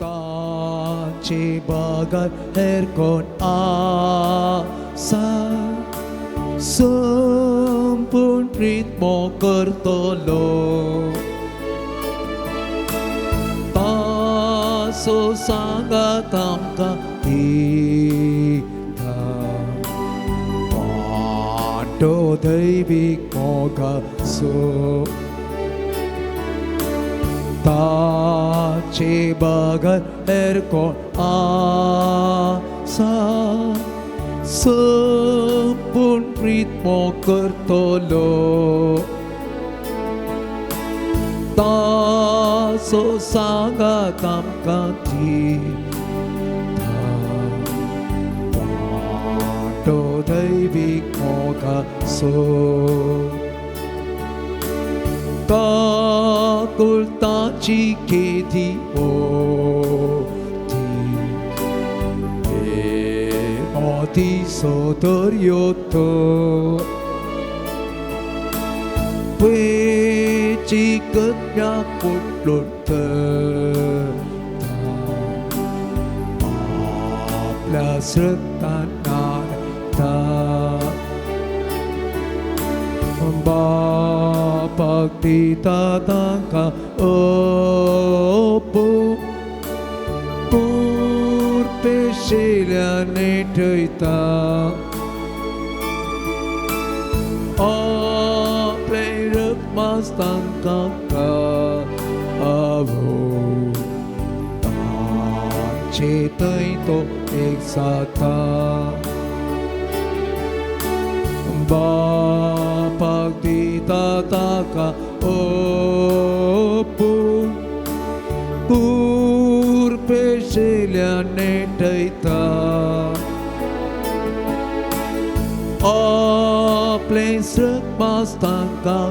ताचे बगर हेर कोण आसा संपूर्ण प्रीत करतलो तासो सांगात आमकां दिता वांटो दैवीक मोगाचो ताचे बगर हेर कोण आसा संपूर्ण प्रीत करतलो तासो सांगात आमकां दिता वांटो दैवीक मोगाचो काकुळताची केदी मोठी मोतीसो दर्यो तो वेची कन्या कुटलून आपल्या श्रद्धान बापाक दिता तांकां ओपो पुरपेशिल्यान नेटयता आपलें रगमास तांकां आवो तांचे थंय तो एक जाता बापाक दिता ताका ओपू कुरपेशिल्यान नेटयता आपलें सगमास तांकां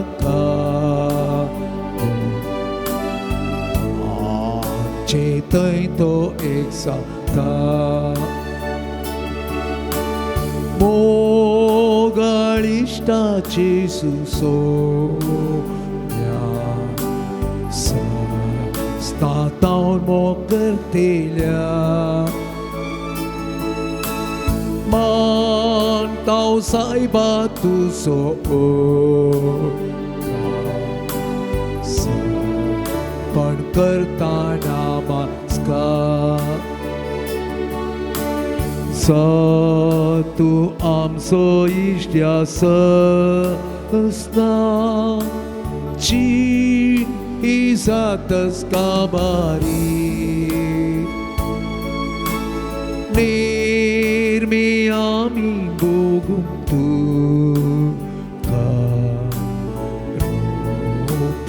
आमचे थंय तो एक जाता मोगाळिश्टाची सुसोम्या स्नातावन मोग करतेल्या मानताव सायबा तुजो पण करता नमस्कार तूं आमचो इश्ट आसना चीन इजातस काबारी निर्मी आमी भोगूंक तुका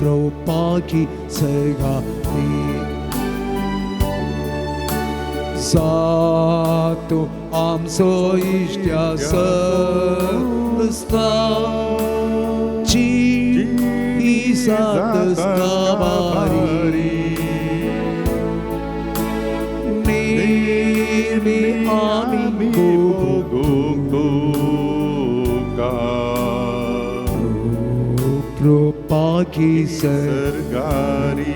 रोपपाकी सगारी तूं आमचो इश्ट आसता चीन इजातस काबारी निर्मी आमी भोगूंक कृपाकी सरगारी.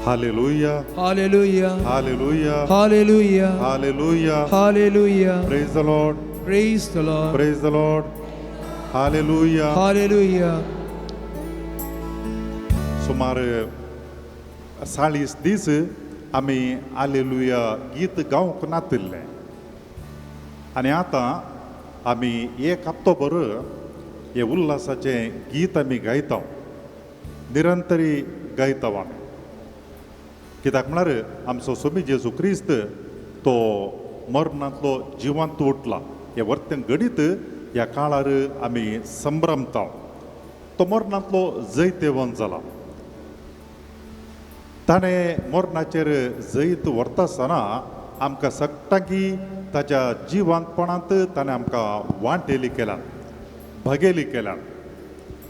Hallelujah. Hallelujah. Hallelujah. Hallelujah. Hallelujah. Hallelujah. Praise the Lord. Praise the Lord. Praise the Lord. Hallelujah. Hallelujah. सुमार 40 दीस आमी हालेलुया गीत गावंक नातिल्लें आनी आतां आमी एक हप्तो भर हे उल्हासाचें गीत आमी गायता, निरंतरी गायता आमी. कित्याक म्हळ्यार आमचो स्वामी जेजू क्रिस्त तो मरणांतलो जिवंत उठला हे वर्तें घडीत ह्या काळार आमी संभ्रमता. तो मरणांतलो जैतेवंत जाला. ताणें मरणाचेर जैत व्हरता आसतना आमकां सगटांकी ताच्या जिवंतपणांत ताणें आमकां वांटेली केल्या, भागेली केल्या.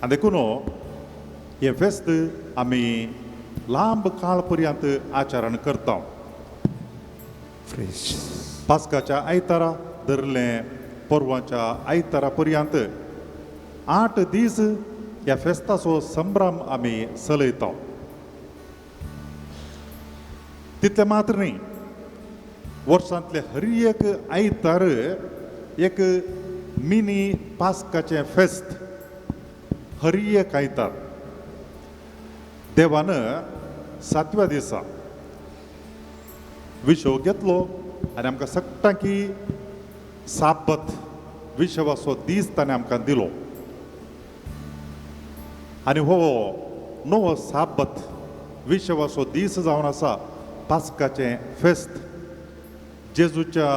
आनी देखून हें फेस्त आमी लांब काळ पर्यंत आचरण करता. पास्काच्या आयतारा धरलें परवाच्या आयतारा पर्यंत 8 दीस ह्या फेस्ताचो संभ्रम आमी चलयता. तितलें मात्र न्ही, वर्सांतले हर एक आयतार एक मिनी पास्काचें फेस्त हर एक आयतार. देवान 7व्या दिसा विशव घेतलो आनी आमकां सगटांकी साबत विशवाचो दीस ताणें आमकां दिलो. आनी हो नवो साबत विशवाचो दीस जावन आसा पास्काचें फेस्त. जेजूच्या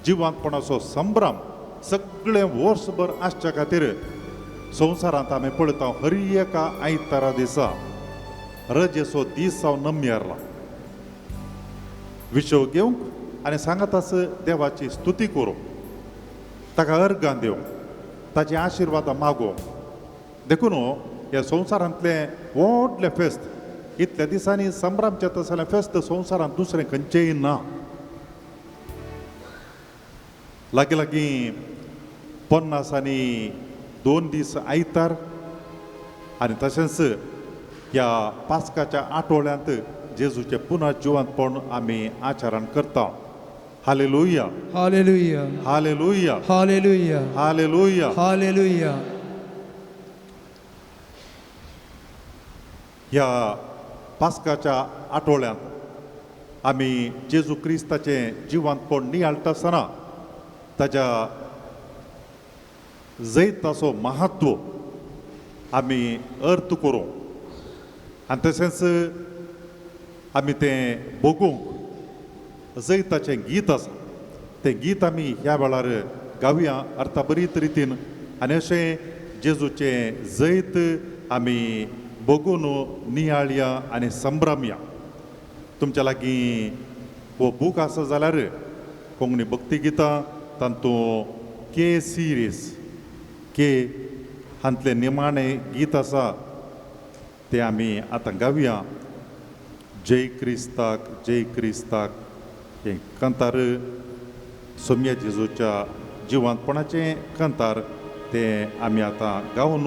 जिवांतपणाचो संभ्रम सगळें वर्सभर आसच्या खातीर संवसारांत आमी पळयता हर एका आयतारा दिसा रजेचो दीस जावन नम्यरला विशव घेवंक आनी सांगाताच देवाची स्तुती करूंक, ताका अर्गां दिवंक, ताची आशिर्वादां मागोवंक. देखून ह्या संवसारांतलें व्हडलें फेस्त इतल्या दिसांनी संभ्रमचें तसलें फेस्त संवसारांत दुसरें खंयचेंय ना. लागीं लागीं 52 दीस आयतार आनी तशेंच ह्या पास्काच्या आठवड्यांत जेजूचें पुनः जिवंतपण आमी आचरण करता. Hallelujah, hallelujah, hallelujah, hallelujah, hallelujah, hallelujah. ह्या पास्काच्या आठवड्यांत आमी जेजू क्रिस्ताचें जिवंतपण नियाळटा आसतना ताच्या जैताचो महत्व आमी अर्थ करूं आनी तशेंच आमी तें भोगूंक जैताचें गीत आसा तें गीत आमी ह्या वेळार गावया अर्थाभरीत रितीन आनी अशें जेजूचें जैत आमी भोगून नियाळया आनी संभ्रमया. तुमच्या लागीं हो बूक आसा जाल्यार कोंकणी भक्ती गितां तातूंत के सिरीज के हांतलें निमाणें गीत आसा तें आमी आतां गावया. जय क्रिस्ताक जय क्रिस्ताक हें कांतार सोम्या जेजूच्या जिवंतपणाचें कांतार तें आमी आतां गावन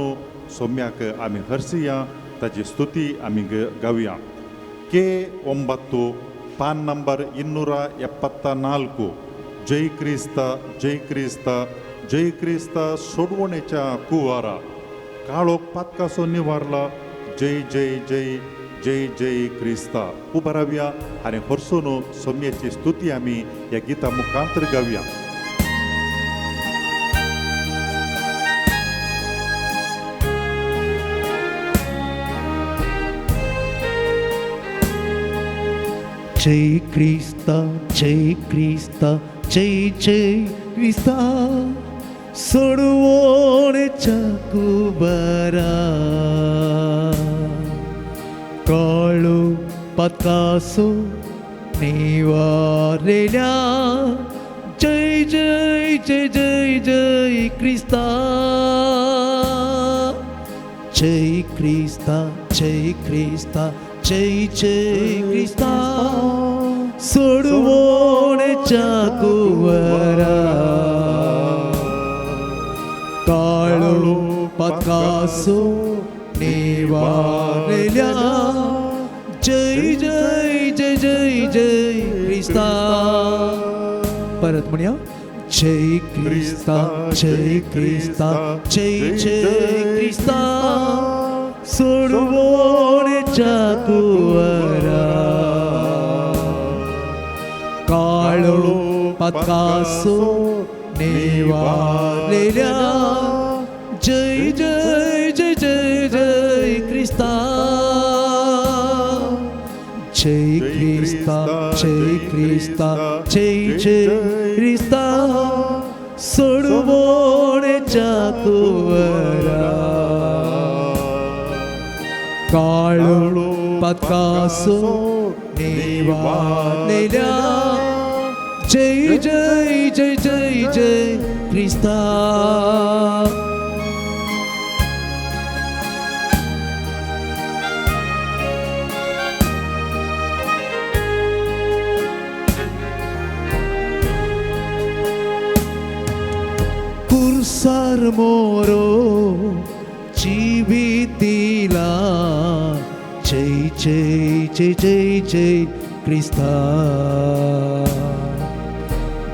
सोम्याक आमी हरसिया, ताची स्तुती आमी गावया. के 9 पान नंबर 274. जय क्रिस्ता जय क्रिस्ता जय क्रिस्ता सोडवणेच्या कुवारा काळोख पातकासो निवारला जय जय जय जय जय क्रिस्ता. उबा रावया आनी हरसून सोम्याची स्तुती आमी ह्या गिता मुखांतर गावया. जय क्रिस्ता जय क्रिस्ता जय जय क्रिस्ता सोडवणेच्या कुबरा काळो पातकासो निवारलेल्या जय जय जय जय जय क्रिस्ता जय क्रिस्ता जय क्रिस्ता जय जय क्रिस्ता सोडवणेच्या कुवरा काळो पातकासो निवारलेल्या जय जय जय जय जय क्रिस्ता. परत म्हणया जय क्रिस्ता जय क्रिस्ता जय जय क्रिस्ता सोडवणेच्या कुवरा काळो पातकासो निवारलेल्या जय जय जय जय जय क्रिस्ता जय क्रिस्ता जय क्रिस्ता जय जय क्रिस्ता सोडवणेच्या कुवरा काळो पातकासो निवारलेल्या जय जय जय जय जय क्रिस्ता. कुर्सार मोरो जीवित दिला जय जय जय जय जय क्रिस्ता।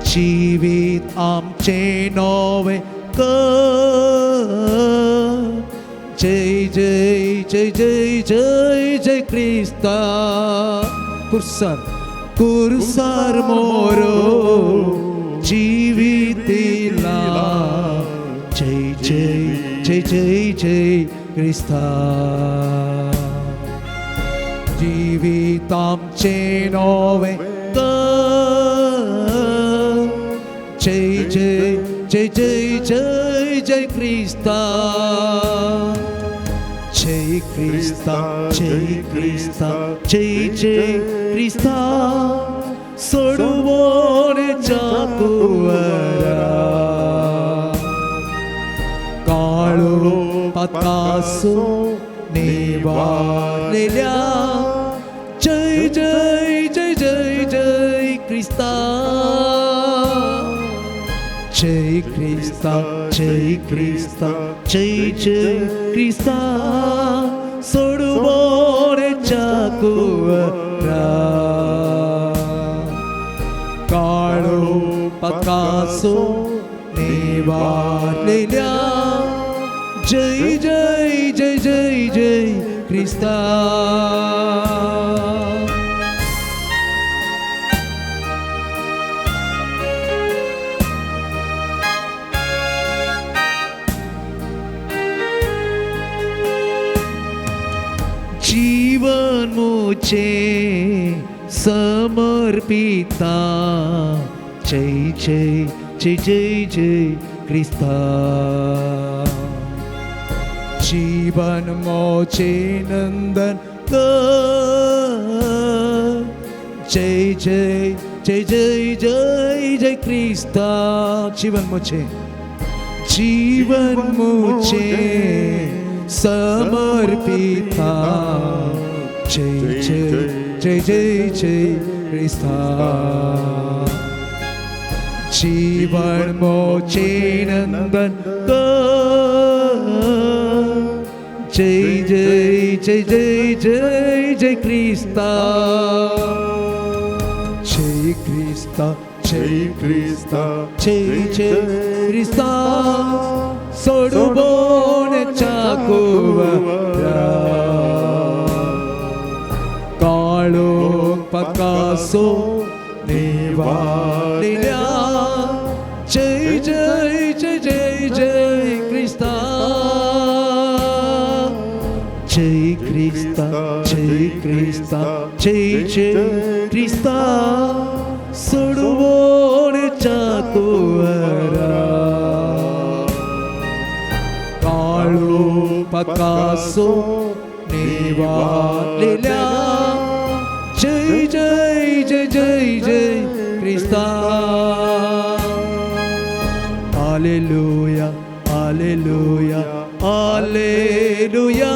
जीवित आमचें नवें कर जय जय जय जय जय जय क्रिस्ता। कुर्सार कुर्सार मोरो जीवित दिला जय जय जय जय जय क्रिस्ता। जीवित आमचें नवें कर जय जय जय जय जय जय क्रिस्ता। जय क्रिस्ता जय क्रिस्ता जय जय क्रिस्ता सोडवण्याच्या कुंवरा काळो पातासो निवारलेल्या जय जय जय जय जय क्रिस्ता। जय क्रिस्ता जय क्रिस्ता जय जय क्रिस्ता सोडवण्याच्या कुंवरा काळो पकासो निवारलेल्या जय जय जय जय जय क्रिस्ता। जीवन मुझे समर्पिता जय जय जय जय जय क्रिस्ता। जीवन मोचे नंदन कर जय जय जय जय जय जय क्रिस्ता। जीवन मुझे जीवन मुझे समर्पिता जय जय जय जय जय क्रिस्ता। जीवन मोचे नंदन कर जय जय जय जय जय जय क्रिस्ता। जय क्रिस्ता जय क्रिस्ता जय जय क्रिस्ता सोडवण्याच्या कुंवरा काळो पकासो निवारलेल्या जय जय जय जय जय क्रिस्ता। जय क्रिस्ता जय क्रिस्ता जय जय क्रिस्ता सोडवण्याच्या कुंवरा काळो पकासो निवारलेल्या जय जय जय जय जय क्रिस्ता। Hallelujah hallelujah hallelujah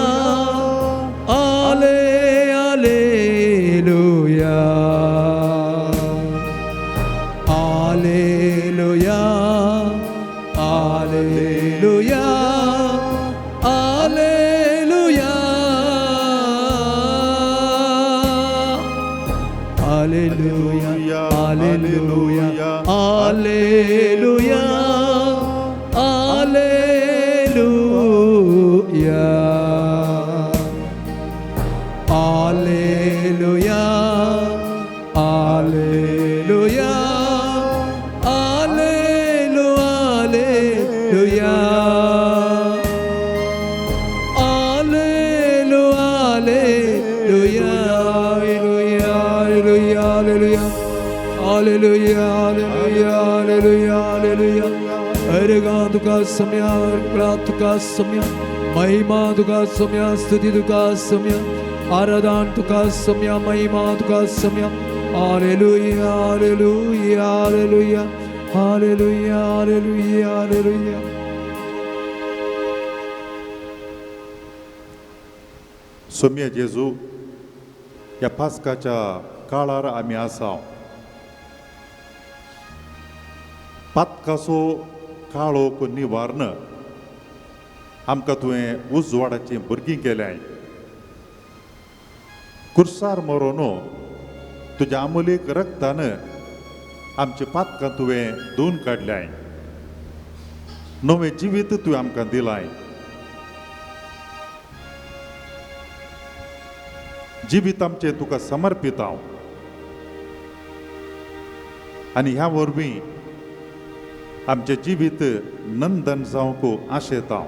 hallelujah hallelujah hallelujah hallelujah hallelujah hallelujah hallelujah hallelujah hallelujah hallelujah hallelujah hallelujah hallelujah hallelujah hallelujah hallelujah hallelujah. अर्घा तुका सम्या तुका सम्या महिमा तुका सम्या स्तुती तुका सम्या आराधन तुका सम्या महिमा तुका सम्या। Hallelujah hallelujah hallelujah hallelujah hallelujah hallelujah. Saumya जेजू ह्या पास्काच्या काळार आमी आसा। पातकाचो काळोख निवारण आमकां तुवें उजवाडाचीं भुरगीं केल्याय. कुर्सार मरोन तुज्या आमोलीक रक्तान आमची पातकां तुवें धुवन काडल्याय. नवें जिवीत तुवें आमकां दिलाय. जिवीत आमचें तुका समर्पीत हांव आनी ह्या वरवीं आमचें जिवीत नंदन जावंक आशेता हांव.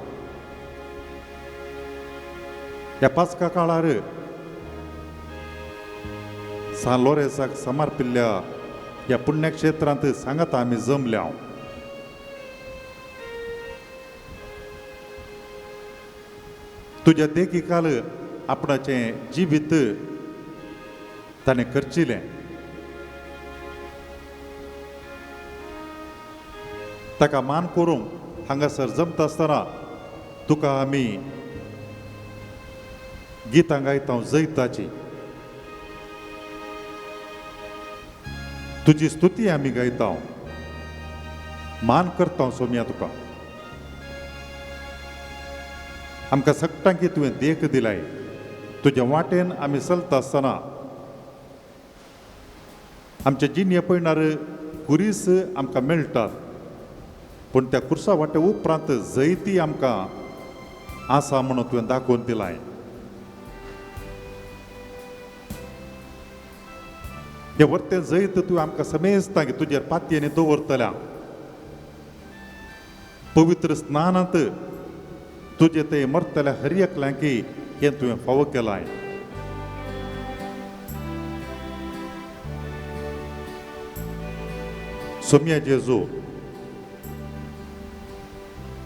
ह्या पास्का काळार सान लोरेंसाक समर्पिल्ल्या ह्या पुण्यक्षेत्रांत सांगाता आमी जमल्या. तुज्या देखीकाल आपणाचें जिवीत ताणें खर्चिलें. ताका मान करूंक हांगासर जमता आसतना तुका आमी गितां गायता जैताची. तुजी स्तुती आमी गायता, मान करता सोम्या तुका. आमकां सगटांकी तुवें देख दिलाय. तुज्या वाटेन आमी चलता आसतना आमच्या जिणये पळयणार कुरीस आमकां मेळटात, पूण त्या कुर्सा वाटे उपरांत जैती आमकां आसा म्हणून तुवें दाखोवन दिलाय. हे वर्तें जैत तुवें आमकां समेजता की तुजेर पातयेनी दवरतल्या. पवित्र स्नानांत तुजे ते मरतल्या हर एकल्यांकी हें तुवें फावो केलाय. सोम्या जेजू,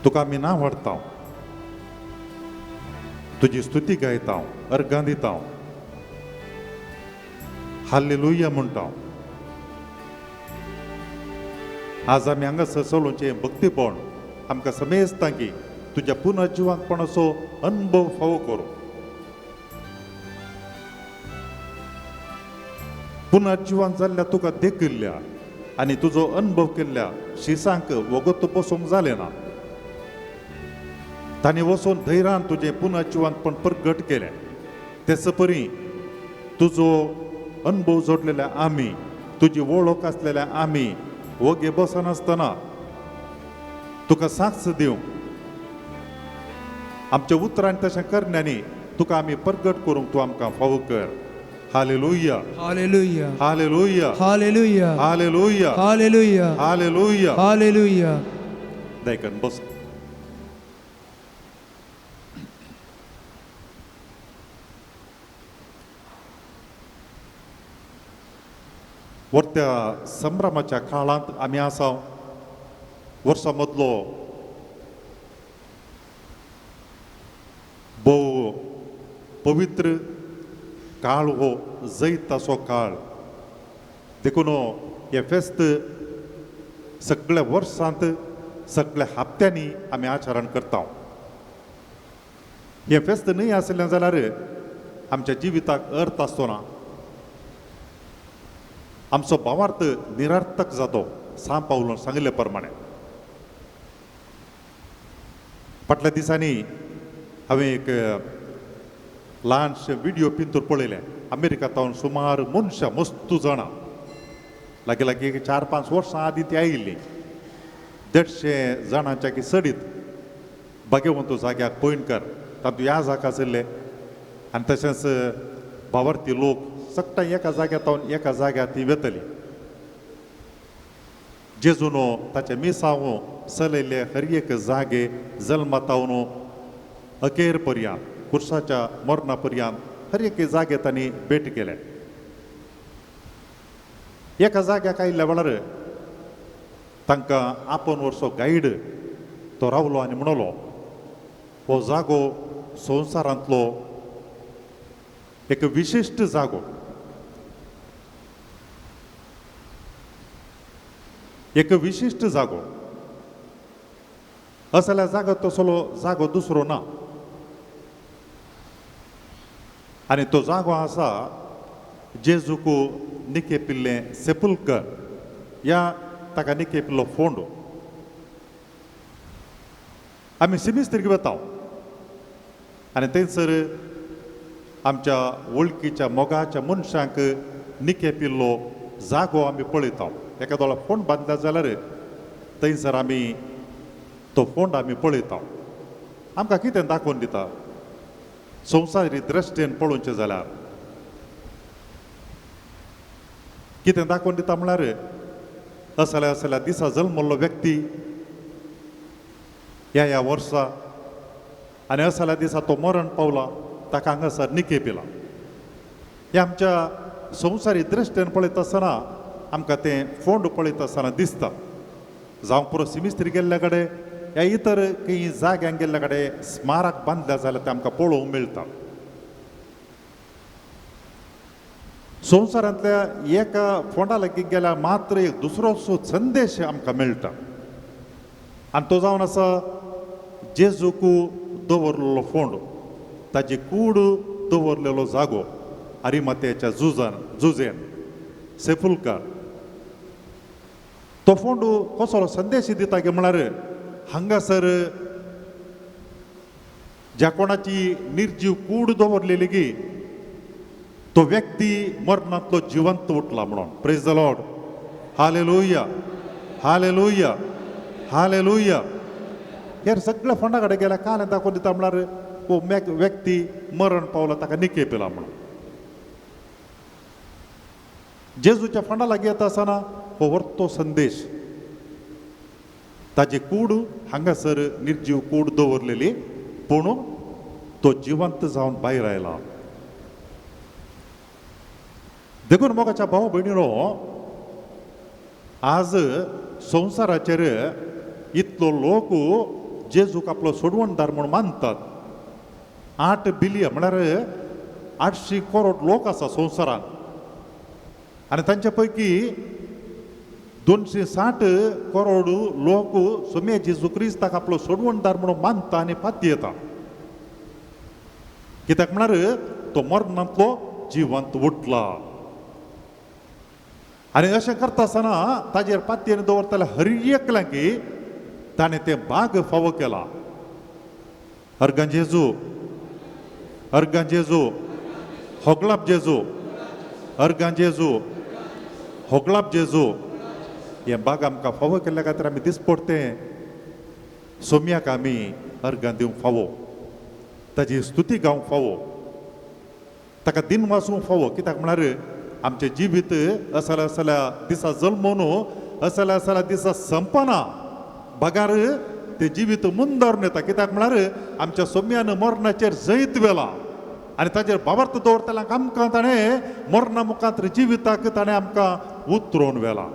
तुका आमी नांव हाडटा, तुजी स्तुती गायता, अर्गां दिता, हालेलुया म्हणटा. आज आमी हांगासर चलोवचें भक्तीपण आमकां समेजता की तुज्या पुनर्जिवंतपणाचो अनुभव फावो करूं. पुनर्जिवंत जाल्ल्या तुका देखिल्ल्या आनी तुजो अनुभव केल्ल्या शिसांक वगत बसूंक जालें ना. तांणी वचून धैर्यान तुजें पुनर्जिवंतपण प्रगट केलें. तेच परी तुजो अनुभव जोडलेल्या आमी, तुजी वळख आसलेल्या आमी वगे बसनासतना तुका साक्ष दिवंक आमच्या उतरान तशें करण्यांनी तुका आमी प्रगट करूंक तूं आमकां फावो कर. Hallelujah, hallelujah, hallelujah, hallelujah, hallelujah, hallelujah, hallelujah, hallelujah. दयकन बस. वर्त्या संभ्रमाच्या काळांत आमी आसा. वर्सा मदलो भोव पवित्र काळ हो जैताचो काळ. देखून हें फेस्त सगळ्या वर्सांत सगळ्या हप्त्यांनी आमी आचरण करता. हें फेस्त न्हय आसलें जाल्यार आमच्या जिविताक अर्थ आसचो ना. आमचो भावार्थ निरार्थक जातो. सान पावलून सांगिल्ले प्रमाणे फाटल्या दिसांनी हांवें एक ल्हानशें विडियो पिंतूर पळयलें. अमेरिका तावन सुमार मनशां मस्तू जाणां लागीं लागीं 4-5 वर्सां आदीं ती आयिल्ली. 150 जाणांच्या की चडीत भाग्यवंत जाग्याक पयणकर तातूंत ह्या जागा आशिल्ले आनी तशेंच भावार्थी लोक सगळ्या एका जाग्यार तावन एका जाग्यार ती वेतली. जेजूनो ताचे मिसांव चलयल्ले हर एक जागे जल्मा तावन अखेर पर्यंत कुर्साच्या मरणा पर्यंत हर एक जागे तांणी भेट केले. एका जाग्याक आयिल्ल्या वेळार तांकां आपोवन वर्सो गायड तो रावलो आनी म्हणलो, हो जागो संवसारांतलो एक विशिश्ट जागो. एक विशिश्ट जागो असल्या जागो तसलो जागो दुसरो ना. आनी तो जागो आसा जेजूक निकेपिल्लें सेपुलकर या ताका निकेपिल्लो फोंड. आमी सिमिस्त्रीक वता. आनी थंयसर आमच्या वळखीच्या मोगाच्या मनशांक निकेपिल्लो जागो आमी पळयता. एका दोळा फोंड बांदला जाल्यार थंयसर आमी तो फोंड आमी पळयता. आमकां कितें दाखोवन दिता संवसारी दृश्टीन पळोवचें जाल्यार कितें दाखोवन दिता म्हळ्यार असल्या असल्या दिसा जल्मल्लो व्यक्ती ह्या ह्या वर्सा आनी असल्या दिसा तो मरण पावला, ताका हांगासर निकेपिला. हे आमच्या संवसारी दृश्टीन पळयता आसतना आमकां तें फोंड पळयता आसतना दिसता. जावं पुरो सिमिस्त्री गेल्ल्या कडेन ह्या इतर खंय जाग्यांक गेल्ल्या कडेन स्मारक बांदल्या जाल्यार तें आमकां पळोवंक मेळटा. संवसारांतल्या एका फोंडा लागीं गेल्यार मात्र एक दुसरोसो संदेश आमकां मेळटा आनी तो जावन आसा जेजूक दवरलेलो फोंड, ताजी कूड दवरलेलो जागो आरिमातेच्या जुजान जुजेन सेफुलकार. तो फोंड कसलो संदेश दिता की म्हळ्यार हांगासर ज्या कोणाची निर्जीव कूड दवरलेली की तो व्यक्ती मरणांतलो जिवंत उठला म्हणून. Praise the Lord, hallelujah, hallelujah, hallelujah. ह्या सगळ्या फोंडा कडेन गेल्यार काल दाखोवन दिता म्हळ्यार हो व्यक्ती मरण पावला, ताका निकेपिला म्हणून. जेजूच्या फोंडा लागीं येता आसतना हो व्हरतो संदेश, ताजी कूड हांगासर निर्जीव कूड दवरलेली पूण तो जिवंत जावन भायर आयला. देखून मोगाच्या भाव भयणीनो, आज संवसाराचेर इतलो लोक जेजूक आपलो सोडवणदार म्हूण मानतात. 8 बिलियन म्हळ्यार 800 करोड लोक आसा संवसारांत आनी तांचे पैकी 260 करोड लोक सोम्या जेजू क्रिस्ताक आपलो सोडवणदार म्हणून मानता आनी पातयेता. कित्याक म्हळ्यार तो मरणांतलो जिवंत उठला. आनी अशें करता आसतना ताजेर पातयेन दवरतल्या हर एकल्याक ताणें तें बाग फावो केला. अर्गां जेजू, अर्गां जेजू, होगलाप जेजू, अर्गां जेजू, होगलाप जेजू. हें बाग आमकां फावो केल्ल्या खातीर आमी दिसपडतें सोम्याक आमी अर्गां दिवंक फावो, ताजी स्तुती गावंक फावो, ताका दिन वाचूंक फावो. कित्याक म्हळ्यार आमचें जिवीत असल्या असल्या दिसा जल्मून असल्या असल्या दिसा संपना बगार तें जिवीत मुंदारून येता. कित्याक म्हळ्यार आमच्या सोम्यान मरणाचेर जैत व्हेला आनी ताजेर भावार्थ दवरतल्यांक आमकां ताणें मरणा मुखांत जिविताक ताणें आमकां उतरोवन व्हेला.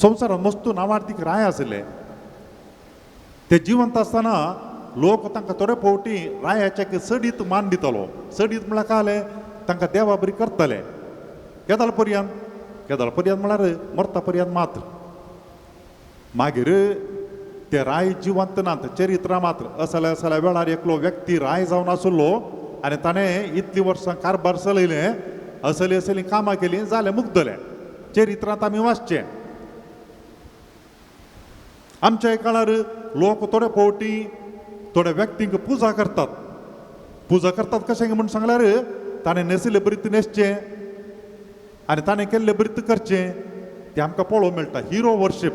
संवसारांत मस्तू नांवार्दीक राय आसले, ते जिवंत आसतना लोक तांकां थोडे फावटी रायाच्या सडीत मान दितालो. सडीत म्हळ्यार काले तांकां देवा बरी करताले. केदाळ पर्यंत, केदाळ पर्यंत म्हळ्यार मरता पर्यंत मात्र. मागीर ते राय जिवंत नात, चरित्रां मात्र. असल्या असल्या वेळार एकलो व्यक्ती राय जावन आसलो आनी ताणें इतलीं वर्सां कारभार चलयलें, असली असलीं कामां केलीं, जालें मुगदलें. चरित्रांत आमी वाचचें. आमच्या काळार लोक थोडे फावटी थोड्या व्यक्तींक पुजा करतात. पुजा करतात कशें म्हूण सांगल्यार ताणें न्हेसिल्ले बरीत न्हेसचें आनी ताणें केल्ले बरीत करचें, तें आमकां पळोवंक मेळटा. Hero worship,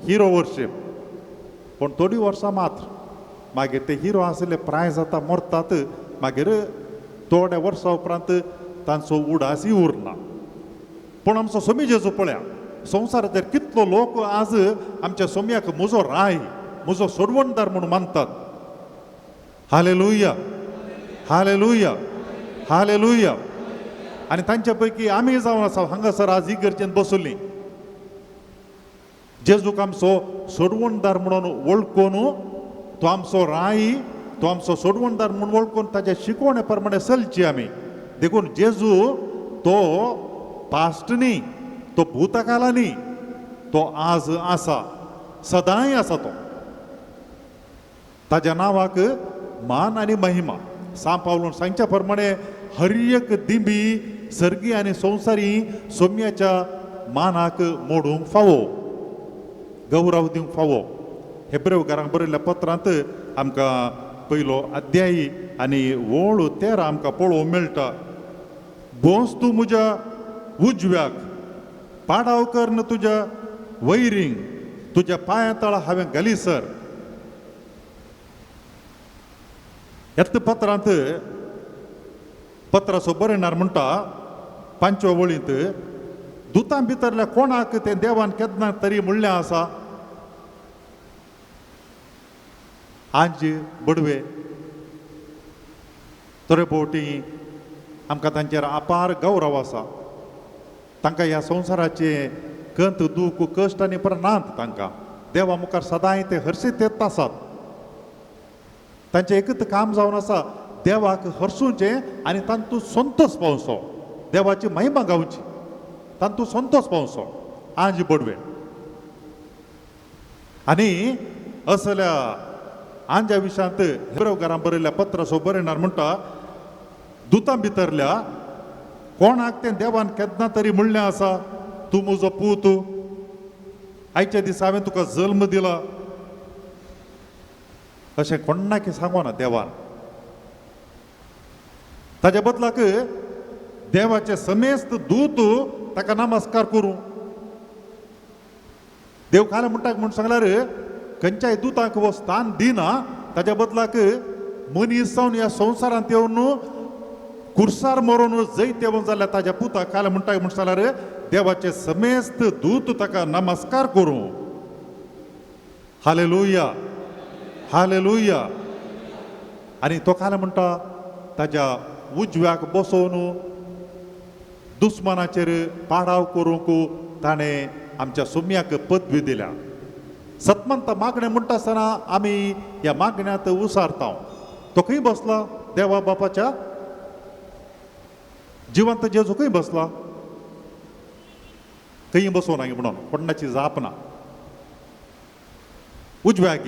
hero worship. पूण थोडीं वर्सां मात्र मागीर ते हिरो आशिल्ले प्राय जाता, मरतात. मागीर थोड्या वर्सां उपरांत तांचो उडासय उरना. पूण आमचो सोमी जेजू पळया संवसाराचेर कितलो लोक आज आमच्या सोम्याक म्हजो राय, म्हजो सोडवणदार म्हूण मानतात. Hallelujah, hallelujah, hallelujah. आनी तांचे पैकी आमी जावन आसा हांगासर आज इगर्जेंत बसली जेजूक आमचो सोडवणदार म्हणून वळखून, तो आमचो राय, तो आमचो सोडवणदार म्हणून वळखून ताच्या शिकवणे प्रमाणे चलची आमी. देखून जेजू तो पास्ट न्ही, तो भूतकाला न्ही, तो आज आसा, सदांय आसा. तो ताज्या नांवाक मान आनी महिमा. सांव पावलून सांगच्या प्रमाणे हर एक दिंबी सर्गी आनी संवसारी सोम्याच्या मानाक मोडूंक फावो. गौरव दिवंक फावो. हेब्रेवकारांक बरयल्ल्या पत्रांत आमकां पयलो अध्यायी आनी वोळ 13 आमकां पळोवंक मेळटा. बोस तूं म्हज्या उजव्याक, पाडाव करन तुज्या वैरींग, तुज्या पांया तळा हांवें घाली सर. ह्याच पत्रांत पत्राचो बरयणार म्हणटा 5व्या वळींत, दुतां भितरल्या कोणाक तें देवान केन्ना तरी म्हणलें आसा? आज बडवे थोडे भोवटी आमकां तांचेर अपार गौरव आसा. तांकां ह्या संवसाराचें कंत दूख कश्ट आनी प्रणांत तांकां देवा मुखार सदांय ते हर्शीत येत आसात. तांचें एकच काम जावन आसा, देवाक हरसूचें आनी तांतूं संतोष पावचो, देवाची महिमा गावची, तांतूं संतोष पावचो. आज बडवे आनी असल्या आंज्या विशयांत हेब्रेवकारां बरयल्ल्या पत्राचो बरयणार म्हणटा, दुतां भितरल्या कोणाक तें देवान केन्ना तरी म्हणलें आसा, तूं म्हजो पूत, आयच्या दिसा हांवें तुका जल्म दिला? अशें कोणाक सांगना देवान. ताज्या बदलाक देवाचे समेस्त दूत ताका नमस्कार करूं. देव काल म्हणटा म्हूण सांगल्यार खंयच्याय दुतांक हो स्थान दिना, ताज्या बदलाक मनीस जावन ह्या संवसारांत येवन कुर्सार मरोन जैत येवन जाल्यार ताज्या पुताक काल म्हणटा म्हूण सांगल्यार देवाचे समेस्त दूत ताका नमस्कार करूं. Hallelujah, hallelujah. आनी तो काल म्हणटा ताज्या उजव्याक बसोवन दुस्मानाचेर पाडाव करूंक ताणें आमच्या सुम्याक पदवी दिल्या. सतमंत मागणें म्हणटा आसतना आमी ह्या मागण्यांत उसारता. तो खंय बसला? देवा बापाच्या जिवंत जेजू खंय बसला? खंय बसोवना म्हणून कोणाची जाप ना. उजव्याक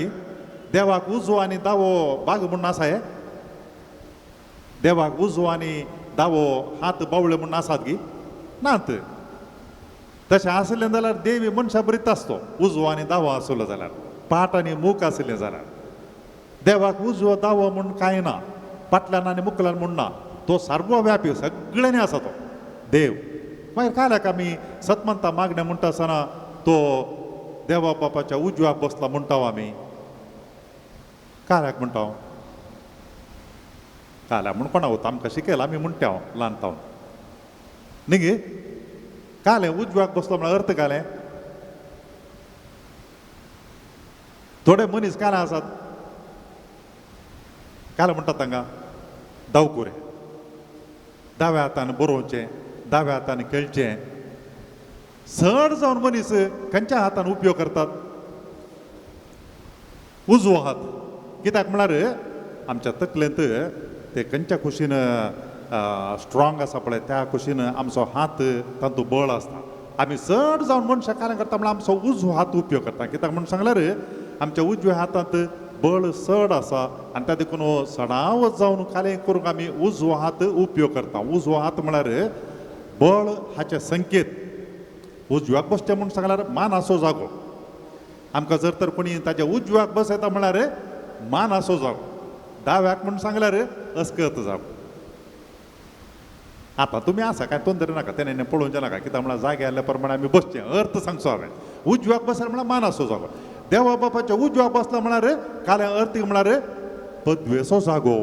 देवाक उजवो आनी दावो बाग म्हणून आसा हे? देवाक उजवो आनी दावो हात बावळे म्हणून आसात गी? नात. तशें आसलें जाल्यार देवी मनशा बरीत आसतो. उजवो आनी दावो आसलो जाल्यार, पाट आनी मूक आसलें जाल्यार देवाक उजवो दावो म्हूण कांय ना, पाटल्यान आनी मुकल्यान म्हूण ना. तो सर्वव्यापी सगळ्यांनी आसा तो देव. मागीर काल्याक आमी सतमंता मागणें म्हणटा आसतना तो देवा बापाच्या उजव्याक बसला म्हणटा आमी. काल्याक म्हणटा? काल्या म्हूण कोणा वता आमकां शिकयला आमी म्हणटा ल्हान तावन न्ही गे. कालें उजव्याक बसलो म्हळ्यार अर्थ कालें? थोडे मनीस काले आसात, काले म्हणटात तांकां दावकुरे, दाव्या हातान बरोवचें, दाव्या हातान खेळचें. चड जावन मनीस खंयच्या हातान उपयोग करतात? उजवो हात. कित्याक म्हळ्यार आमच्या तकलेंत ते खंयच्या कुशीन स्ट्रॉंग आसा पळय त्या कुशीन आमचो हात तातूंत बळ आसता. आमी चड जावन मनशां कार्य करता म्हळ्यार आमचो उजवो हात उपयोग करता. कित्याक म्हूण सांगल्यार आमच्या उजव्या हातांत बळ चड आसा आनी त्या देखून सडावत जावन कार्य करूंक आमी उजवो हात उपयोग करता. उजवो हात म्हळ्यार बळ हाचे संकेत. उजव्याक बसचें म्हूण सांगल्यार मानाचो जागो. आमकां जर तर कोणी ताज्या उजव्याक बसयता म्हळ्यार मानाचो जागो, दाव्याक म्हूण सांगल्यार अस्कत जागो. आतां तुमी आसा कांय तोंदर नाका, तेणें पळोवचें नाका. कित्याक म्हळ्यार जाग्यार आयल्या प्रमाणे आमी बसचें. अर्थ सांगचो हांवें. उजव्याक बसल्यार म्हळ्यार मानाचो जागो. देवा बापाच्या उजव्याक बसला म्हळ्यार काल्या अर्थीक म्हळ्यार पदवेचो जागो,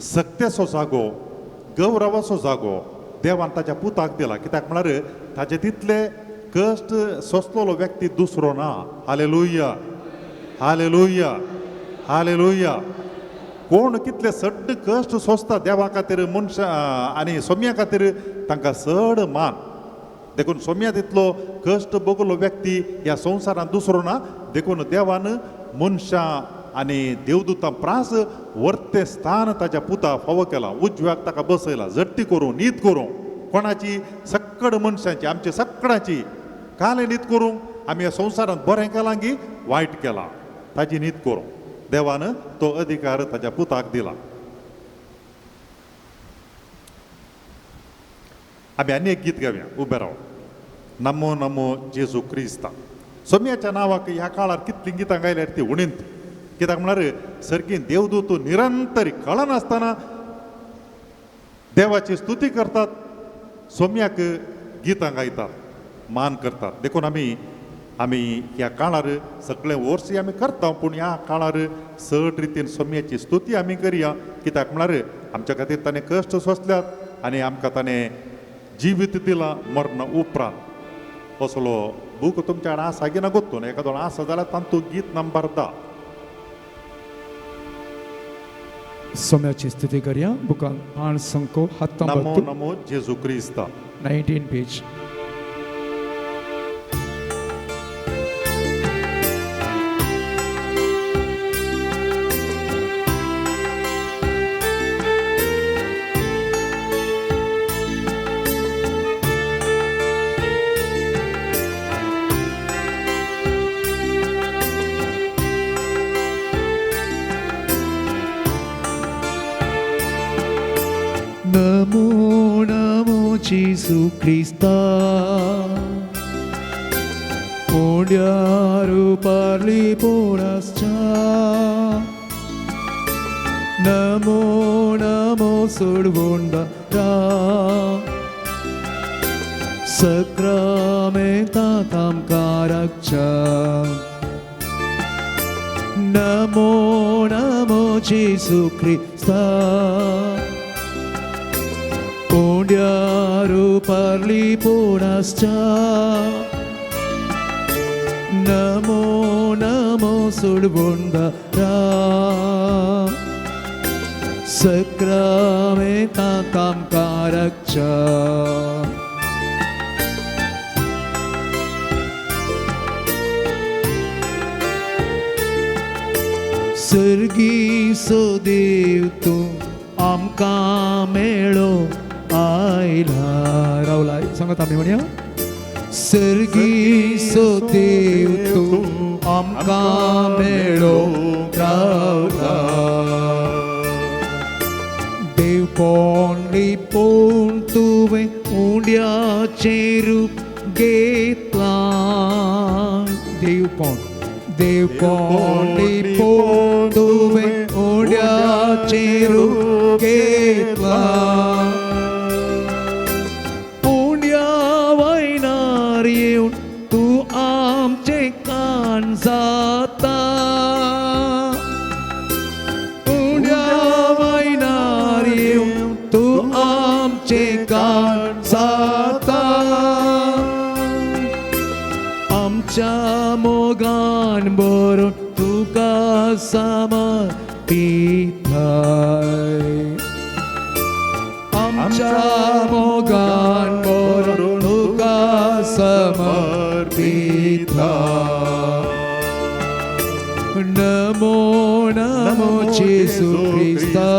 सक्तेचो जागो, गौरवाचो जागो देवान ताज्या पुताक दिला. कित्याक म्हळ्यार ताजे तितले कश्ट सोंसलेलो व्यक्ती दुसरो ना. Hallelujah, hallelujah, hallelujah. कोण कितले सड्ड कश्ट सोंसता देवा खातीर, मनशां आनी सोम्या खातीर, तांकां चड मान. देखून सोम्या तितलो कश्ट भोगलो व्यक्ती ह्या संवसारांत दुसरो ना. देखून देवान मनशां आनी देवदूतां प्रास वर्ते स्थान ताज्या पुता फावो केलां. उजव्याक ताका बसयला, झडटी करूं, नीत करूं. कोणाची? सक्कड मनशांची, आमच्या सक्कडाची. कालें नीत करूंक आमी ह्या संवसारांत बरें केलां की वायट केलां ताजी नीत करूं देवान तो अधिकार ताज्या पुताक दिला. आमी आनी एक गीत गावया, उबे राव. नमो नमो जेजू क्रिस्ता. सोम्याच्या नांवाक ह्या काळार कितलीं गितां गायल्यार ती उणींत. कित्याक म्हळ्यार सर्गी देवदूत निरंतर कळनासतना देवाची स्तुती करतात, सोम्याक गितां गायतात, मान करतात. देखून आमी आमी ह्या काळार सगळे वर्सी आमी करता, पूण ह्या काळार चड रितीन सोम्याची स्तुती आमी करया. कित्याक म्हळ्यार आमच्या खातीर ताणें कश्ट सोंसल्यात आनी आमकां ताणें जिवीत दिलां मरण उपरांत. असलो बूक तुमच्या कडेन आसा की ना गोत्तून एखादो आसा जाल्यार तातूंत गीत नंबर 10. सोम्याची स्तुती करया. बुकान पांच संको हात नमो नमो जेजू क्रिस्ता 19 पेज. नमो नमो जेजू क्रिस्ता उंड्यारू पारली पोणासच्या. नमो नमो सोडवोंडारा सक्रामेंतांत आमकां राखच्या. नमो नमो जेजू क्रिस्ता उंड्यारू पारली पोणासच्या. नमो नमो सोडवोंडारा सक्रामेंतांत आमकां राखच्या. सर्गीचो देव तूं आमकां मेळो आयला. रावला सांगत आमी म्हणया. सर्गीचो देव तूं आमकां मेळो रावला. देव कोण लिपोवन तुवें उंड्याचें रूप घेतलां. देव कोण देव कोण लिपोवन तुवें उंड्याचें रूप घेतलां. उंड्या वयनार येवन तूं आमचें कान जाता. उंड्या वयनार येवन तूं आमचें कान जाता. आमच्या मोगान भरून तुका समर्पिताय. आमच्या मोगान भरून तुका समर्पिताय. नमो नमो जेजू क्रिस्ता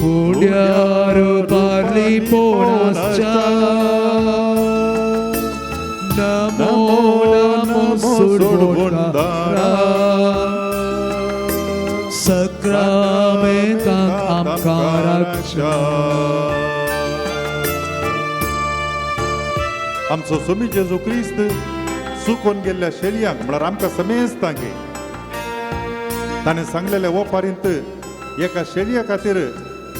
उंड्यारू पारली पोणासच्या. नमो नमो सोडवोंडारा सक्रामेंतांत आमकां राखच्या. आमचो सोमी जेजू क्रिस्त सुकोन गेल्ल्या शेळयांक म्हळ्यार आमकां समेस्तांक ताणें सांगलेल्या ओपारींत एका शेळया खातीर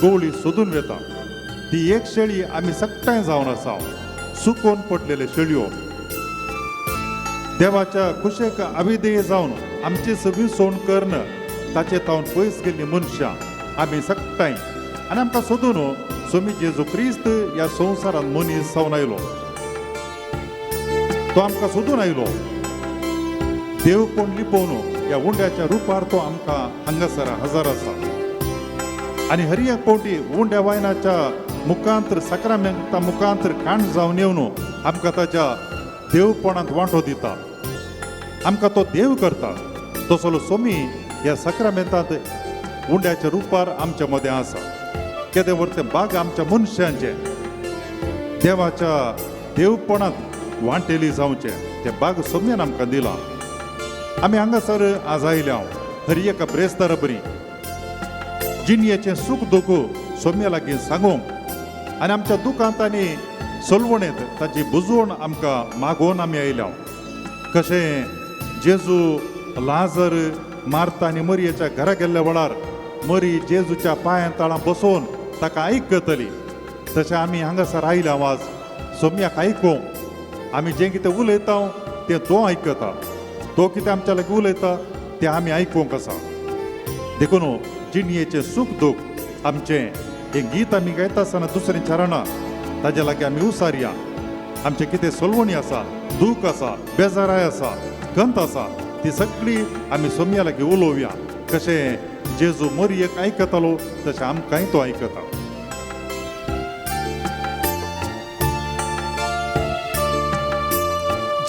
गवळी सोदून वेता. ती एक शेळी आमी सगळ्यां जावन आसा सुकोन पडलेले शेळयो. देवाच्या कुशेक अविधेय जावन आमची सवी सोण करून ताचे तावन पयस गेल्ली मनशां आमी सगळ्यां आनी आमकां सोदून सोमी जेजू क्रिस्त ह्या संवसारांत मनीस जावन आयलो. तो आमकां सोदून आयलो. देव कोण लिपोवन ह्या उंड्याच्या रुपार तो आमकां हांगासर हजर आसा. आनी हर एक पावटी उंड्या वायनाच्या मुखांतर सक्रामेंता मुखांतर काण जावन येवन आमकां ताच्या देवपणांत वांटो दिता. आमकां तो देव करता. तसलो सोमी ह्या सक्रामेंतांत उंड्याच्या रुपार आमच्या मदें आसा. केदें व्हर बाग आमच्या मनशांचें देवाच्या देवपणांत वांटेली जावचें तें बाग सोम्यान आमकां दिलां. आमी हांगासर आज आयल्या हर एका ब्रेस्तारा बरी जिणयेचें सूख दुख सोम्या लागीं सांगूंक आनी आमच्या दुखांत आनी सोलवणेंत ताची बुजवण आमकां मागोवन आमी आयल्या. कशें जेजू लाजर मार्ता आनी मरियेच्या घरा गेल्ल्या वेळार मरी जेजूच्या पांयां तळां बसोवन ताका आयकतली, तशें आमी हांगासर आयल्या आज सोम्याक आयकूंक. आमी जें कितें उलयता तें तो आयकता, तो कितें आमच्या लागीं उलयता तें आमी आयकूंक आसा. देखून जिणयेचें सूख दूख आमचें हें गीत आमी गायता आसतना दुसरें चरणां ताज्या लागीं आमी उसारया. आमचें कितें सोलवणी आसा, दूख आसा, बेजाराय आसा, गंत आसा, ती सगळी आमी सोम्या लागीं उलोवया. कशें जेजू मरियेक आयकतालो तशें आमकांय तो आयकता.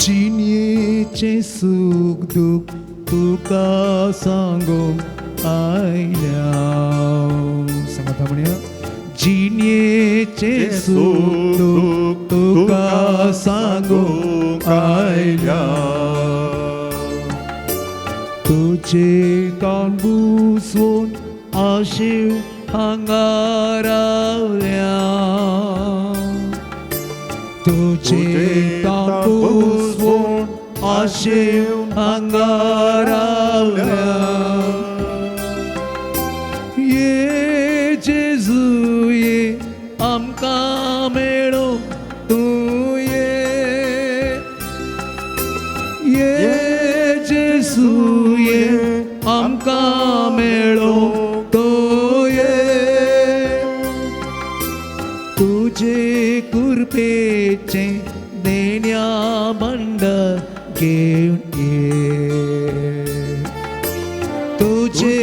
जिणेचें सूख दूख तुका सांगूंक आयल्या. सांगता म्हणया, जिणेचें सूख दूख तुका सांगूंक आयल्या. तुजे तोंड बुसवून आशीव हांगा रावल्या. तुजे तोंड बुसवून आशीव हांगा रावल्या. ये जेजू ये आमकां मेळूं तूं ये. ये जेजू ये आमकां मेळूं तूं ये. तुजे कृपेचें देण्या भांडार घेवन ये. तुजे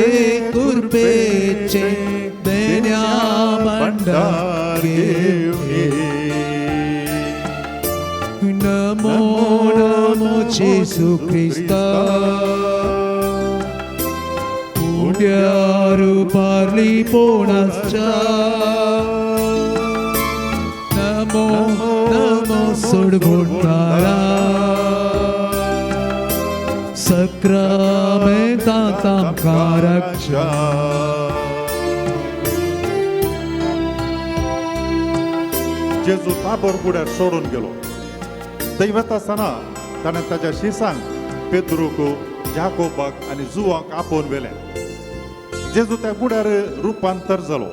कृपेचें देण्या भांडार घेवन ये. नमो नमो जेजू क्रिस्ता, उंड्या रुपार लिपोवन आसच्या. नमो नमो सोडगुणकारा, सक्रामेंतांत आमकां राखच्या. जेजू ताबोर गुड्यार सोडून गेलो. थंय वता आसतना ताणें ताच्या शिसांक पेद्रूक, जाकोबाक आनी जुवांक आपोवन व्हेलें. जेजू त्या गुड्यार रुपांतर जालो.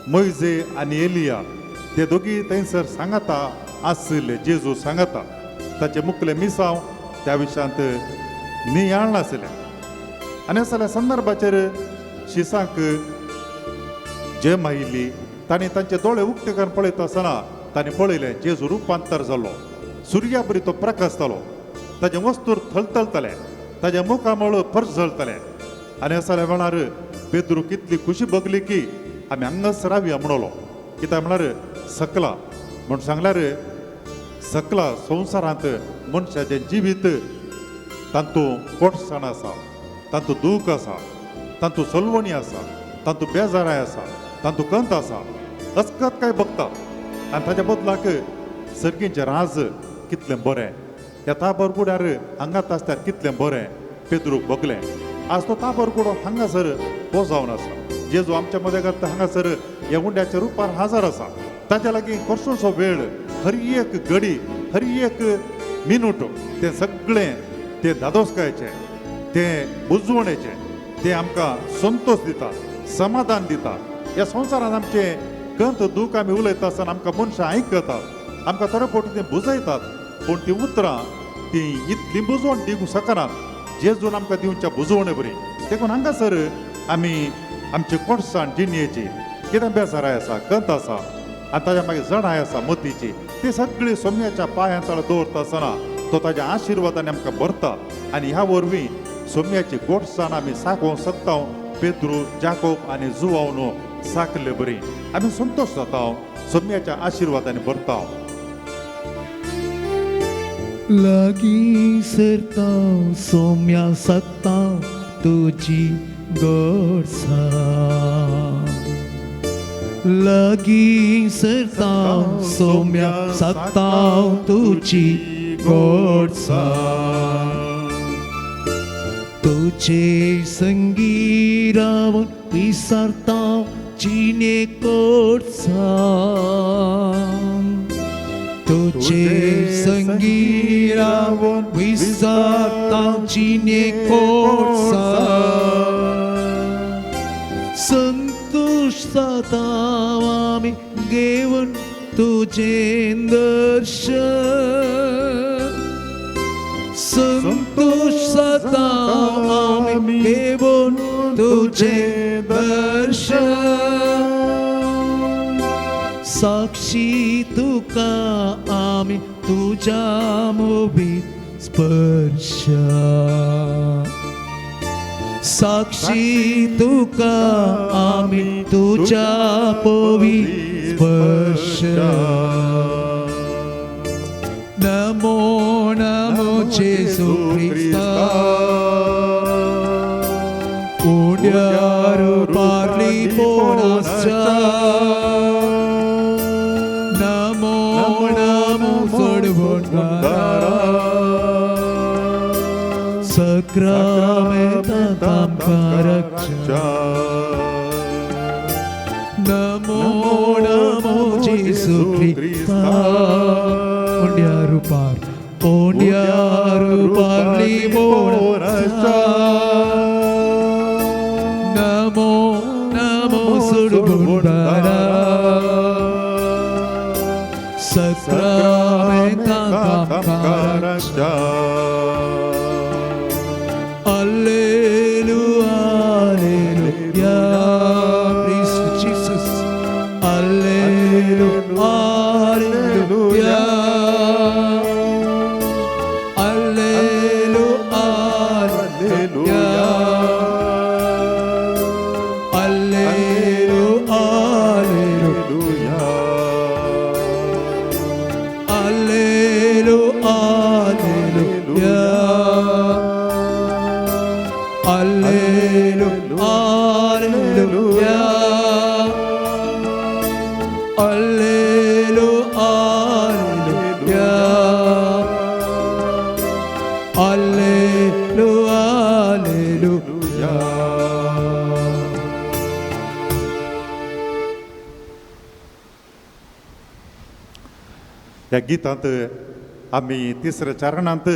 मोयजे आनी एलिया ते दोगी थंयसर सांगाता आशिल्ले. जेजू सांगाता ताचे मुखले मिसांव त्या विशयांत नियाळ नाशिल्लें. आनी असल्या संदर्भाचेर शिसांक जेम आयिल्ली. तांणी तांचे दोळे उक्ते करून पळयता आसतना तांणी पळयलें जेजू रुपांतर जालो. सुर्या बरी तो प्रकाशतालो, ताजें वस्तूर थलथलतालें, ताजें मुखामळ परजळतालें. आनी असल्या वेळार पेद्रूक इतली खुशी भोगली की आमी हांगाच रावया म्हणलो. कित्याक म्हळ्यार सकला म्हूण सांगल्यार सकला संवसारांत मनशाचें जिवीत तातूंत कोटसाण आसा, तातूंत दूख आसा, तातूंत सलवणी आसा, तातूंत बेजाराय आसा, तातूंत कंत आसा, अस्कत काय बघता. आनी ताच्या बदलाक सर्गींचें राज कितलें बरें, ह्या ताबर गुड्यार हांगात आसल्यार कितलें बरें पेद्रूक भोगलें. आज तो ताबर गुडो हांगासर हो जावन आसा. जेजू आमच्या मदेगात हांगासर ह्या उंड्याच्या रुपार हाजर आसा. ताच्या लागीं कसोसो वेळ, हर एक घडी, हर एक मिनूट तें सगळें तें धादोसकायेचें, तें बुजवणेचें, तें आमकां संतोश दिता, समाधान दिता. ह्या संवसारांत आमचें कंत दूख आमी उलयता आसतना आमकां मनशां आयकतात, आमकां थोडे फावटी तें बुजयतात, पूण तीं उतरां तीं इतलीं बुजवण दिवंक शकनात जेजून आमकां दिवच्या बुजवणे बरी. देखून हांगासर आमी आमची कोटसाण जिणयेची कितें बेजाराय आसा, कंत आसा आनी ताज्या मागीर जडाय आसा मतीची, ती सगळी सोम्याच्या पांयां तळा दवरता आसतना तो ताज्या आशिर्वादान आमकां भरता. आनी ह्या वरवीं सोम्याची गोडसाण आमी साकोवंक शकता. पेद्रू, जाकोब आनी जुवावन साकले बरी आमी संतोश जाता, सोम्याच्या आशिर्वादान भरता. लागीं सरता सोम्या सकता तुजी गोडसाण. लागीं सरता सोम्या सकता तुजी गोडसाण. तुजे संगी रावन विसरता जिणे गोडसाण. तुझे संगी रावन विसरता जिणे कोर्सा संतोष जाता आमी घेवन तुजें दर्शन संतोष जाता आमी घेवन तुजें दर्शन साक्षी तुका आमी तुज्या मोबीत स्पर्शा साक्षी तुका आमी तुज्या पवी स्पर्श नमो नमो जेजू क्रिस्ता उड्यार पारली पोणाच्या नमो नमो सोडवणारा सक्रामेंतांत आमकां रक्षा नमो नमो जेजू क्रिस्ता उंड्या रुपार उंड्या रुपारली पोणाच्या नमो नमो सोडवणारा सक्रामेंतांत आमकां रक्षा Alleluia, Alleluia, praise to Jesus. Alleluia, Alleluia, Alleluia, Alleluia, Alleluia, Alleluia, Alleluia. Alleluia, Alleluia, Alleluia, Alleluia, Alleluia, Alleluia. ह्या गितांत आमी तिसऱ्या चरणांत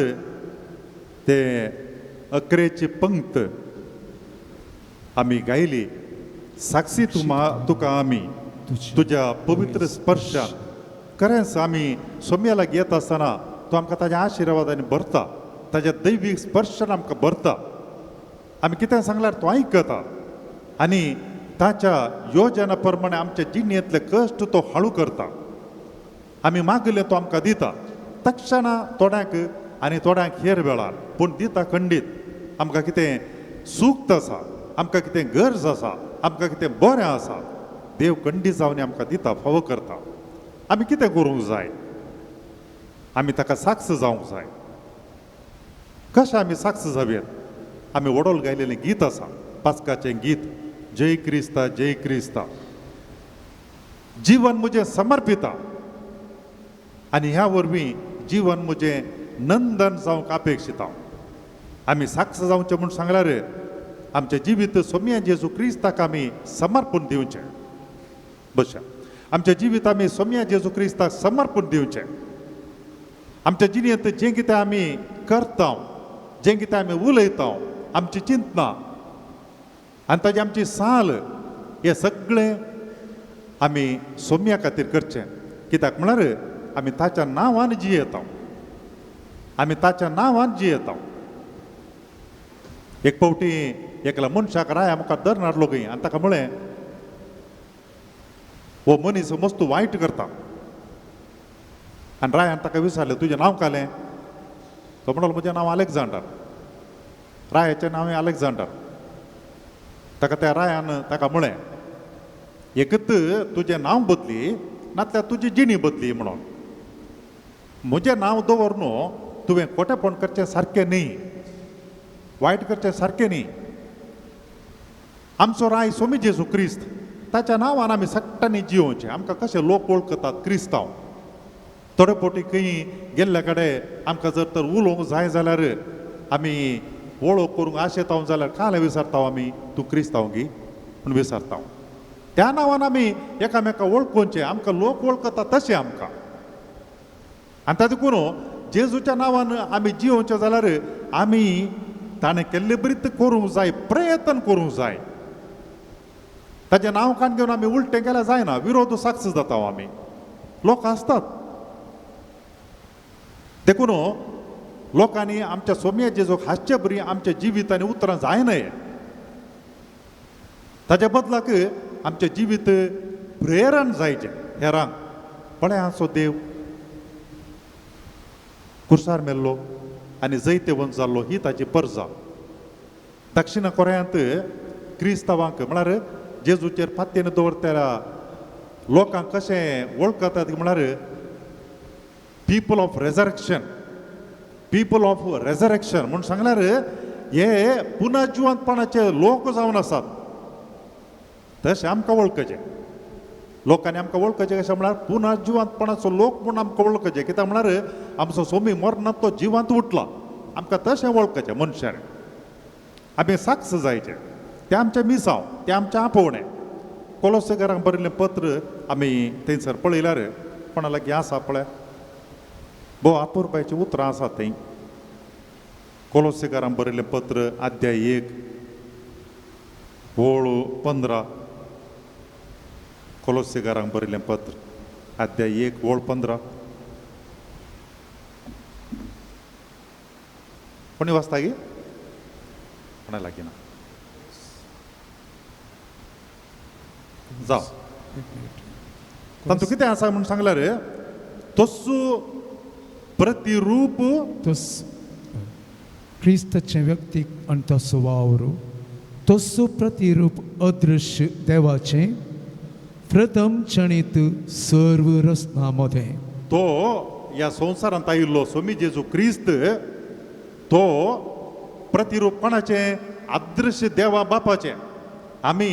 ते अकरेची पंक्त आमी गायली. साक्षी तुका आमी तुज्या पवित्र स्पर्शान. खरेंच आमी सोम्या लागीं येता आसतना तो आमकां ताज्या आशिर्वादांनी भरता, ताज्या दैवीक स्पर्शान आमकां भरता. आमी कितें सांगल्यार तो आयकता आनी ताच्या योजना प्रमाणे आमच्या जिणेंतले कश्ट तो हाळू करता. आमी मागले तो आमकां दिता तक्षणा थोड्यांक आनी थोड्यांक हेर वेळार, पूण दिता खंडीत. आमकां कितें सूक्त आसा, आमकां कितें गरज आसा, आमकां कितें बरें आसा, देव खंडीत जावन आमकां दिता, फावो करता. आमी कितें करूंक जाय? आमी ताका साक्ष जावंक जाय. कशें आमी साक्ष जावयेत? आमी वडोल गायलेलें गीत आसा, पास्काचें गीत, जय क्रिस्ता जय क्रिस्ता. जीवन म्हजें समर्पिता आनी ह्या वरवीं जीवन म्हजें नंदन जावंक अपेक्षिता. आमी साक्ष जावचें म्हूण सांगल्यार आमचें जिवीत सोम्या जेजू क्रिस्ताक आमी समर्पण दिवचें. बशा आमचें जिवीत आमी सोम्या जेजू क्रिस्ताक समर्पण दिवचें. आमच्या जिणेंत जें कितें आमी करता, जें कितें आमी उलयता, आमची चिंतना आनी ताजी आमची साल, हें सगळें आमी सोम्या खातीर करचें. कित्याक म्हळ्यार आमी ताच्या नांवान जियेता, आमी ताच्या नांवान जियेता. एक फावटी एकल्या मनशाक राया मुखार धरून हाडलो खंय आनी ताका म्हळें, हो मनीस मस्त वायट करता. आनी रायान ताका विचारलें, तुजें नांव कालें? तो म्हणलो, म्हजें नांव अलेक्झांडर. रायाचें नांव हें अलेक्झांडर. ताका त्या रायान ताका म्हळें, एकत तुजें नांव बदली नातल्यार तुजी जिणी बदली म्हणून. म्हजें नांव दवर न्हू, तुवें खोटेपण करचें सारकें न्ही, वायट करचें सारकें न्ही. आमचो राय सोमी जेजू क्रिस्त, ताच्या नांवान आमी सगळ्यांनी जियोवचें. आमकां कशें लोक वळखतात क्रिस्तांव. थोडे फावटी खंय गेल्ल्या कडेन आमकां जर तर उलोवंक जाय जाल्यार आमी वळख करूंक आशेता जाल्यार काल विचारता आमी, तूं क्रिस्तांव गी म्हूण विचारता. त्या नांवान आमी एकामेका वळखुचें. आमकां लोक वळखता तशें आमकां. आनी ताका देखून जेजूच्या नांवान आमी जियोवचें जाल्यार आमी ताणें केल्ले बरीत करूंक जाय, प्रयत्न करूंक जाय. ताचें नांव कान घेवन आमी उलटें केल्यार जायना, विरोध साक्ष जाता आमी, लोक आसतात. देखून लोकांनी आमच्या सोम्या जेजूक हांसचे बरी आमच्या जिवीत आनी उतरां जायना. ताच्या बदलाक आमचें जिवीत प्रेरण जायचें हेरांक. पळय आसो देव कुर्सार मेल्लो आनी जैतेवंत जाल्लो, ही ताची परजा. दक्षिण कोरियांत क्रिस्तांवांक म्हळ्यार जेजूचेर फात्येन दवरतल्या लोकांक कशें वळखतात म्हळ्यार people of resurrection, people of resurrection म्हूण सांगल्यार हे पुनर्जिवंतपणाचे लोक जावन आसात. तशें आमकां वळखचें, लोकांनी आमकां वळखचें कशें म्हळ्यार पुनर्जिवंतपणाचो लोक म्हूण आमकां वळखचें. कित्याक म्हळ्यार आमचो सोमी मरणांत तो जिवांत उठला, आमकां तशें वळखचें मनशान. आमी साक्ष जायचें, तें आमचें मिसांव, तें आमचें आपोवणें. कोलोसेकारांक बरयल्लें पत्र आमी थंयसर पळयल्यार कोणा लागीं आसा पळय, भोव अपुरबायचीं उतरां आसात थंय. कोलोसेकारांक बरयल्लें पत्र अध्याय 1 ओळ 15. कोलोसेकारांक बरयल्लें पत्र अध्याय 1 ओळ 15. कोणी वाचता गी? कोणा लागीं ना? जावं तातूंत कितें आसा म्हूण सांगल्यार तस्सो प्रतिरूप क्रिस्ताचें व्यक्तीक आनी तसो वावर, तसो प्रतिरूप अदृश्य देवाचें प्रथम चणीत सर्व रचना मदें. तो ह्या संवसारांत आयिल्लो स्वामी जेजू क्रिस्त तो प्रतिरूप कोणाचें? अदृश्य देवा बापाचें. आमी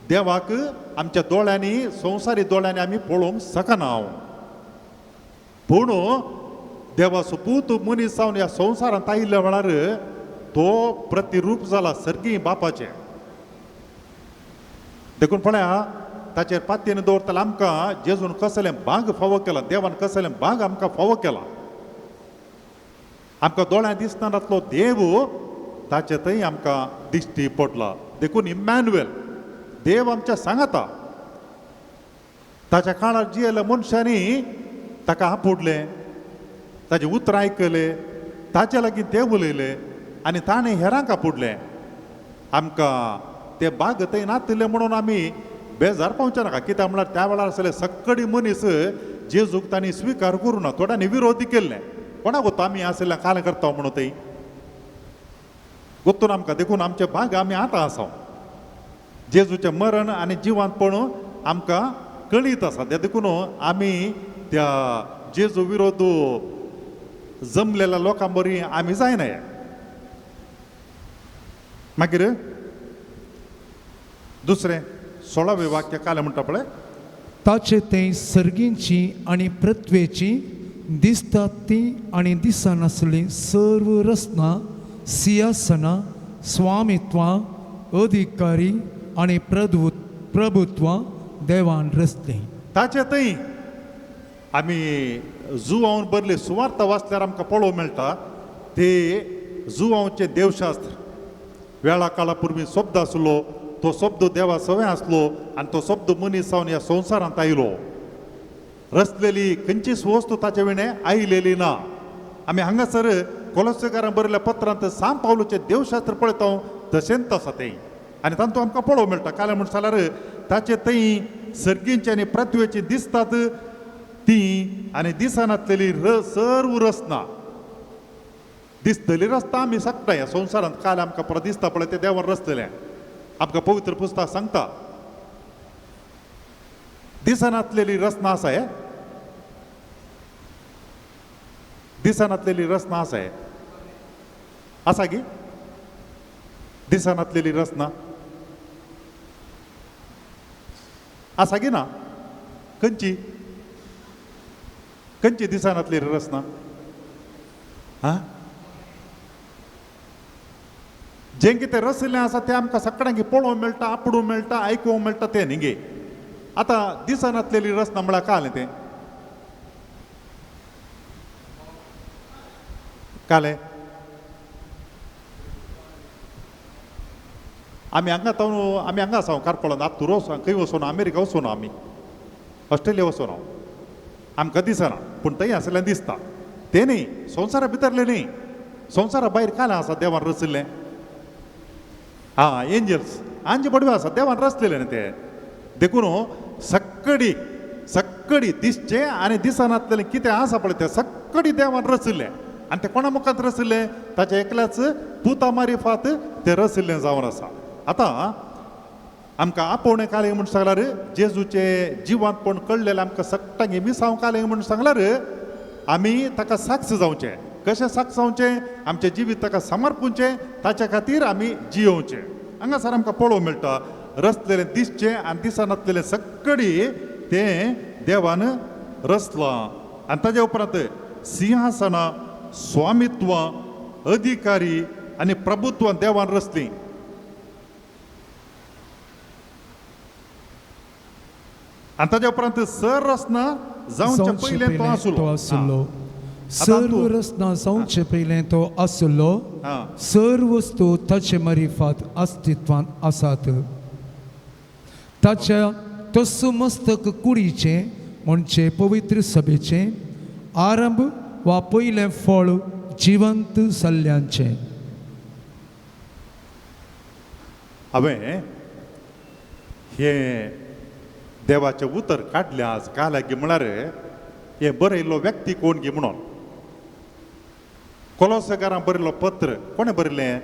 देवाक आमच्या दोळ्यांनी, संवसारी दोळ्यांनी आमी पळोवंक शकना, पूण देवाचो पूत मनीस जावन ह्या संवसारांत आयिल्ल्या वेळार तो प्रतिरूप जाला सर्गी बापाचें. देखून पळया ताचेर पातयेन दवरतले आमकां जेजून कसलें भाग फावो केलां, देवान कसलें भाग आमकां फावो केलां. आमकां दोळ्यां दिसनातलो देव ताचे थंय आमकां दिश्टी पडला. देखून इमॅन्युएल देव आमच्या सांगाता. ताच्या काळार जियेल्ल्या मनशांनी ताका आपुडलें, ताजें उतरां आयकलें, ताचे लागीं ते उलयले आनी ताणें हेरांक आपुडलें. आमकां ते बाग थंय नातिल्ले म्हणून आमी बेजार पावचे नाका. कित्याक म्हळ्यार त्या वेळार आसले सक्कडी मनीस जेजूक तांणी स्विकार करूं ना, थोड्यांनी विरोधी केल्लें. कोणाक गोत्तो आमी आशिल्ल्या काल करता म्हणून थंय गोत्तून आमकां. देखून आमचे भाग आमी आतां आसा. जेजूचें मरण आनी जिवांतपण आमकां कळीत आसा. ते देखून आमी त्या जेजू विरोध जमलेल्या लोकां बरी आमी जायना. मागीर दुसरें 16वें वाक्य काल म्हणटा पळय, ताचे ते सर्गींची आनी पृथ्वेची दिसतात ती आनी दिसनासली सर्व रचना, सिंहासनां, स्वामित्वां, अधिकारी आनी प्रभुत्वां देवान रचलीं. ताचे थंय आमी जुवावन बरले सुवार्ता वाचल्यार आमकां पळोवंक मेळटा ते जुवांवचें देवशास्त्र. वेळा काळा पुर्वी शब्द आसलो, तो शब्द देवा सवें आसलो आनी तो शब्द मनीस जावन ह्या संवसारांत आयलो. रचलेली खंयचीच वस्तू ताचे विणें आयलेली ना. आमी हांगासर कोलोसेकारां बरयल्ल्या पत्रांत सांत पावलूचें देवशास्त्र पळयता तशेंच आसा तें आनी तातूंत आमकां पळोवंक मेळटा. काल म्हण जाल्यार ताचे थंय सर्गींची आनी पृथ्वेची दिसतात ती आनी दिसनातलेली सर्व रचना. दिसतली रस्ता आमी शकता ह्या संवसारांत. काल आमकां परत दिसता पळय तें देवान रचलेलें. आमकां पवित्र पुस्तक सांगता दिसनातलेली रचना आसा. हे दिसनातलेली रचना आसा, हे आसा की दिसनातलेली रचना आसा की ना? खंयची खंयची दिसनातलेली रचना? हा, जें कितें रचिल्लें आसा तें आमकां सगळ्यांक पळोवंक मेळटा, आपडूंक मेळटा, आयकूंक मेळटा तें न्ही गे. आतां दिसनातलेली रचना म्हळ्यार काल तें कालें आमी हांगा तावन आमी हांगा आसा कारकोळान आत्तूर वचोन खंय वचोना, अमेरिका वचोना, आमी ऑस्ट्रेलिया वचोना, आमकां दिसना, पूण थंय आसल्यार दिसता. तें न्ही संवसारा भितरलें न्ही, संवसारा भायर कालें आसा देवान रचिल्लें. आं एंजल्स आंजे पडवे आसा देवान रचलेलें न्ही तें. देखून सक्कडी सक्कडी दिसचें आनी दिसनातलें कितें आसा पळय तें सक्कडी देवान रचिल्लें. आनी तें कोणा मुखार रचिल्लें? ताच्या एकल्याच पुता मारिफात तें रचिल्लें जावन आसा. आतां आमकां आपोवणें कालें म्हूण सांगल्यार जेजूचें जिवांतपण कळ्ळेलें आमकां सगटांक मिसांव कालें म्हूण सांगल्यार आमी ताका साक्ष जावचें. कशें साक्ष जावचें? आमचें जिवीत ताका समर्पुचें, ताच्या खातीर आमी जियोवचें. हांगासर आमकां पळोवंक मेळटा रचलेलें दिसचें आनी दिसनातलेलें सक्कडी तें देवान रचलां. आनी ताज्या उपरांत सिंहासनां, स्वामित्वां, अधिकारी आनी प्रभुत्वां देवान रचलीं. आनी ताज्या उपरांत सर रचना जावचे पयलें तो आसलो. सर्व रचना जावचे पयलें तो आसलो. सर्व वस्तू ताचे मारिफात अस्तित्वांत आसात. ताच्या तसो मस्तक कुडीचें म्हणजे पवित्र सभेचें आरंभ वा पयलें फळ जिवंत सल्ल्यांचें. हांवें हें देवाचें उतर काडलें आज काल लागीं म्हळ्यार हें बरयल्लो व्यक्ती कोण गी म्हणून. कोलोसकारां बरयल्लो पत्र कोणें बरयलें?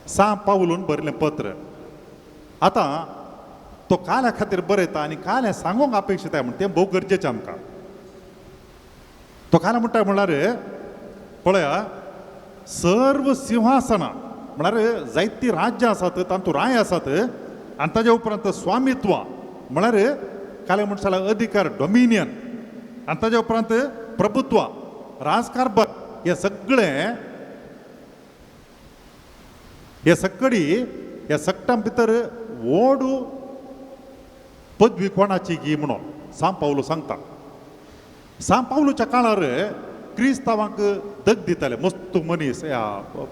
सां पावलून बरयलें पत्र. आतां तो काल्या खातीर बरयता आनी कालें सांगूंक अपेक्षीत आहे म्हण तें भोव गरजेचें आमकां. तो काल्या म्हणटा म्हळ्यार पळया सर्व सिंहासनां म्हळ्यार जायतीं राज्यां आसात, तातूंत राय आसात आनी ताज्या उपरांत स्वामित्वां म्हळ्यार काल्या म्हणटा जाल्यार अधिकार डोमिनियन आनी ताज्या उपरांत प्रभुत्वां, राजकारभार, हे सगळें हे सक्कडी ह्या सगटां भितर व्हड पदवी कोणाची गी म्हणून सां पावलू सांगता. सां पावलूच्या काळार क्रिस्तांवांक दग दिताले, मस्तू मनीस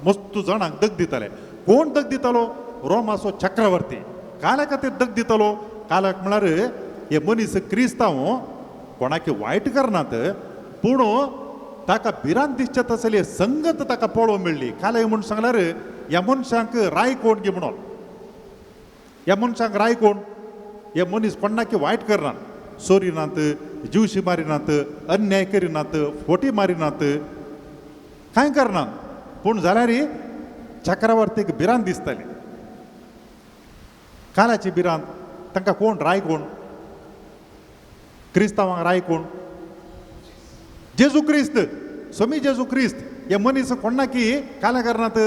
मस्तू जाणांक दग दिताले. कोण दग दितालो? रोमाचो चक्रवर्ती. काल्या खातीर दग दितालो? काल्याक म्हळ्यार हे मनीस क्रिस्तांव कोणाक वायट करनात, पूण ताका भिरांत दिसचे तसली संगत ताका पळोवंक मेळ्ळी. काल्या म्हूण सांगल्यार ह्या मनशांक राय कोण गी म्हणून, ह्या मनशांक राय कोण? हे मनीस कोणाक वायट करनात, चोरिनात, जीवशी मारिनात, अन्याय करिनात, फोटी मारिनात, कांय करनात, पूण जाल्यार चक्रवर्तीक भिरांत दिसताली. कालाची भिरांत तांकां कोण राय कोण? क्रिस्तांवांक राय कोण? जेजू क्रिस्त, स्वामी जेजू क्रिस्त. हे मनीस कोणाकी काल्या करनात,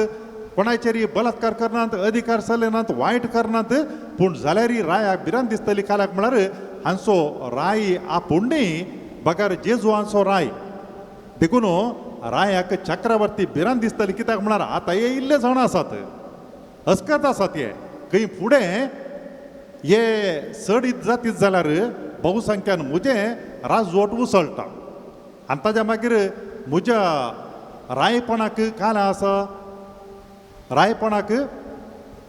कोणाचेर बलात्कार करनात, अधिकार चलयनात, वायट करनात, पूण जाल्यार रायाक भिरांत दिसतली. काल्याक म्हळ्यार हांचो राय आपूण न्ही बगर जेजू हांचो राय. देखून रायाक चक्रवर्ती भिरांत दिसतली. कित्याक म्हळ्यार आतां हे इल्ले जाणां आसात, अस्कत आसात, हे खंय फुडें हे चडीत जातीत जाल्यार बहुसंख्यान म्हजें राजवट उसळटा आनी ताज्या मागीर म्हज्या रायपणाक काल आसा, रायपणाक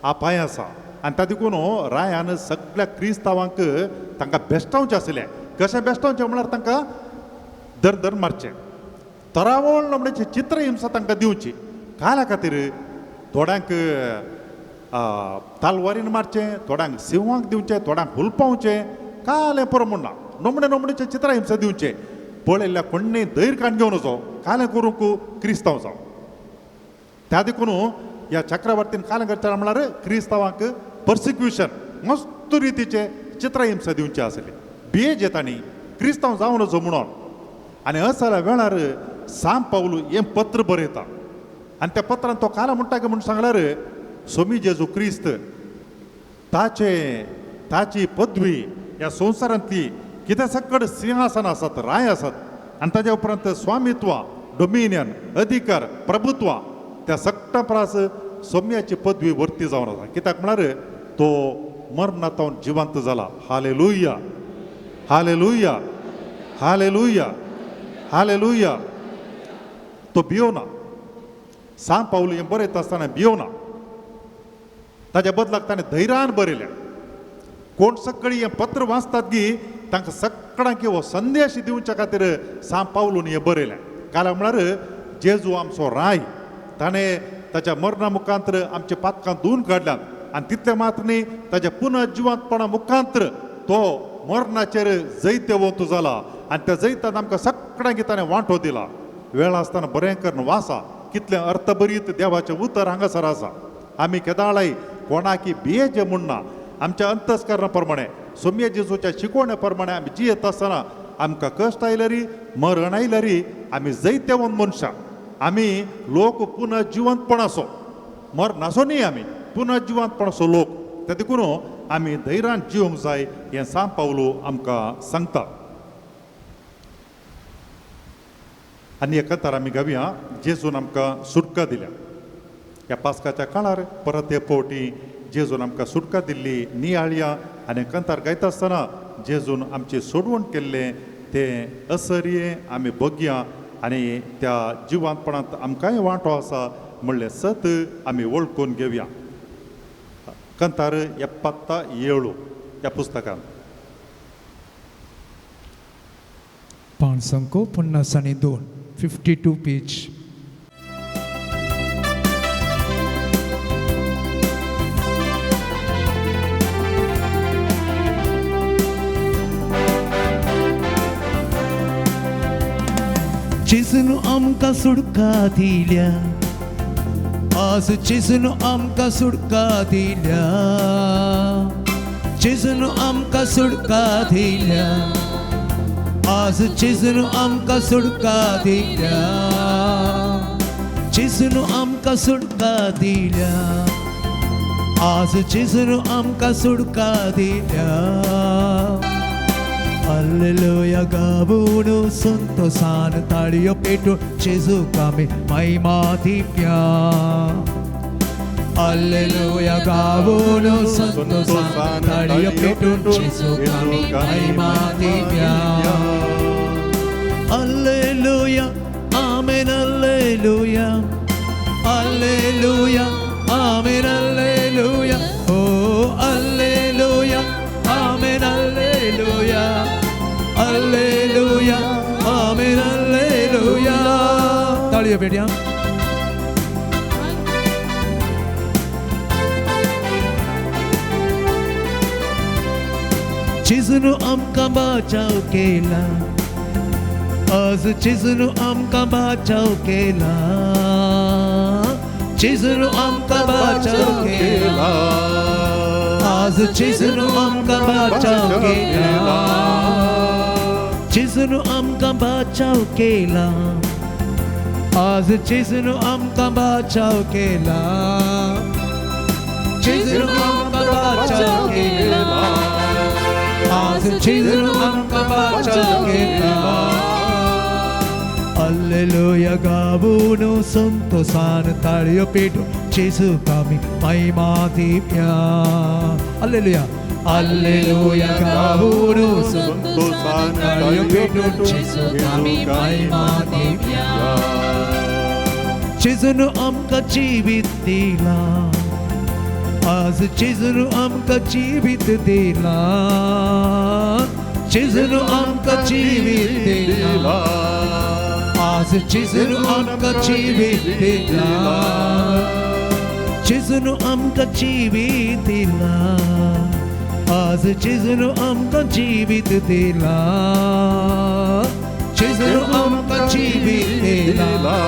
आपाय आसा. आनी ता देखून रायान सगळ्या क्रिस्तांवांक तांकां बेश्टावचें आसलें. कशें बेश्टावचें म्हळ्यार तांकां दर दर मारचें, तरावळ म्हणजे चित्रहिंसा तांकां दिवची. काल्या खातीर थोड्यांक तालवारीन मारचें, थोड्यांक सिंहांक दिवचें, थोड्यांक हुलपावचें, कालें पुरो म्हणना नमणे नमणेचें चित्रहिंसा दिवचें. पळयल्ल्या कोण्णें धैर्य काण घेवन वचो कालें करूंक क्रिस्तांव जावं. त्या देखून ह्या चक्रवर्तीन कालें करता म्हळ्यार क्रिस्तांवांक पर्सिक्युशन मस्त रितीचें चित्रहिंसा दिवचें आसलें. भियेजे तांणी क्रिस्तांव जावन वचो म्हणून. आनी असल्या वेळार सां पावलू हें पत्र बरयता आनी त्या पत्रान तो काल म्हणटा की म्हूण सांगल्यार स्वामी जेजू क्रिस्त ताचे ताची पदवी ह्या संवसारांतली कितें सकड सिंहासन आसात, राय आसात आनी ताज्या उपरांत स्वामित्वां, डोमिनियन, अधिकार, प्रभुत्वां, त्या सगटा प्रास सोम्याची पदवी वरती जावन आसा. कित्याक म्हळ्यार तो मरणांत जिवंत जाला. Hallelujah, hallelujah, hallelujah, hallelujah. तो भियोना. सांत पावल हें बरयता आसतना भियोना, ताज्या बदलाक ताणें धैर्यान बरयलें. कोण सगळीं हें पत्र वाचतात गी तांकां सगळ्यांक हो संदेश दिवच्या खातीर सांत पावलून हें बरयलें. कारण म्हळ्यार जेजू आमचो राय, ताणें ताच्या मरणा मुखांतर आमच्या पातकां धुवन काडल्यात आनी तितलें मात्र न्ही ताच्या पुनर्जिवंतपणा मुखांतर तो मरणाचेर जैतवंत जाला आनी त्या जैतान आमकां सगळ्यांक ताणें वांटो दिला. वेळ आसतना बरें करून वाचा, कितलें अर्थभरीत देवाचें उतर हांगासर आसा. आमी केदाळाय कोणाकी भियेचें म्हूण ना, आमच्या अंतस्करणा प्रमाणे सोम्या जेजूच्या शिकवण्या प्रमाणे आमी जियेत आसतना आमकां कश्ट आयल्यारी मरण आयल्यारी आमी जैतवंत मनशां. आमी लोक पुनर्जिवंतपणाचो, मरणाचो न्ही, आमी पुनर्जिवंतपणाचो लोक. ते देखून आमी धैर्यान जिवंक जाय हें सांत पावलू आमकां सांगता. आनी एकत्र आमी गावया जेजून आमकां सुटका दिल्या. ह्या पास्काच्या काळार परत हे फावटी जेजून आमकां सुटका दिल्ली नियाळया आनी कंतार गायता आसतना जेजून आमची सोडवण केल्लें तें असरये आमी बगया आनी त्या जिवांतपणांत आमकांय वांटो आसा म्हणलें सत आमी वळखून घेवया. कंतार 77 ह्या पुस्तकांत. 552, 52 पेज. जेजून आमकां सुटका दिल्या, आज जेजून आमकां सुटका दिल्या, जेजून आमकां सुटका दिल्या, आज जेजून आमकां सुटका दिल्या, जेजून आमकां सुटका दिल्या, आज जेजून आमकां सुटका दिल्या. Alleluia गावून संतोषान ताळयो पेटून जेजूक आमी महिमा दिव्या. Alleluia गावून संतोषान ताळयो पेटून जेजूक आमी महिमा Divya. Alleluia, amen, alleluia, alleluia, amen, alleluia, oh alleluia, amen, alleluia, alleluia, amen, alleluia. ताळयो पेटया. जेजून आमकां बाचाव केला, आज जेजून आमकां बाचाव केला, जेजून आमकां बाचाव केला, आज जेजून आमकां बाचाव केला, जेजून आमकां बाचाव केला, आज जेजून आमकां बाचाव केला, जेजून आमकां बाचाव केला, आज जेजून आमकां बाचाव केला. Alleluia गावून संतोषान ताळयो पेटून जेजूक आमी महिमा दिव्या. Alleluia, Alleluia गावून संतोषान ताळयो पेटून जेजूक आमी महिमा दिव्या. जेजून आमकां जिवीत दिलां, आज जेजून आमकां जिवीत दिलां, जेजून आमकां जिवीत दिलां, आज जेजून आमकां जिवीत दिलां, जेजून आमकां जिवीत दिलां, आज जेजून आमकां जिवीत दिलां, जेजून आमकां जिवीत दिलां,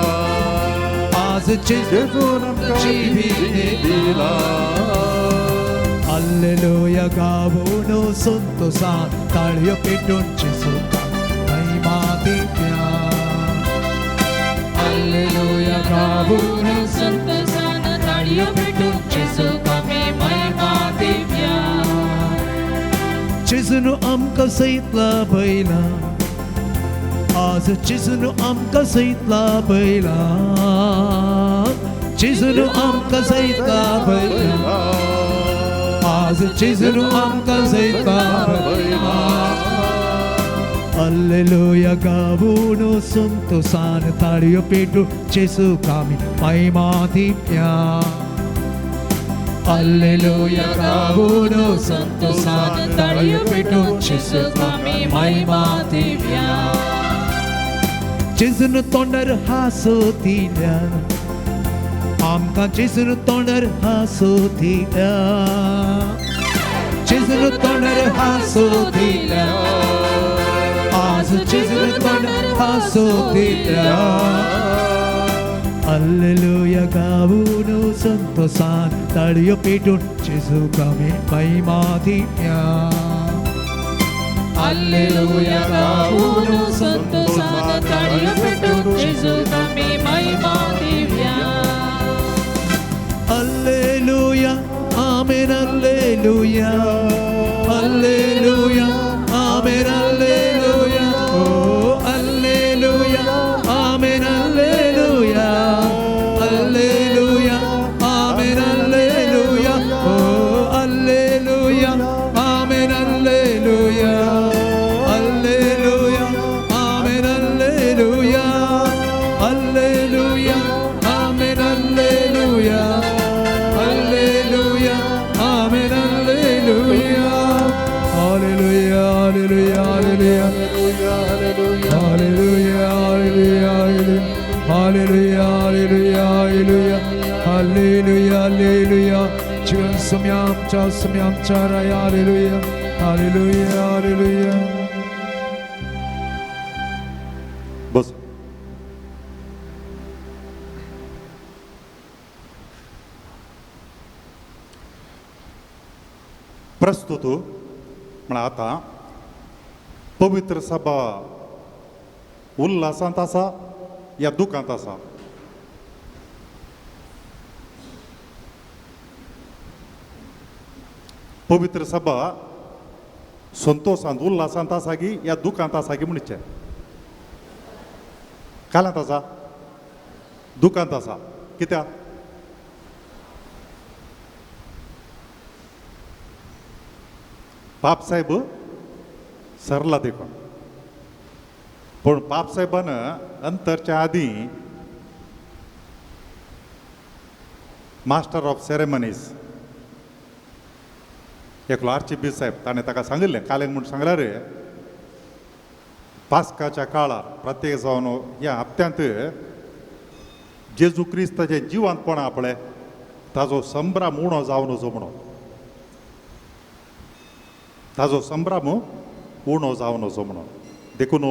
आज जेजून आमकां जिवीत दिलां. Alleluia गावून संतोषान ताळयो पेटून जेजूक महिमा दिव्या. Alleluia गावून संतोषान ताळयो पेटून जेजूक आमी महिमा दिव्या. जेजून आमकां सयत लाभयला, आज जेजून आमकां सयत लाभयला, जेजून आमकां सयत लाभयला, आज जेजून आमकां सयत लाभयला. Alleluia गावून संतोषान ताळयो पेटून जेजूक आमी महिमा दिवया. Alleluia गावून संतोषान ताळयो पेटून जेजूक आमी महिमा दिवया. जेजून तोंडार हांसो दिल्या, आमकां जेजून तोंडार हांसो दिल्या, जेजून तोंडार हांसो दिल्या, आज जेजून तोंडार हांसो दिल्या. Alleluia गावून संतोषान ताळयो पेटून जेजूक आमी महिमा दिवया. Alleluia गावून संतोषान ताळयो पेटून जेजूक आमी महिमा दिवया. Alleluia, amen, alleluia, alleluia, amen, alleluia, oh alleluia, amen, alleluia, alleluia, amen, alleluia, oh alleluia, amen, alleluia, alleluia, amen, alleluia, alleluia, amen, alleluia, alleluia, amen, alleluia. Alleluia, alleluia, alleluia, alleluia, alleluia, alleluia, alleluia, alleluia, alleluia, alleluia. जीवन समय आमच्या समय आमच्या राया. Alleluia, alleluia, alleluia. बस. प्रस्तुत म्हळ्यार आतां पवित्र सभा उल्हासांत आसा या दुखांत आसा? पवित्र सभा संतोषांत उल्हासांत आसा की या दुखांत आसा की म्हणचे? कालांत आसा, दुखांत आसा. कित्याक? पापसाहेब सरला देखून. पूण पापसाहेबान अंतरच्या आदीं मास्टर ऑफ सेरेमनीज एकलो आर्ची साहेब ताणें ताका सांगिल्लें, कालेंग म्हूण सांगल्यार पास्काच्या काळार प्रत्येक जावन ह्या हप्त्यांत जेजू क्रिस्ताचें जिवंतपण आपलें ताजो संभ्रम उणो जावन वचो म्हणून, ताजो संभ्रम उणो जावन वचो म्हणून. देखून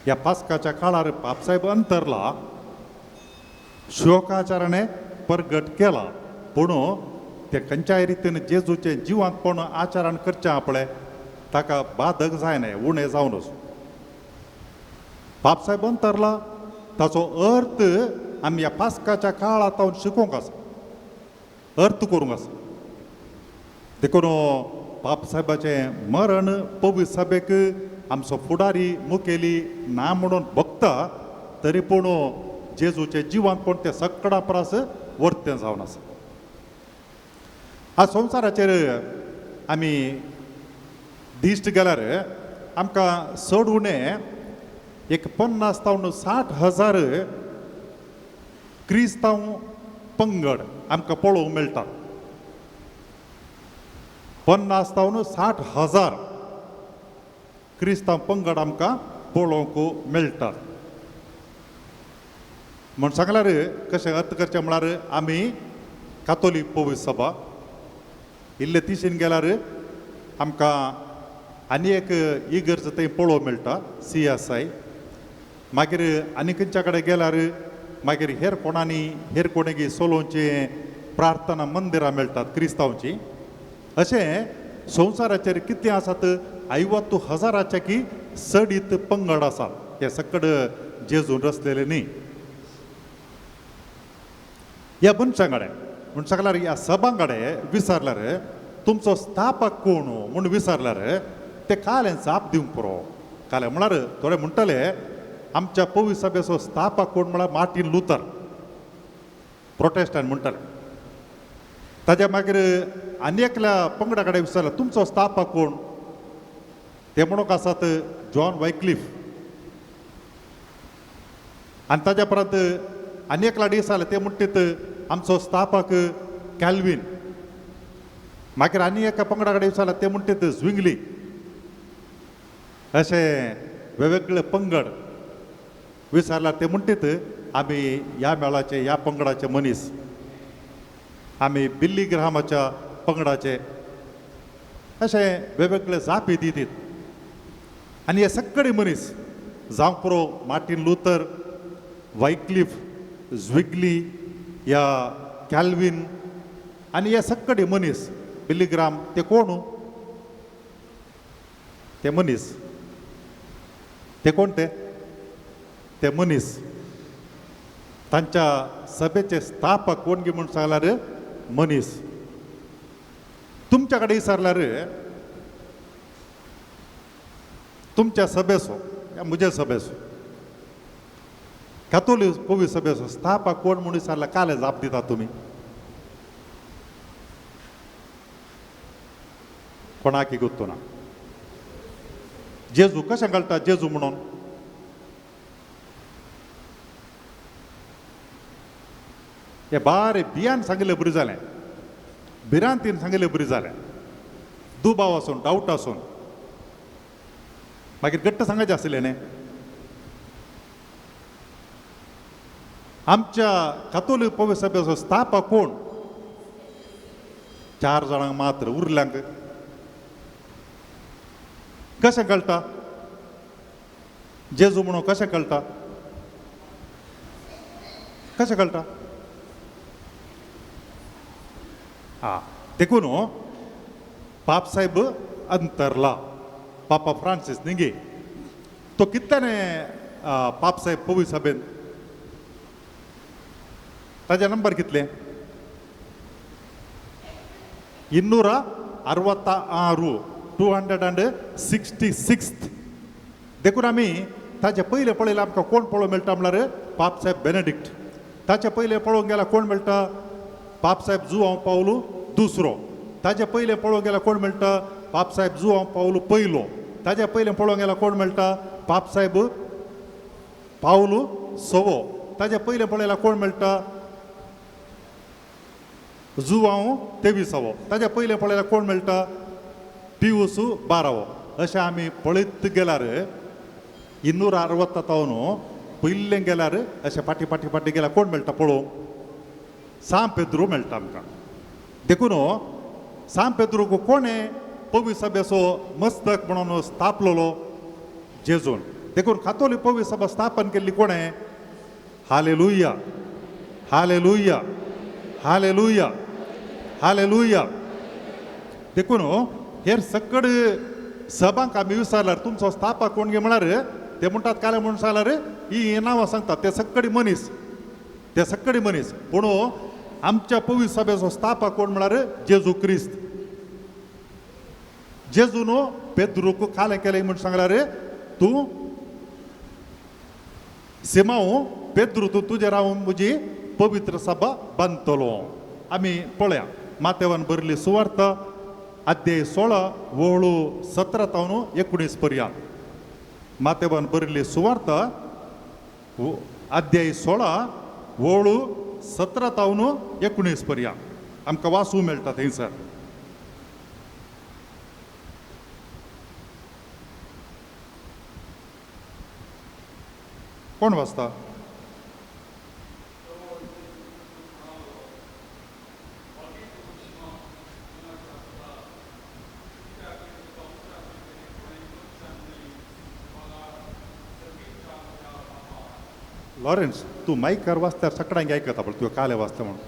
ह्या पास्काच्या काळार पापसाहेब अंतरला शोकाचाराने प्रगट केला, पूण ते खंयच्याय रितीन जेजूचें जिवंतपण आचरण करचें आपलें ताका बाधक जायना, उणें जावन वचूं. पापसाहेब अंतरला ताचो अर्थ आमी ह्या पास्काच्या काळांत शिकोवंक आसा, अर्थ करूंक आसा. देखून बापसाहेबाचें मरण पवित्र सभेक आमचो फुडारी मुखेली ना म्हणून भोगता, तरी पूण जेजूचें जिवंतपण तें सगळ्या परस वर्तें जावन आसा. आज संवसाराचेर आमी दिश्ट गेल्यार आमकां चड उणें एक 50 तावन 60 हजार क्रिस्तांव पंगड आमकां पळोवंक मेळटा. 50 तावन 60 हजार क्रिस्तांव पंगड आमकां पळोवंक मेळटात. म्हण सांगल्यार कशें अर्थ करचें म्हळ्यार आमी कातोलीक पवित्र सभा इल्ले तिशीन गेल्यार आमकां आनी एक इगर्ज थंय पळोवंक मेळटा, CSI. मागीर आनी खंयच्या कडेन गेल्यार मागीर हेर कोणांनी हेर कोणेगी सोलोवचें प्रार्थना मंदिरां मेळटात क्रिस्तांवचीं. अशें संवसाराचेर कितें आसात 50 हजाराच्या की चडीत पंगड आसात, हे सकड जेजून रचलेले न्ही. ह्या मनशां कडेन म्हूण सांगल्यार ह्या सभां कडेन विचारल्यार तुमचो स्थापक कोण म्हूण विचारल्यार ते कालें जाप दिवंक पुरो. कालें म्हळ्यार थोडे म्हणटले आमच्या पवित्र सभेचो स्थापक कोण म्हळ्यार मार्टीन लुथर, प्रोटेस्टंट म्हणटाले. ताज्या मागीर आनी एकल्या पंगडा कडेन विचारलें तुमचो स्थापक कोण, ते म्हणूंक आसात जॉन वायक्लिफ. आनी ताज्या उपरांत आनी एक लाडी आसले ते म्हणटीत आमचो स्थापक कॅल्विन. मागीर आनी एका पंगडा कडेन विचारलें ते म्हणटीत झविंगली. अशें वेगवेगळे पंगड विचारल्यार ते म्हणटीत आमी ह्या मेळाचे ह्या पंगडाचे मनीस, आमी बिल्ली ग्रामाच्या पंगडाचे, अशें वेगवेगळे जापी दितीत. आनी हे सगळे मनीस जावंक पुरो मार्टीन लुथर, वायक्लिफ, झविंगली या कॅल्विन आनी हे सगळे मनीस बिल्ली ग्राम ते कोण? ते मनीस. ते कोण? ते ते मनीस. तांच्या सभेचे स्थापक कोण गी म्हूण सांगल्यार मनीस. तुमच्या कडेन विचारल्यार तुमच्या सभेचो या म्हज्या सभेचो कातोली पवी सभेचो स्थापक कोण म्हूण विचारल्यार काले जाप दिता तुमी? कोणाकी गुत्तो ना. जेजू कशें कळटा जेजू म्हणून? हे बारे बियान सांगिल्लें बरें जालें, भिरांतीन सांगिल्लें बरें जालें, दुबाव आसून डावट आसून मागीर घट्ट सांगायचें आसलें न्ही. आमच्या कातोलीक पवी सभेचो स्थापक कोण? 4 जाणांक मात्र उरल्यांक कशें कळटा जेजू म्हणून? कशें कळटा? कशें कळटा? हा, देखून पापसाहेब अंतरला पापा फ्रांसीस निगे तो कितल्याने पापसाहेब पवी सभेन ताजे नंबर कितले? 266, 266. देखून आमी ताचे पयले पळयल्यार आमकां कोण पळोवंक मेळटा म्हणल्यार पापसाहेब बेनेडिक्ट. ताचे पयले पळोवंक गेल्यार कोण मेळटा? पापसाहेब जुआंव पावलू दुसरो. ताचे पयले पळोवंक गेल्यार कोण मेळटा? पापसाहेब जुआंव पावलू पयलो. ताचे पयले पळोवंक गेल्यार कोण मेळटा? पापसाहेब पावलू सवो. ताचे पयले पळयल्यार कोण मेळटा? जुआंव 23वो. ताचे पयले पळयल्यार कोण मेळटा? पियूस 12वो. अशें आमी पळयत गेल्यार 260 पयलें गेल्यार अशें फाटीं फाटीं फाटीं गेल्यार कोण मेळटा पळोवंक? सांत पेद्रू मेळटा आमकां. देखून सांत पेद्रूक कोणें पवी सभेचो मस्तक म्हणून स्थापलेलो? जेजून. देखून कातोलीक पवी सभा स्थापन केल्ली कोणें? Hallelujah, hallelujah, hallelujah, hallelujah. देखून हेर सगळे सभांक आमी विचारल्यार तुमचो स्थापक कोण गे म्हळ्यार ते म्हणटात काले म्हणून सांगल्यार ही नांवां सांगतात ते सगळे मनीस, ते सगळे मनीस. पूण आमच्या पवी सभेचो स्थापक कोण म्हळ्यार जेजू क्रिस्त. जेजून पेद्रूक कालें केलें म्हूण सांगल्यार तूं सिमांव पेद्रू तूं तुजेर हांव म्हजी पवित्र सभा बांदतलो. आमी पळया मातेवान बरयल्ली सुवार्ता अध्याय 16 वळू 17 तावन 19 पर्यंत. मातेवान बरयल्ली सुवार्ता अध्याय 16 वळू 17 तावन 19 पर्यंत आमकां वाचूंक मेळटा थंयसर. कोण वाचता? लॉरेन्स तूं मायकार वाचल्यार सगळ्यांक आयकता पळय तुवें काले वाचता म्हणून.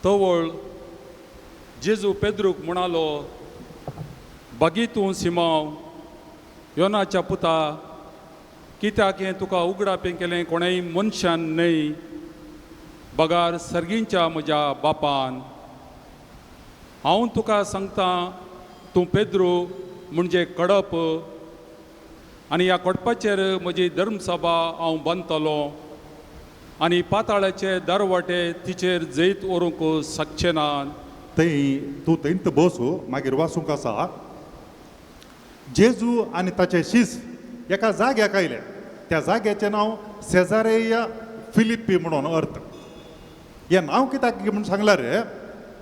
तवळ जेजू पेद्रूक म्हणालो, बागी तूं सिमांव योनाच्या पुता, कित्याक हें तुका उगडापें केलें कोणेय मनशान न्हय बगार सर्गींच्या म्हज्या बापान. हांव तुका सांगता तूं पेद्रू म्हणजे कडप आनी ह्या कडपाचेर म्हजी धर्मसभा हांव बांदतलो आनी पाताळाचे दरवाटे तिचेर जैत व्हरूंक शकचे ना. थंय तूं थंयत बस, मागीर वासूंक आसा. जेजू आनी ताचे शीस एका जाग्याक आयले. त्या जाग्याचें नांव सेजारेया फिलिप्पी म्हणून अर्थ. हें नांव कित्याक म्हूण सांगल्यार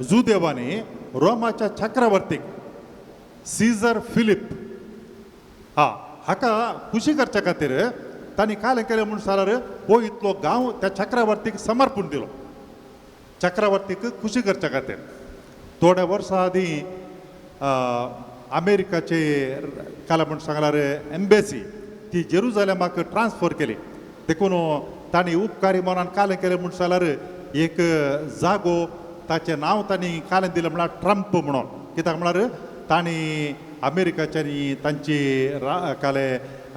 जुदेवांनी रोमाच्या चक्रवर्तीक सीजर फिलीप हा हाका खुशी करच्या खातीर तांणी कालें केलें म्हूण सांगल्यार हो इतलो गांव त्या चक्रवर्तीक समर्पून दिलो, चक्रवर्तीक खुशी करच्या खातीर. थोड्या वर्सां आदीं अमेरिकाचे काल म्हूण सांगल्यार एम्बेसी ती जेरुजलेमाक ट्रान्सफर केली. देखून तांणी उपकारी मनान कालें केलें म्हूण सांगल्यार एक जागो ताचें नांव तांणी कालें दिलें म्हळ्यार ट्रंप म्हणून. कित्याक म्हळ्यार तांणी अमेरिकाच्यानी तांची काले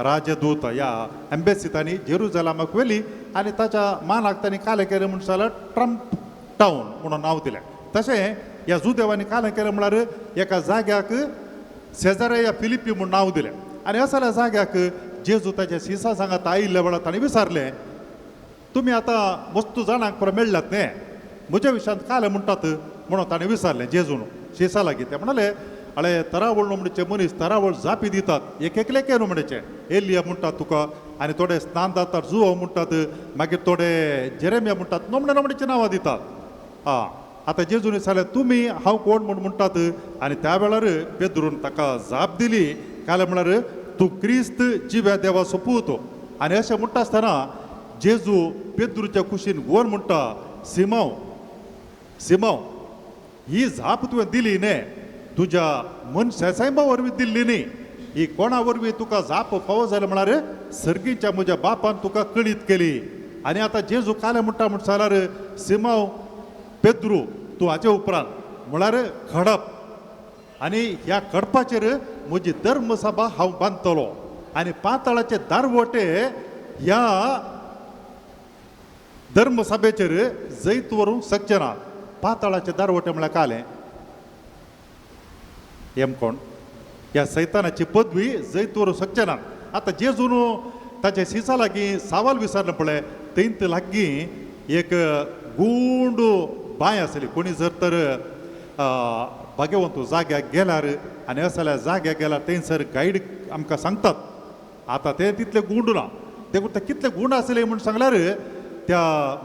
राजदूत ह्या एम्बेसी तांणी जेरुजलेमाक व्हेली आनी ताच्या मानाक तांणी कालें केलें म्हूण सांगल्यार ट्रंप टावन म्हणून नांव दिलें. तशें ह्या जुदेवांनी कालें केलें म्हळ्यार एका जाग्याक सेजारेया फिलिप्पी म्हूण नांव दिलें. आनी असल्या जाग्याक जेजू ताच्या शिसा सांगात आयिल्ल्या वेळार ताणें विचारलें, तुमी आतां वस्तू जाणांक पुरो मेळ्ळ्यात न्ही, म्हज्या विशयांत कालें म्हणटात म्हणून ताणें विचारलें जेजून शिसा लागीं. ते म्हणाले, अळे तरावळ न्हू मनीस तरावळ जापी दितात, एक एकले के न्हू म्हणचे एलिया म्हणटात तुका, आनी थोडे स्नान दातार जुओ म्हणटात, मागीर थोडे जेरेमिया म्हणटात, नोमणे नोमणेची नांवां दितात. आं आतां जेजून विचारलें, तुमी हांव कोण म्हूण म्हणटात? आनी त्या वेळार पेद्रून ताका जाप दिली, कालें म्हळ्यार तूं क्रिस्त जिव्या देवाचो पूत. आनी अशें म्हणटा आसतना जेजू पेद्रूच्या कुशीन गोर म्हणटा, सिमांव सिमांव ही जाप तुवें दिली न्ही, तुज्या मनशा सायबा वरवीं दिल्ली न्ही, ही कोणा वरवीं तुका जाप फावो जाली म्हळ्यार सर्गीच्या म्हज्या बापान तुका कळीत केली. आनी आतां जेजू कालें म्हणटा म्हण जाल्यार सिमांव पेद्रू तूं हाचे उपरांत म्हळ्यार खडप, आनी ह्या खडपाचेर म्हजी धर्मसभा हांव बांदतलो आनी पाताळाचे दारवटे ह्या धर्मसभेचेर जैत व्हरूंक शकचे ना. पाताळाचे दारवटे म्हळ्यार कालें एम कोण ह्या सैतानाची पदवी जैत व्हरूंक शकचे ना. आतां जेजून ताचे शिसा लागीं सवाल विचारलें पळय, थंयत लागीं एक गुंड बांय आसली. कोणी जर तर भाग्यवंत जाग्याक गेल्यार आनी असल्या जाग्याक गेल्यार थंयसर गायड आमकां सांगतात. आतां ते तितले गुंड ना, देखून ते कितले गुंड आसले म्हूण सांगल्यार त्या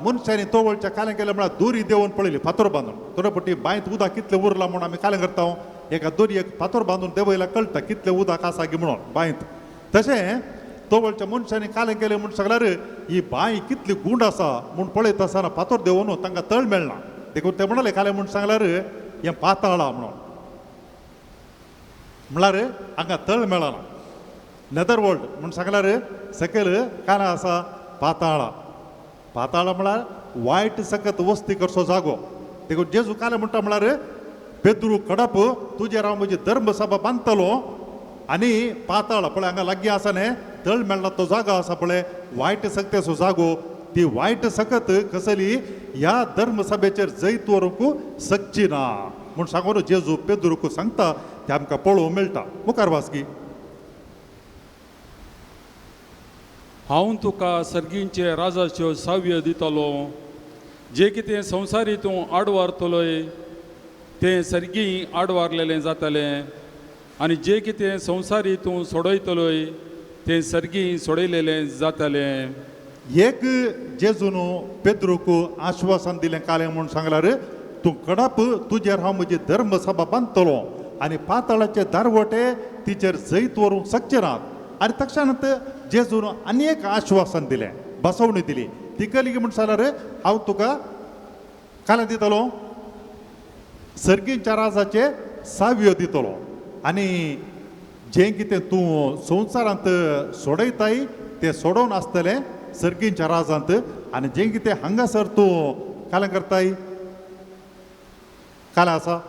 मनशांनी तवळच्या कालें केलें म्हळ्यार दोरी देंवोवन पळयली फातर बांदून. थोडे पटी बांयत उदक कितलें उरलां म्हूण आमी कालें करता, एका दोरयेक फातर बांदून देंवयल्यार कळटा कितलें उदक आसा की म्हणून बांयत. तशें तवळच्या मनशांनी कालें केलें म्हूण सांगल्यार ही बांय कितली गुंड आसा म्हूण पळयत आसतना फातर देंवोवन तांकां तळ मेळना. देखून ते म्हणाले कालें म्हूण सांगल्यार हें पाताळा म्हणून, म्हळ्यार हांगा तळ मेळना. नेदर वर्ल्ड म्हूण सांगल्यार सकयल कालें आसा पाताळा. पाताळा म्हळ्यार वायट सकत वस्ती करचो जागो. देखून जेजू कालें म्हणटा म्हळ्यार पेद्रू खडप तुजेर हांव म्हजी धर्मसभा बांदतलो आनी पाताळ पळय हांगा लागीं आसा न्ही तळ मेळना तो जागो आसा पळय वायट सक्तेचो जागो, ती वायट सकत कसली ह्या धर्मसभेचेर जैत व्हरूंक शकची ना म्हूण सांगून जेजू पेद्रूक सांगता तें आमकां पळोवंक मेळटा. मुखार वाचकी. हांव तुका सर्गींचे राजाच्यो साव्य दितलो, जे कितें संवसारी तूं आडवारतलोय तें सर्गी आडवारलेलें जातलें, आनी जे कितें संवसारी तूं सोडयतलोय तें सर्गी सोडयलेलें जातलें. एक जेजून पेद्रूक आश्वासन दिलें कालें म्हूण सांगल्यार तूं खडप तुजेर हांव म्हजी धर्मसभा बांदतलो आनी पाताळाचे दारवटे तिचेर जैत व्हरूंक शकचे नात. आनी तक्षणांत जेजून आनी एक आश्वासन दिलें, बसवणी दिली. ती कली म्हूण सांगल्यार हांव तुका कालें दितलो सर्गीच्या राजाचे साव्यो दितलो आनी जें कितें तूं संवसारांत सोडयताय तें सोडोवन आसतलें सर्गींच्या राजांत, आनी जें कितें हांगासर तूं कालें करताय कालें आसा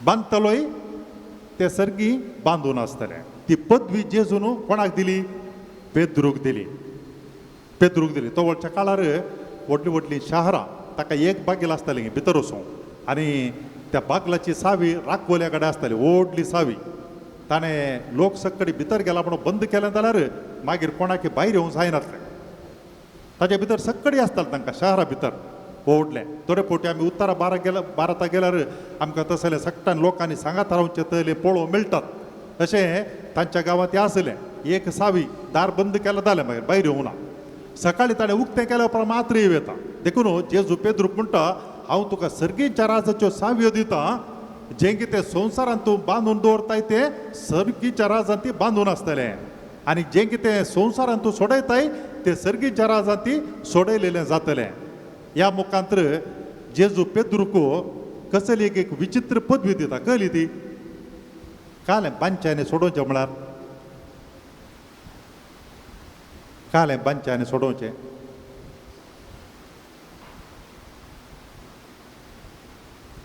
बांदतलोय ते सर्गी बांदून आसतलें. ती पदवी जेजून कोणाक दिली? पेद्रूक दिली. पेद्रूक दिली. तवळच्या काळार व्हडलीं व्हडलीं शहरां ताका एक बागेल आसताली भितर वचूं आनी त्या बागलाची सावी राखवल्या कडेन आसताली, व्हडली सावी. ताणें लोक सगळी भितर गेला म्हणून बंद केलें जाल्यार मागीर कोणाक भायर येवंक जायनासलें. ताच्या भितर सगळी आसतालें तांकां शहरा भितर व्हडलें. थोडे फावटी आमी उत्तरा भारता गेल्यार आमकां तसलें सगळ्यान लोकांनी सांगात रावचें तसलें पळोवंक मेळटात. तशें तांच्या गांवांत आसलें एक सावी, दार बंद केलें जालें मागीर भायर येवना. सकाळीं ताणें उक्तें केल्या उपरांत मात्र येवं येता. देखून जेजू पेद्रूक म्हणटा, हांव तुका सर्गीच्या राजाच्यो सावयो दितां, जें कितें संवसारांत तूं बांदून दवरताय तें सर्गीच्या राजांत ती बांदून आसतलें, आनी जें कितें संवसारांत तूं सोडयताय तें सर्गीच्या राजांत ती सोडयलेलें जातलें. ह्या मुखांत्र जेजू पेद्रूक कसली एक विचित्र पदवी दिता. कळ्ळी ती? कालें बांदच्यांनी सोडोवचें म्हळ्यार कालें बांदच्यांनी सोडोवचें.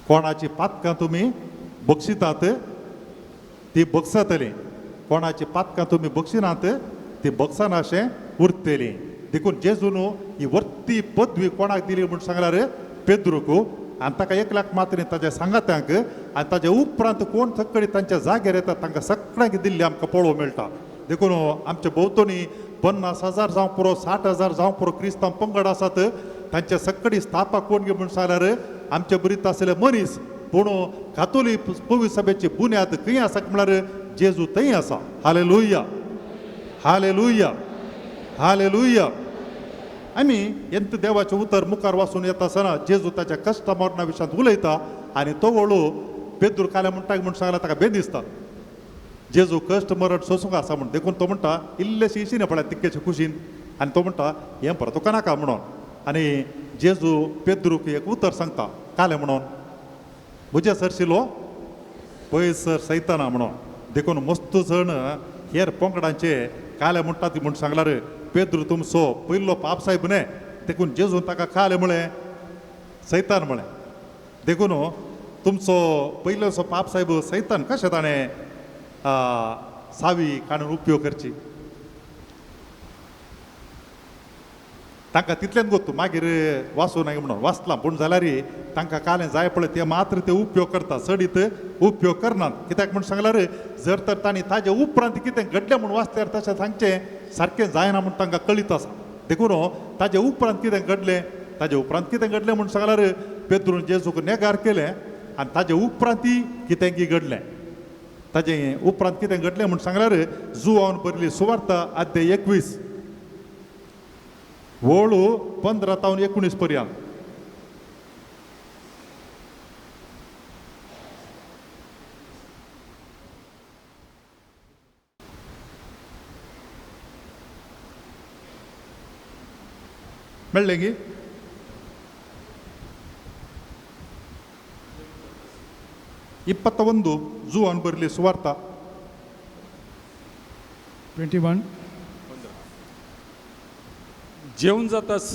कोणाची पातकां तुमी बक्षितात ती बक्षातली, कोणाची पातकां तुमी बक्षिनात ती बक्षाना अशें उरतली. देखून जेजून ही वर्ती पदवी कोणाक दिली म्हूण सांगल्यार पेद्रूक. आनी ताका 1 लाख मात्र ताच्या सांगात्यांक, आनी ताच्या उपरांत कोण सगळी तांच्या जाग्यार येता तांकां सगळ्यांक दिल्ली आमकां पळोवंक मेळटा. देखून आमच्या भोंवतणी 50,000 जावं पुरो, 60,000 जावं पुरो क्रिस्तांव पंगड आसात. तांच्या सगळी स्थापक कोण म्हूण सांगल्यार आमच्या बरीत आसले मनीस. पूण कातोलीक पवित्र सभेची बुन्याद खंय आसा म्हळ्यार जेजू थंय आसा. Hallelujah, hallelujah, hallelujah. आमी एंत देवाचें उतर मुखार वाचून येता आसतना जेजू ताच्या कश्ट मरणा विशयांत उलयता आनी तो वळू पेद्रू काल्या म्हणटा म्हूण सांगला ताका बेद दिसता जेजू कश्ट मरण सोसूंक आसा म्हूण. देखून तो म्हणटा इल्लेशें इशिने पळय तिक्केचे कुशीन, आनी तो म्हणटा हें परत तुका नाका म्हणून. आनी जेजू पेद्रूक एक उतर सांगता, कालें म्हणून म्हज्या सरशिलो पयस सर सैताना म्हणून. देखून मस्त जण हेर पंगडांचे काले म्हणटा ती म्हूण सांगल्यार पेद्रू तुमचो पयलो पाप साहेब न्हय. देखून जेजून ताका कालें म्हळें सैतान म्हळें. देखून तुमचो पयलोसो पाप साहेब सैतान कशें ताणें सावी काडून उपयोग करची तांकां तितलेंच गोत्तू मागीर वाचूं नाय म्हणून वाचलां. पूण जाल्यार तांकां कालें जाय पळय ते मात्र ते उपयोग करता, चडीत उपयोग करनात. कित्याक म्हूण सांगल्यार जर तर तांणी ताजे उपरांत कितें घडलें म्हूण वाचल्यार तशें सांगचें सारकें जायना म्हूण तांकां कळीत आसा. देखून ताजे उपरांत कितें घडलें, ताजे उपरांत कितें घडलें म्हूण सांगल्यार पेद्रून जेजूक नेगार केलें आनी ताजे उपरांतय कितें की घडलें. ताजे उपरांत कितें घडलें म्हूण सांगल्यार जुवान बरली सुवार्ता अध्याय 21 वळू 15 तावन 19 पर्यंत. मेळ्ळें की? 21 जुवान बरली सुवार्ता 21. जेवन जातास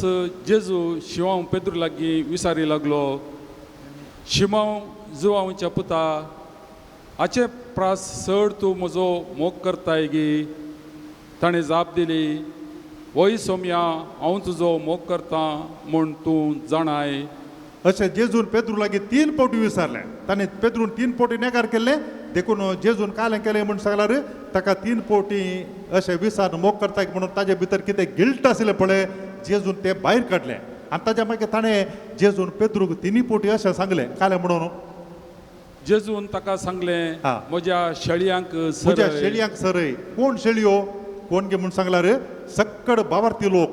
जेजू शिवांव पेद्रू लागीं विसारी लागलो, शिमांव जुवांवच्या पुता, हाचे प्रास चड तूं म्हजो मोग करताय गी? ताणें जाप दिली, वय सोम्या, हांव तुजो मोग करतां म्हूण तूं जाणाय. अशें जेजून पेद्रू लागीं 3 फावटी विचारलें. ताणें पेद्रून 3 फावटी नेगार केल्लें. देखून जेजून कालें केलें म्हूण सांगल्यार ताका 3 फावटी अशें विचार मोग करताय म्हणून ताजे भितर कितें गिल्ट आशिल्लें पळय जेजून तें भायर काडलें. आनी ताज्या मागीर ताणें जेजून पेद्रूक 3 फावटी अशें सांगलें, कालें म्हणून जेजून ताका सांगलें, म्हज्या शेळयांक म्हज्या शेळयांक सरय. कोण शेळयो कोण गे म्हूण सांगल्यार सक्कड बावार्थी लोक,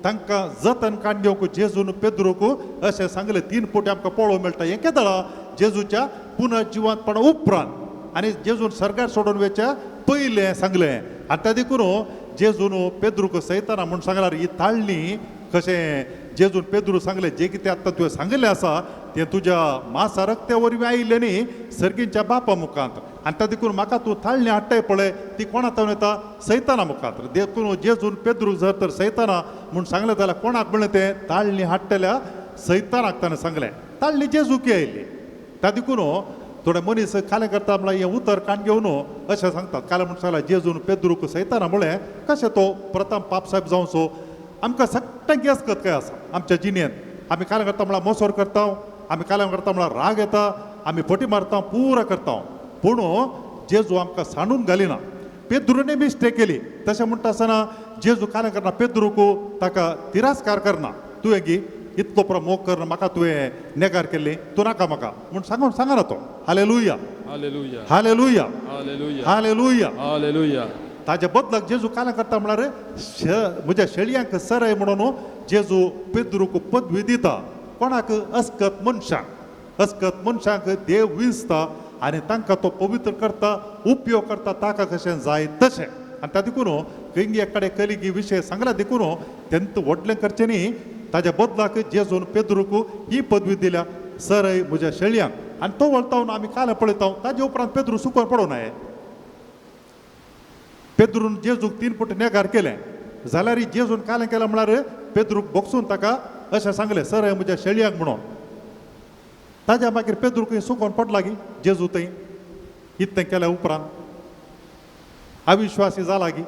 तांकां जतन काडून घेवंक जेजून पेद्रूक अशें सांगलें. 3 फावटी आमकां पळोवंक मेळटा. हें केदळा जेजूच्या पुनर्जिवंतपणा उपरांत आनी जेजून सर्गार सोडून वयच्या पयलें सांगलें. आनी त्या देखून जेजून पेद्रूक सैताना म्हूण सांगल्यार ही ताळणी कशें जेजून पेद्रू सांगलें, जें कितें आत्तां तुवें सांगिल्लें आसा तें तुज्या मासा रक्त्या वरवीं आयिल्लें न्ही सर्गींच्या बापा मुखांत. आनी त्या देखून म्हाका तूं ताळणी हाडटाय पळय ती कोणा तावन येता? सैताना मुखांत. देखून जेजून पेद्रूक जर तर सैताना म्हूण सांगलें जाल्यार कोणाक म्हणलें तें? ताळणी हाडटल्या सैतानाक ताणें सांगलें. ताळणी जेजूक आयिल्ली. त्या देखून थोडे मनीस कालें करता म्हळ्यार हें उतर कान घेवन अशें सांगतात. कालें म्हूण सांगल्यार जेजून पेद्रूक सैताना म्हळें कशें तो प्रथम पाप साहेब जावचो? आमकां सगळ्यांक येसकत काय आसा आमच्या जिणेंत. आमी कालें करता म्हळ्यार मोसोर करता, आमी कालें करता म्हळ्यार राग येता, आमी फटी मारता, पुरा करता, पूण जेजू आमकां सांडून घालिना. पेद्रूने मिस्टेक केली तशें म्हणटा आसतना जेजू कालें करना, पेद्रूक ताका तिरस्कार करना, तुवें गी इतलो प्रमोग कर म्हाका तुवें नेगार केल्ली, तूं नाका म्हाका म्हूण सांगून सांगना तो. Hallelujah, hallelujah, hallelujah, hallelujah, hallelujah. Hallelujah. ताज्या बदलाक जेजू कालें करता म्हळ्यार म्हज्या शेळयांक सरय म्हणून जेजू पेद्रूक पदवी दिता. कोणाक? अस्कत मनशांक. अस्कत मनशांक देव विंचता आनी तांकां तो पवित्र करता, उपयोग करता ताका कशें जाय तशें. आनी त्या देखून खंय एक कडेन कलिगी विशय सांगला देखून तेंत व्हडलें करचें न्ही. ताज्या बदलाक जेजून पेद्रूक ही पदवी दिल्या, सरय म्हज्या शेळयांक. आनी तो वळतावन आमी काल पळयता, ताजे उपरांत पेद्रू सुकोन पडूं नये. पेद्रून जेजूक 3 फुट नेगार केलें जाल्यार जेजून कालें केलें म्हळ्यार पेद्रूक बोगसून ताका अशें सांगलें, सरय म्हज्या शेळयांक म्हणून. ताज्या मागीर पेद्रूक सुकोन पडला गी जेजू थंय इतलें केल्या उपरांत अविश्वासी जाला गी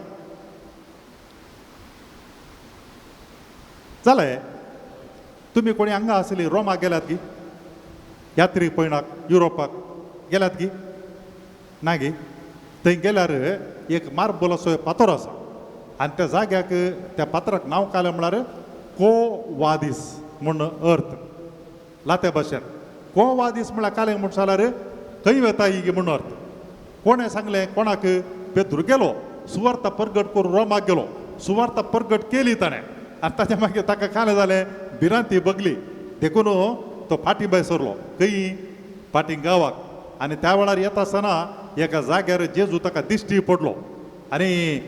जालें. तुमी कोणी हांगा आसली रोमाक गेल्यात गी, यात्री पयणाक युरोपाक गेल्यात गी ना गी? थंय गेल्यार एक मार्बल असो फातर आसा आनी त्या जाग्याक त्या फातराक नांव काडलें म्हळ्यार को वादीस म्हूण अर्थ लात्या भाशेन. को वादीस म्हळ्यार कालें म्हूण जाल्यार खंय वता ही म्हूण अर्थ. कोणें सांगलें कोणाक? पेद्रू गेलो सुवार्ता परगट करून रोमाक गेलो, सुवार्ता परगट केली ताणें आनी ताच्या मागीर ताका कालें जालें, भिरांती बगली, देखून तो फाटीं भायर सरलो खंय फाटीं गांवाक. आनी त्या वेळार येता आसतना एका जाग्यार जेजू ताका दिश्टी पडलो आनी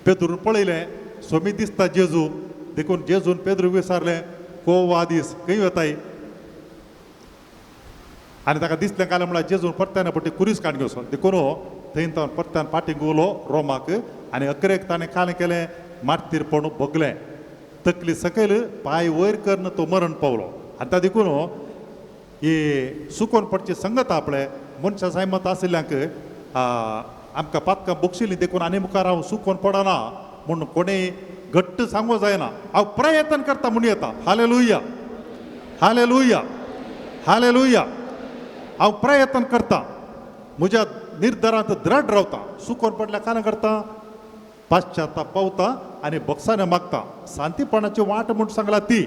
पेद्रून पळयलें सोमी दिसता जेजू, देखून जेजून पेद्रूक विचारलें, को वादीस खंय वताय? आनी ताका दिसलें कालें म्हळ्यार जेजून परत्यान पट्टी कुरीस काडून घेवचो, देखून थंय तो परत्यान फाटीं गुवलो रोमाक. आनी अकरेक ताणें कालें केलें, मार्तीरपण भोगलें, तकली सकयल पांय वयर करून तो मरण पावलो. आनी ता देखून ही सुकोन पडची संगत आपले मनशां सायमत आशिल्ल्यांक आमकां पातकां बक्षिल्लीं देखून आनी मुखार हांव सुकोन पडना म्हूण कोणें घट्ट सांगूं जायना, हांव प्रयत्न करता म्हूण येता. Hallelujah, hallelujah, hallelujah. हांव प्रयत्न करता, म्हज्या निर्धारांत द्रढ रावता, सुकोन पडल्या कारण करता, पाश्चाताप पावता आनी बक्षाने मागता. शांतीपणाची वाट म्हूण सांगला ती,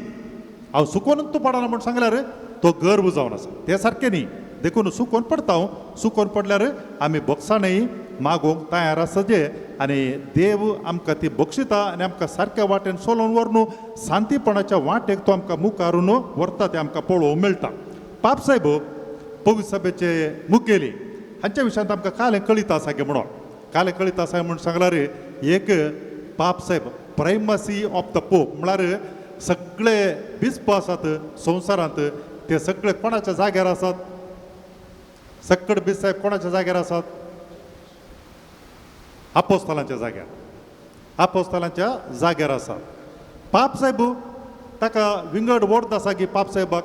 हांव सुकोन तूं पडना म्हूण सांगल्यार तो गर्व जावन आसा, तें सारकें न्ही. देखून सुकोन पडटा हांव, सुकोन पडल्यार आमी बक्षानय मागोवंक तयार आसा जे, आनी देव आमकां ती बक्षिता आनी आमकां सारक्या वाटेन चलोवन व्हरून शांतीपणाच्या वाटेक तो आमकां मुखारून व्हरता, तें आमकां पळोवंक मेळटा. पाप साहेब पवित्र सभेचे मुखेली हांच्या विशयांत आमकां कालें कळीत आसा की म्हणून, कालें कळीत आसा म्हूण सांगल्यार एक पाप साहेब प्रायमसी ऑफ the pope म्हळ्यार सगळे बिस्प आसात संवसारांत ते सगळे कोणाच्या जाग्यार आसात? सक्कड बीस साहेब कोणाच्या जाग्यार आसात? आपोस्तलांच्या जाग्यार, आपोस्तलांच्या जाग्यार आसात. पाप साहेब ताका विंगड वोर्द आसा की पाप साहेबाक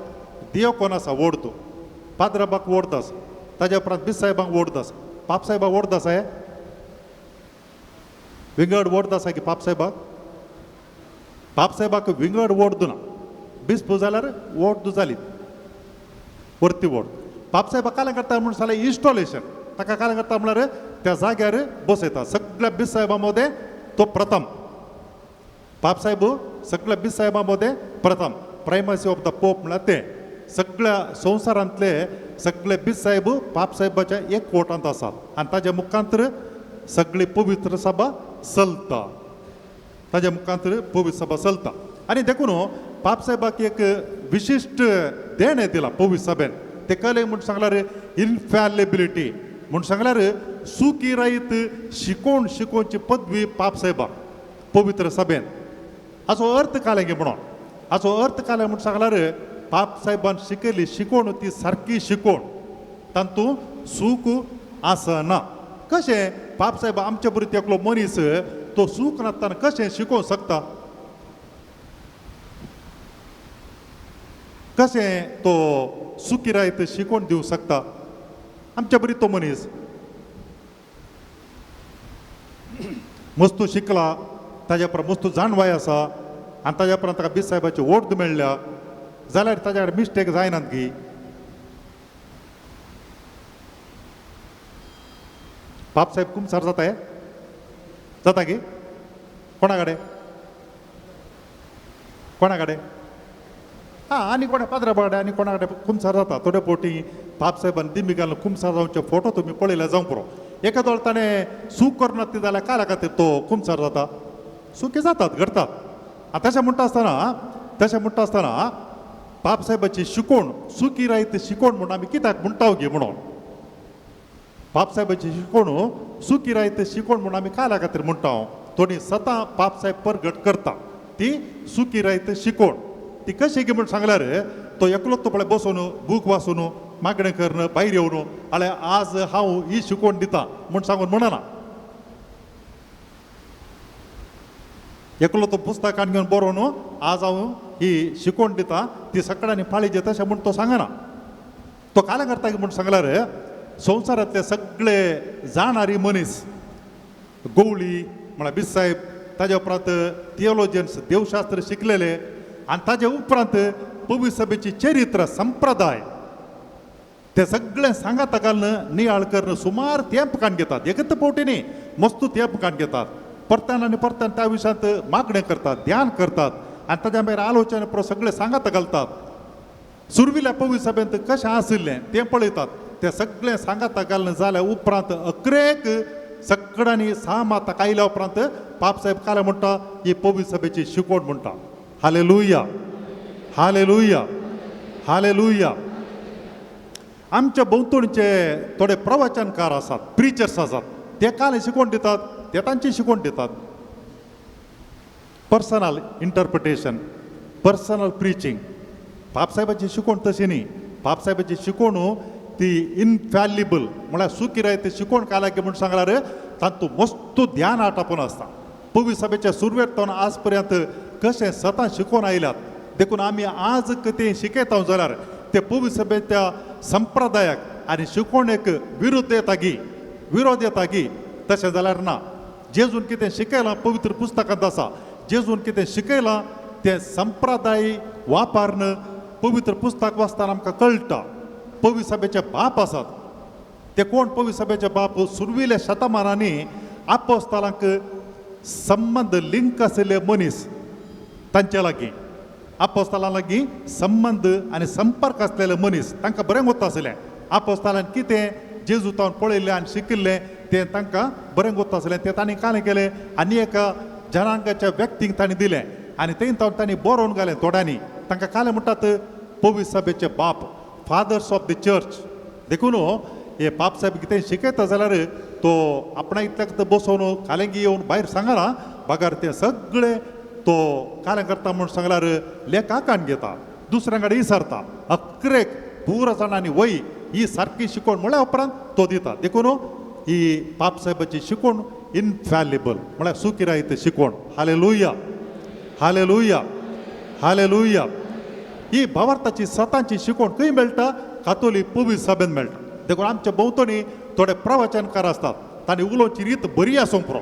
दियोकोन आसा वोर्द, पाद्राबाक वोर्द आसा, ताज्या उपरांत बीस साहेबांक वोर्द आसा. पाप साहेबाक वोर्द आसा, हे विंगड वोर्द आसा की पाप साहेबाक? पाप साहेबाक विंगड वोर्द ना, बिस्प जाल्यार वोर्द जाली वरती वोर्द. पाप साहेबाक कालें करता म्हूण जाल्यार इन्स्टॉलेशन, ताका कालें करता म्हळ्यार त्या जाग्यार बसयता सगळ्या बीस साहेबां मदें तो प्रथम. पाप साहेब सगळ्या बीस साहेबां मदें प्रथम, प्रायमसी ऑफ the pope म्हळ्यार ते सगळ्या संवसारांतले सगळे बीस साहेब पाप साहेबाच्या एक कोटांत आसात आनी ताज्या मुखांतर सगळी पवित्र सभा चलता, ताज्या मुखांतर पवित्र सभा चलता. आनी देखून पाप साहेबाक एक विशिश्ट देणें दिलां पवित्र सभेन, ते कले म्हूण सांगल्यार इनफॅलेबिलिटी म्हूण सांगल्यार सुकी रायत शिकोवन शिकोवची पदवी पाप साहेबाक पवित्र सभेन. हाचो अर्थ कालें गे म्हणून, हाचो अर्थ कालें म्हूण सांगल्यार पाप साहेबान शिकयली शिकोवण ती सारकी शिकोवण, तातूंत सूख आसना. कशें पाप साहेब आमचे बरी एकलो मनीस तो सूख नासतना कशें शिकोवंक शकता? कशें तो सुखी रायत शिकोवन दिवंक शकता आमच्या बरी तो मनीस? मस्तू शिकला, ताज्या उपरांत मस्तू जाणवाय आसा आनी ताज्या उपरांत ताका बीस साहेबाची वोट मेळ्ळ्या जाल्यार ताज्या कडेन मिस्टेक जायनात गी? बापसाहेब कुमसार जाता हे जाता की कोणा कडेन कोणा कडेन आं आनी कोणा पाद्रा बाकडे आनी कोणा कडेन कुमसार जाता. थोडे फावटी बापसाहेबान दिमी घालून कुमसार जावचे फोटो तुमी पळयले जावंक पुरो. एका दोळ ताणें सूख करना ती जाल्यार काला खातीर तो कुमसार जाता. सुकी जातात घडतात. आतां तशें म्हणटा आसतना बापसाहेबाची शिकवण सुकी रायत शिकवण म्हणून आमी कित्याक म्हणटा गे म्हणून बापसाहेबाची शिकवण सुकी रायत शिकवण म्हणून आमी काला खातीर म्हणटा. थोडी सतां बापसाहेब परगट करता ती सुकी रायत शिकवण. ती कशी गे म्हणून सांगल्यार तो एकलोच तो पळय बसून बूक वाचून मागणें करून भायर येवन आळे आज हांव ही शिकवण दिता म्हूण सांगून म्हणना. एकलो तो पुस्तकान घेवन बरोवन आज हांव ही शिकवण दिता ती सगळ्यांनी पाळीचे तशें म्हूण तो सांगना. तो काल करता म्हूण सांगल्यार संवसारांतले सगळे जाणारी मनीस गवळी म्हळ्यार बिसाहेब ताज्या उपरांत थियोलॉजियन्स देवशास्त्र शिकलेले आनी ताजे उपरांत पवित्र सभेची चरित्र संप्रदाय ते सगळे सांगाता घालून नियाळ करून सुमार तेंप काण घेतात. एकच फावटी न्ही मस्त तेंप काण घेतात. परतान आनी परतान त्या विशयांत मागणें करतात, ध्यान करतात आनी ताज्या मागीर आलोचना पुरो सगळे सांगाता घालतात. सुरविल्या पवित्र सभेंत कशें आशिल्लें तें पळयतात. ते सगळे सांगाता घालून जाल्या उपरांत अकरेक सगळ्यांनी सामाताक आयल्या उपरांत बापसाहेब काल म्हणटा ही पवित्र सभेची शिकवण म्हणटा. Hallelujah hallelujah hallelujah. आमच्या भोंवतणचे थोडे प्रवचनकार आसात, प्रिचर्स आसात, ते काल शिकवण दितात, ते तांची शिकवण दितात. Personal interpretation, personal preaching. बापसाहेबाची शिकवण तशी न्ही. बापसाहेबाची शिकवण ती इनफॅलिबल म्हळ्यार सुकी रायत शिकवण कालाकी म्हूण सांगल्यार तातूंत मस्त ध्यान आटापून आसता. पवित्र सभेच्या सुरवेक तावन आज पर्यंत कशें सतां शिकोवन आयल्यात देखून आमी आज तें शिकयता जाल्यार ते पवित्र सभेच्या संप्रदायाक आनी शिकवणेक विरोध येता गी, विरोध येता गी तशें जाल्यार ना. जेजून कितें शिकयलां पवित्र पुस्तकांत आसा, जेजून कितें शिकयलां तें संप्रदाय वापरून पवित्र पुस्तक वाचतना आमकां कळटा. पवित्र सभेचे बाप आसात ते कोण? पवित्र सभेचे बाप सुरविल्या शतमानांनी आपोस्तालांक संबंद लिंक आशिल्ले मनीस तांचे लागीं आपोस्तालां लागीं संबंद आनी संपर्क आसलेले मनीस तांकां बरें गोत्ता आशिल्लें. आपोस्तालान कितें जेजू तावन पळयल्लें आनी शिकिल्लें तें तांकां बरें गोत्ता आशिल्लें. तें तांणी कालें केलें आनी एका जनांगाच्या व्यक्तींक तांणी दिलें आनी तें तावन तांणी बरोवन घालें थोड्यांनी. तांकां कालें म्हणटात पवित्र सभेचे बाप, फादर्स ऑफ the church. देखून हे बापसाहेब कितें शिकयता जाल्यार तो आपणा इतल्याक बसोवन कालेंगी येवन भायर सांगना, बगर तें सगळें तो कालें करता म्हूण सांगल्यार लेखाकान घेता, दुसऱ्या कडेन विसरता. अकरेक पुरा जाणांनी वय ही सारकी शिकवण म्हळ्या उपरांत तो दिता. देखून ही बापसाहेबाची शिकवण इनफॅलिबल म्हळ्यार सुकी रायत शिकवण. Hallelujah hallelujah hallelujah. ही भावार्थाची सतांची शिकवण खंय मेळटा? कातोली पवित्र सभेन मेळटा. देखून आमच्या भोंवतणी थोडे प्रवचनकार आसतात, तांणी उलोवची रीत बरी आसूंक पुरो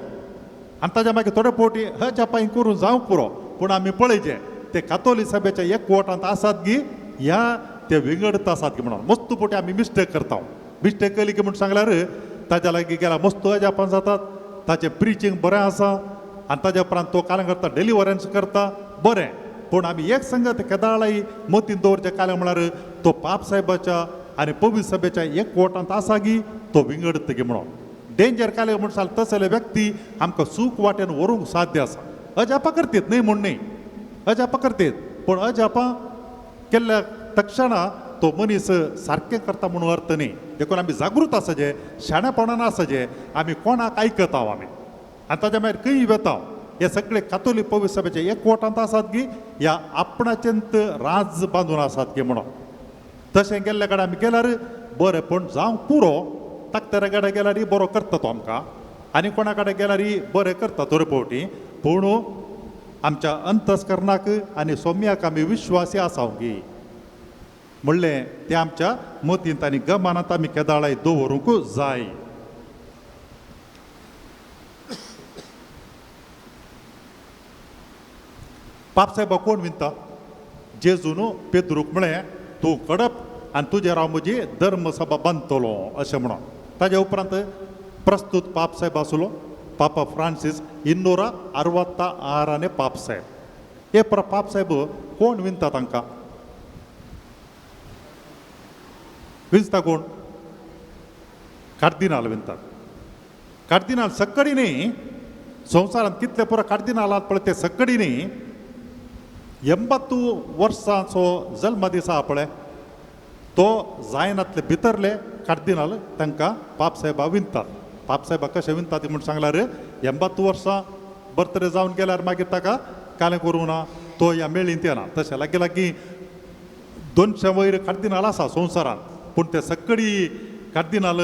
आनी ताज्या मागीर थोडे फावटी हजापाय करून जावंक पुरो. पूण आमी पळयचें ते कातोली सभेच्या एकवटांत आसात गी ह्या ते विंगडत आसात की म्हणून मस्त फावटी आमी मिस्टेक करता. मिस्टेक केली की म्हूण सांगल्यार ताज्या लागीं गेल्यार मस्त अजापां जातात, ताचें प्रिचींग बरें आसा आनी ताज्या उपरांत तो कालें करता, डिलिवरन्स करता बरें. पूण आमी एक संगत केदाळाय मतीन दवरचें कालें म्हळ्यार तो बापसाहेबाच्या आनी पवित्र सभेच्या एकवटांत आसा गी तो विंगडत गी म्हणून. डेंजर कालें म्हूण सांग तसले व्यक्ती आमकां सूख वाटेन व्हरूंक साध्य आसा. अजापां करतीत न्हय म्हूण न्हय, अजापां करतीत, पूण अजापां केल्ल्या तक्षणा तो मनीस सारकें करता म्हणून अर्थ न्ही. देखून आमी जागृत आसाचें, शाणेपणान आसाचें, आमी कोणाक आयकता आमी आनी ताज्या मागीर खंय वेता. हे सगळे कातोलीक पवित्र सभेचे एकवटांत आसात गी ह्या आपणाचेंत राज बांदून आसात गी म्हणून. तशें गेल्ल्या कडेन आमी गेल्यार बरें, पूण जावंक पुरो. ताकतेरा कडेन गेल्यार बरो करता तो आमकां आनी कोणा कडेन गेल्यार बरें करता थोडे फावटी. पूण आमच्या अंतस्करणाक आनी सोम्याक आमी विश्वासी आसाव गी म्हणलें तें आमच्या मतींत आनी गमनांत आमी केदाळाय दवरूंक जाय. बापसाहेबा कोण विनता? जेजून पेद्रूक म्हळें तूं कडप आनी तुजेर हांव म्हजी धर्मसभा बांदतलो अशें म्हणून. ताज्या उपरांत ಪ್ರಸ್ತುತ ಪಾಪ್ ಸಾಹೇಬ್ आसलो ಪಾಪ ಫ್ರಾನ್ಸಿಸ್ 266ನೇ ಪಾಪ್ ಸಾಹೇब. हे पर पाप साहेब कोण विनता तांकां? विंचता कोण? कार्दिनाल विनतात. कार्दिनाल सक्कडी न्ही, संवसारांत कितले पुरो कार्दिनाल आहात पळय ते सक्कडी न्ही. 80 वर्सांचो जल्म दिसा पळय तो जायनातले भितरले कार्दिनाल तांकां पाप साहेबा विनतात. पाप साहेबा कशें विनतात म्हूण सांगल्यार 80 वर्सां बर्थडे जावन गेल्यार मागीर ताका कालें करूं ना, तो ह्या मेळींत येना. तशें लागीं लागीं 200 वयर कार्दिनाल आसा संवसारांत, पूण ते सक्कडी कार्दिनाल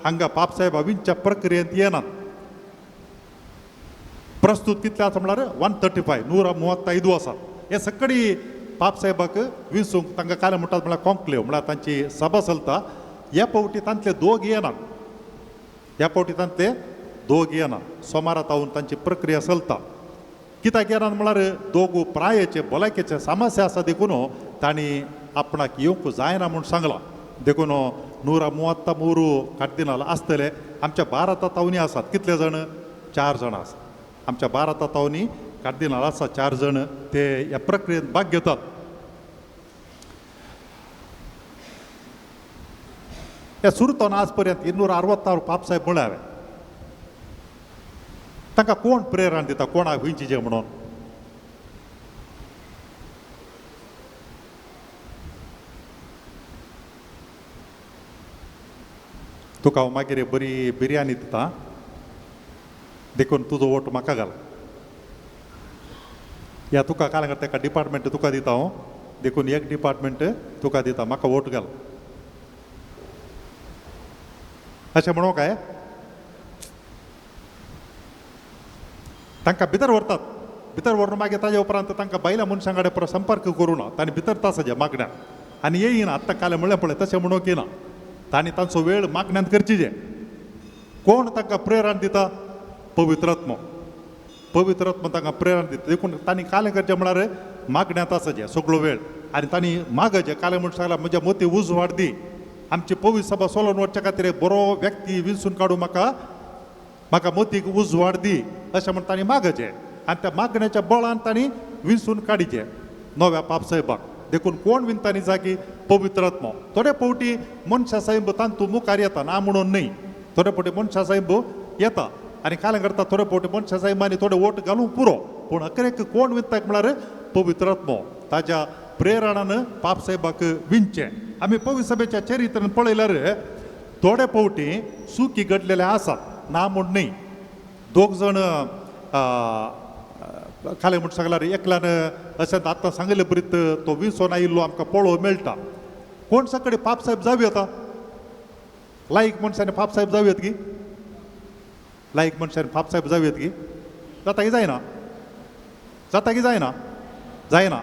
हांगा पाप साहेबा विंच्या प्रक्रियेंत येनात. प्रस्तुत कितले आसा म्हळ्यार 135 135 आसा. हे सक्कडी पाप साहेबाक विंचूंक तांकां कालें म्हणटात म्हळ्यार कॉन्क्लेव, म्हळ्यार तांची सभा चलता. ह्या फावटी तांतले दोग येनात, ह्या फावटी तांतले दोग येनात. सोमारा तावन तांची प्रक्रिया चलता. कित्याक येनात म्हळ्यार दोग प्रायेचे भलायकेचे समस्या आसा देखून तांणी आपणाक येवंक जायना म्हूण सांगलां. देखून 133 कार्दिनाल आसतले. आमच्या भारता तावनी आसात कितले जाण? 4 जाणां आसात. आमच्या भारता तावनी कार्दिनाल आसा 4 जाण, ते ह्या प्रक्रियेंत भाग घेतात. ह्या सुरतोन आज पर्यंत 266 पाप साहेब म्हळ्यार तांकां कोण प्रेरणा दिता, कोणाक विंचीचें म्हणून? तुका हांव मागीर बरी बिरयानी दिता देखून तुजो वोट म्हाका घाल, या तुका काल तेका डिपार्टमेंट तुका दिता हांव, देखून एक डिपार्टमेंट तुका दिता, म्हाका वोट घाल, अशें म्हणू काय? तांकां भितर व्हरतात. भितर व्हरून मागीर ताज्या उपरांत तांकां बायल्या मनशां कडेन परत संपर्क करूं ना, तांणी भितर तासाचे मागण्या आनी येयना. आत्तां काल म्हणलें पळय तशें म्हणूंक येना, तांणी तांचो वेळ मागण्यांत करची. जे कोण तांकां प्रेरणा दिता? पवित्रात्मो. पवित्रात्मो तांकां प्रेरणा दिता. देखून तांणी कालें करचें म्हळ्यार मागण्यांत आसाचें सगळो वेळ आनी तांणी मागचें. कालें म्हूण सांगलां म्हज्या मोती उजवाड दी, आमची पवित्र सभा सोलोवन वचच्या खातीर बरो व्यक्ती विंचून काडूं, म्हाका म्हाका मोतीक उजवाड दी अशें म्हण तांणी मागचें आनी त्या मागण्याच्या बळान तांणी विंचून काडचें नव्या पापसाहेबाक. देखून कोण विंता न्ही जागी? पवित्रात्मो. थोडे फावटी मनशा साहेब तांतू मुखार येता, ना म्हणून न्ही, थोडे फावटी मनशा साहेब येता आनी कालें करता. थोडे फावटी मनशा साहेबांनी थोडे वोट घालूंक पुरो, पूण अखेरेक कोण विंता म्हळ्यार पवित्रात्मो. ताज्या प्रेरणान पापसाहेबाक विंचें. आमी पवित्र सभेच्या चरित्रान पळयल्यार थोडे फावटी चुकी घडलेले आसात, ना म्हूण न्ही. दोग जाण कालें म्हूण सांगल्यार एकल्यान अशें आतां सांगिल्ले बरीत तो विंचोन आयिल्लो आमकां पळोवंक मेळटा. कोण सगळे पापसाहेब जावं येता? लायक मनशांनी पापसाहेब जावं येत की? लायक मनशांनी पापसाहेब जावं येत की? जाता की जायना? जाता की जायना? जायना.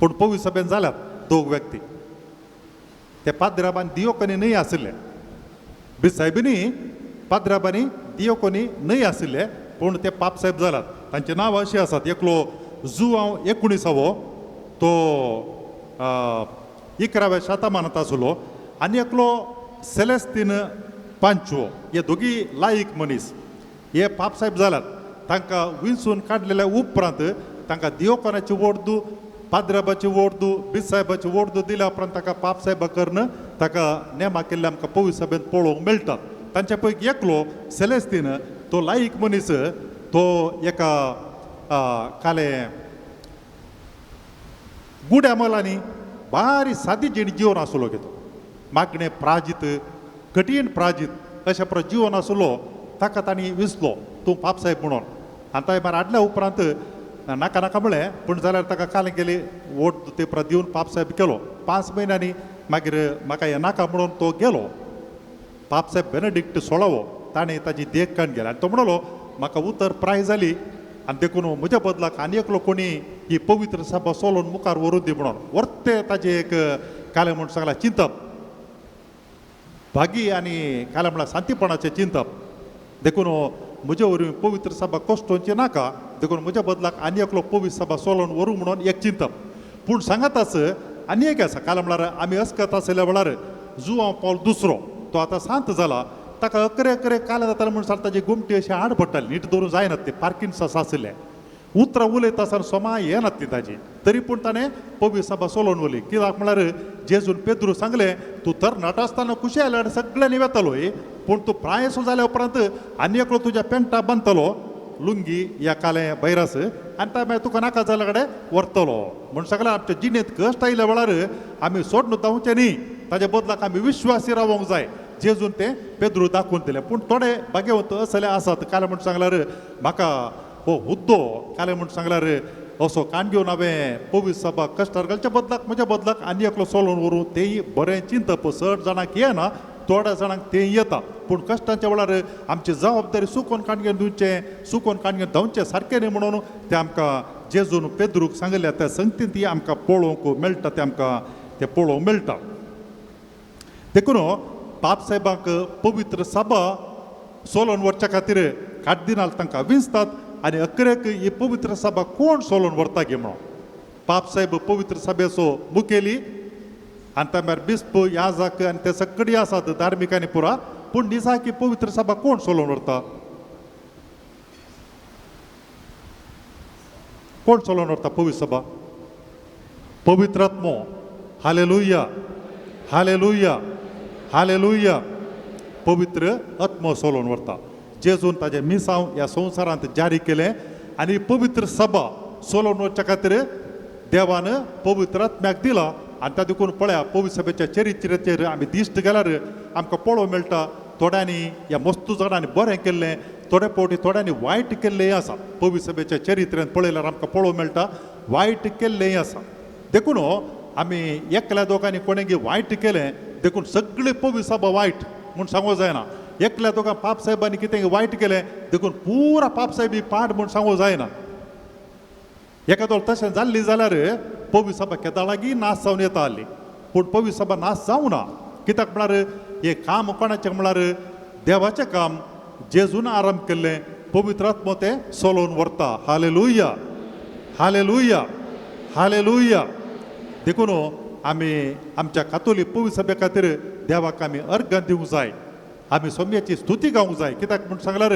पूण पवित्र सभेन जाल्यात दोग व्यक्ती, ते पाद्राबान दियोकनी न्हय आशिल्ले, बिसायबिनी पाद्राबांनी दियोकनी न्हय आशिल्ले, पूण ते पापसाहेब जाल्यात. तांचें नांव अशें आसात, एकलो जुआंव 19वो, तो 11व्या शतमानांत आसलो, आनी एकलो सेलेस्तीन 5वो. हे दोगी लायक मनीस हे पापसाहेब जाल्यात. तांकां विंचून काडलेल्या उपरांत तांकां दियोकनाची वोर्दू, पाद्राबाची वोर्दू, बिसाहेबाची वोर्दू दिल्या उपरांत ताका पापसाहेबा करून ताका नेमा केल्ले आमकां पवित्र सभेंत पळोवंक मेळटात. तांच्या पैकी एकलो सेलेस्तीन तो लायक मनीस, तो एका काले गुड्या मलांनी बारी सादी जिणी जीवन आसलो घेतो, मागणें प्राजीत, कठीण प्राजीत अशें परत जीवन आसलो. ताका तांणी विसलो तूं पापसाहेब म्हणून. आनी ताणें मार हाडल्या उपरांत नाका नाका म्हळें, पूण जाल्यार ताका कालें केली वोट ते परत दिवन पापसाहेब केलो. 5 म्हयन्यांनी मागीर म्हाका हें नाका म्हणून तो गेलो. पापसाहेब बेनेडिक्ट 16वो ताणें ताजी देख काडून गेली आनी तो म्हणलो म्हाका उतर प्राय जाली आनी देखून म्हज्या बदलाक आनी एकलो कोणी ही पवित्र सभा सोलोवन मुखार व्हरूं दी म्हणून. वर्ते ताजें एक कालें म्हूण सांगलां चिंतप, भागी आनी कालें म्हळ्यार शांतीपणाचें चिंतप. देखून म्हजे वरवीं पवित्र सभा कश्टोवची नाका, देखून म्हज्या बदलाक आनी एकलो पवित्र सभा सोलोवन व्हरूं म्हणून एक चिंतप. पूण सांगाताच आनी एक आसा, कालें म्हळ्यार आमी अस्कत आशिल्ल्या वेळार जुआंव पावल दुसरो, तो आतां शांत जाला. ताका अकरे अकरे काले जाताले म्हूण सांगता ताजी गुमटी अशी आड पडटाली, नीट दवरूं जायना ती, पार्किन्सन्स आशिल्लें. उतरां उलयता आसतना सोमा येनात ती ताजी, तरी पूण ताणें पवित्र सभा सोलोवन उरली. कित्याक म्हळ्यार जेजून पेद्रू सांगलें, तूं तरणाटो आसतना खुशी आयल्यार सगळ्यांनी वेतालो, पूण तूं प्रायसो जाल्या उपरांत आनी एकलो तुज्या पेंटा बांदतलो लुंगी या काले बैरास आनी ता मागीर तुका नाका जाल्या कडेन व्हरतलो. म्हूण सगळें आमच्या जिणेंत कश्ट आयिल्ल्या वेळार आमी सोडून धांवचें न्ही, ताज्या बदलाक आमी विश्वासी रावोंक जाय. जेजून तें पेद्रू दाखोवन दिलें. पूण थोडे भाग्यवंत असले आसात, काले म्हूण सांगल्यार म्हाका हो हुद्दो, काले म्हूण सांगल्यार असो कान घेवन हांवें पवित्र सभा कश्टार घालच्या बदलाक म्हज्या बदलाक आनी एकलो सोलोवन व्हरूं, तेंय बरें चिंतप चड जाणांक येना, थोड्या जाणांक तें येता. पूण कश्टांच्या वेळार आमची जबाबदारी सुकोवन काण घेवन दिवचें, सुकोवन काण घेवन धांवचें सारकें न्ही म्हणून तें आमकां जेजून पेद्रूक सांगिल्ल्या त्या संगतीन ती आमकां पळोवंक मेळटा, तें आमकां तें पळोवंक मेळटा. देखून पापसाहेबांक पवित्र सभा सोलोवन व्हरच्या खातीर कार्दिनाल तांकां विंचतात आनी अकरेक ही पवित्र सभा कोण सोलोवन व्हरता गे म्हणून पापसाहेब पवित्र सभेचो मुखेली आनी त्या भायर बिस्प याजक आनी ते सगळी आसात धार्मीक आनी पुरा. पूण निजाक ही पवित्र सभा कोण सोलोवन व्हरता? कोण सोलोवन व्हरता पवित्र सभा? पवित्र आत्मो. Hallelujah, hallelujah, hallelujah. पवित्र आत्मो सोलोवन व्हरता. जेजून ताजें मिसांव ह्या संवसारांत जारी केलें आनी पवित्र सभा सोलोवन वचच्या खातीर देवान पवित्र आत्म्याक दिला. आनी त्या देखून पळया पवित्र सभेच्या चरित्राचेर आमी दिश्ट गेल्यार आमकां पळोवंक मेळटा थोड्यांनी ह्या मस्तू जाणांनी बरें केल्लें, थोडे फावटी थोड्यांनी वायट केल्लेंय आसा. पवित्र सभेच्या चरित्रेंत पळयल्यार आमकां पळोवंक मेळटा वायट केल्लेंय आसा. देखून आमी एकल्या दोगांनी कोणें वायट केलें देखून सगळी पवित्र सभा वायट म्हूण सांगूंक जायना. एकल्या दोगां पापसाहेबांनी कितें वायट केलें देखून पुरा पापसाहेबी पाड म्हूण सांगूंक जायना. एकादो तशें जाल्ली जाल्यार पवित्र सभा केदां लागीं नाश जावन येता आसली, पूण पवित्र सभा नाश जावना. कित्याक म्हळ्यार हें काम कोणाचें म्हळ्यार देवाचें काम, जेजून आरंभ केल्लें, पवित्र आत्मो तें सोलोवन व्हरता. Hallelujah, hallelujah, hallelujah. देखून आमी आमच्या कातोलीक पवित्र सभे खातीर देवाक आमी अर्घां दिवंक जाय, आमी सोम्याची स्तुती गावंक जाय. कित्याक म्हूण सांगल्यार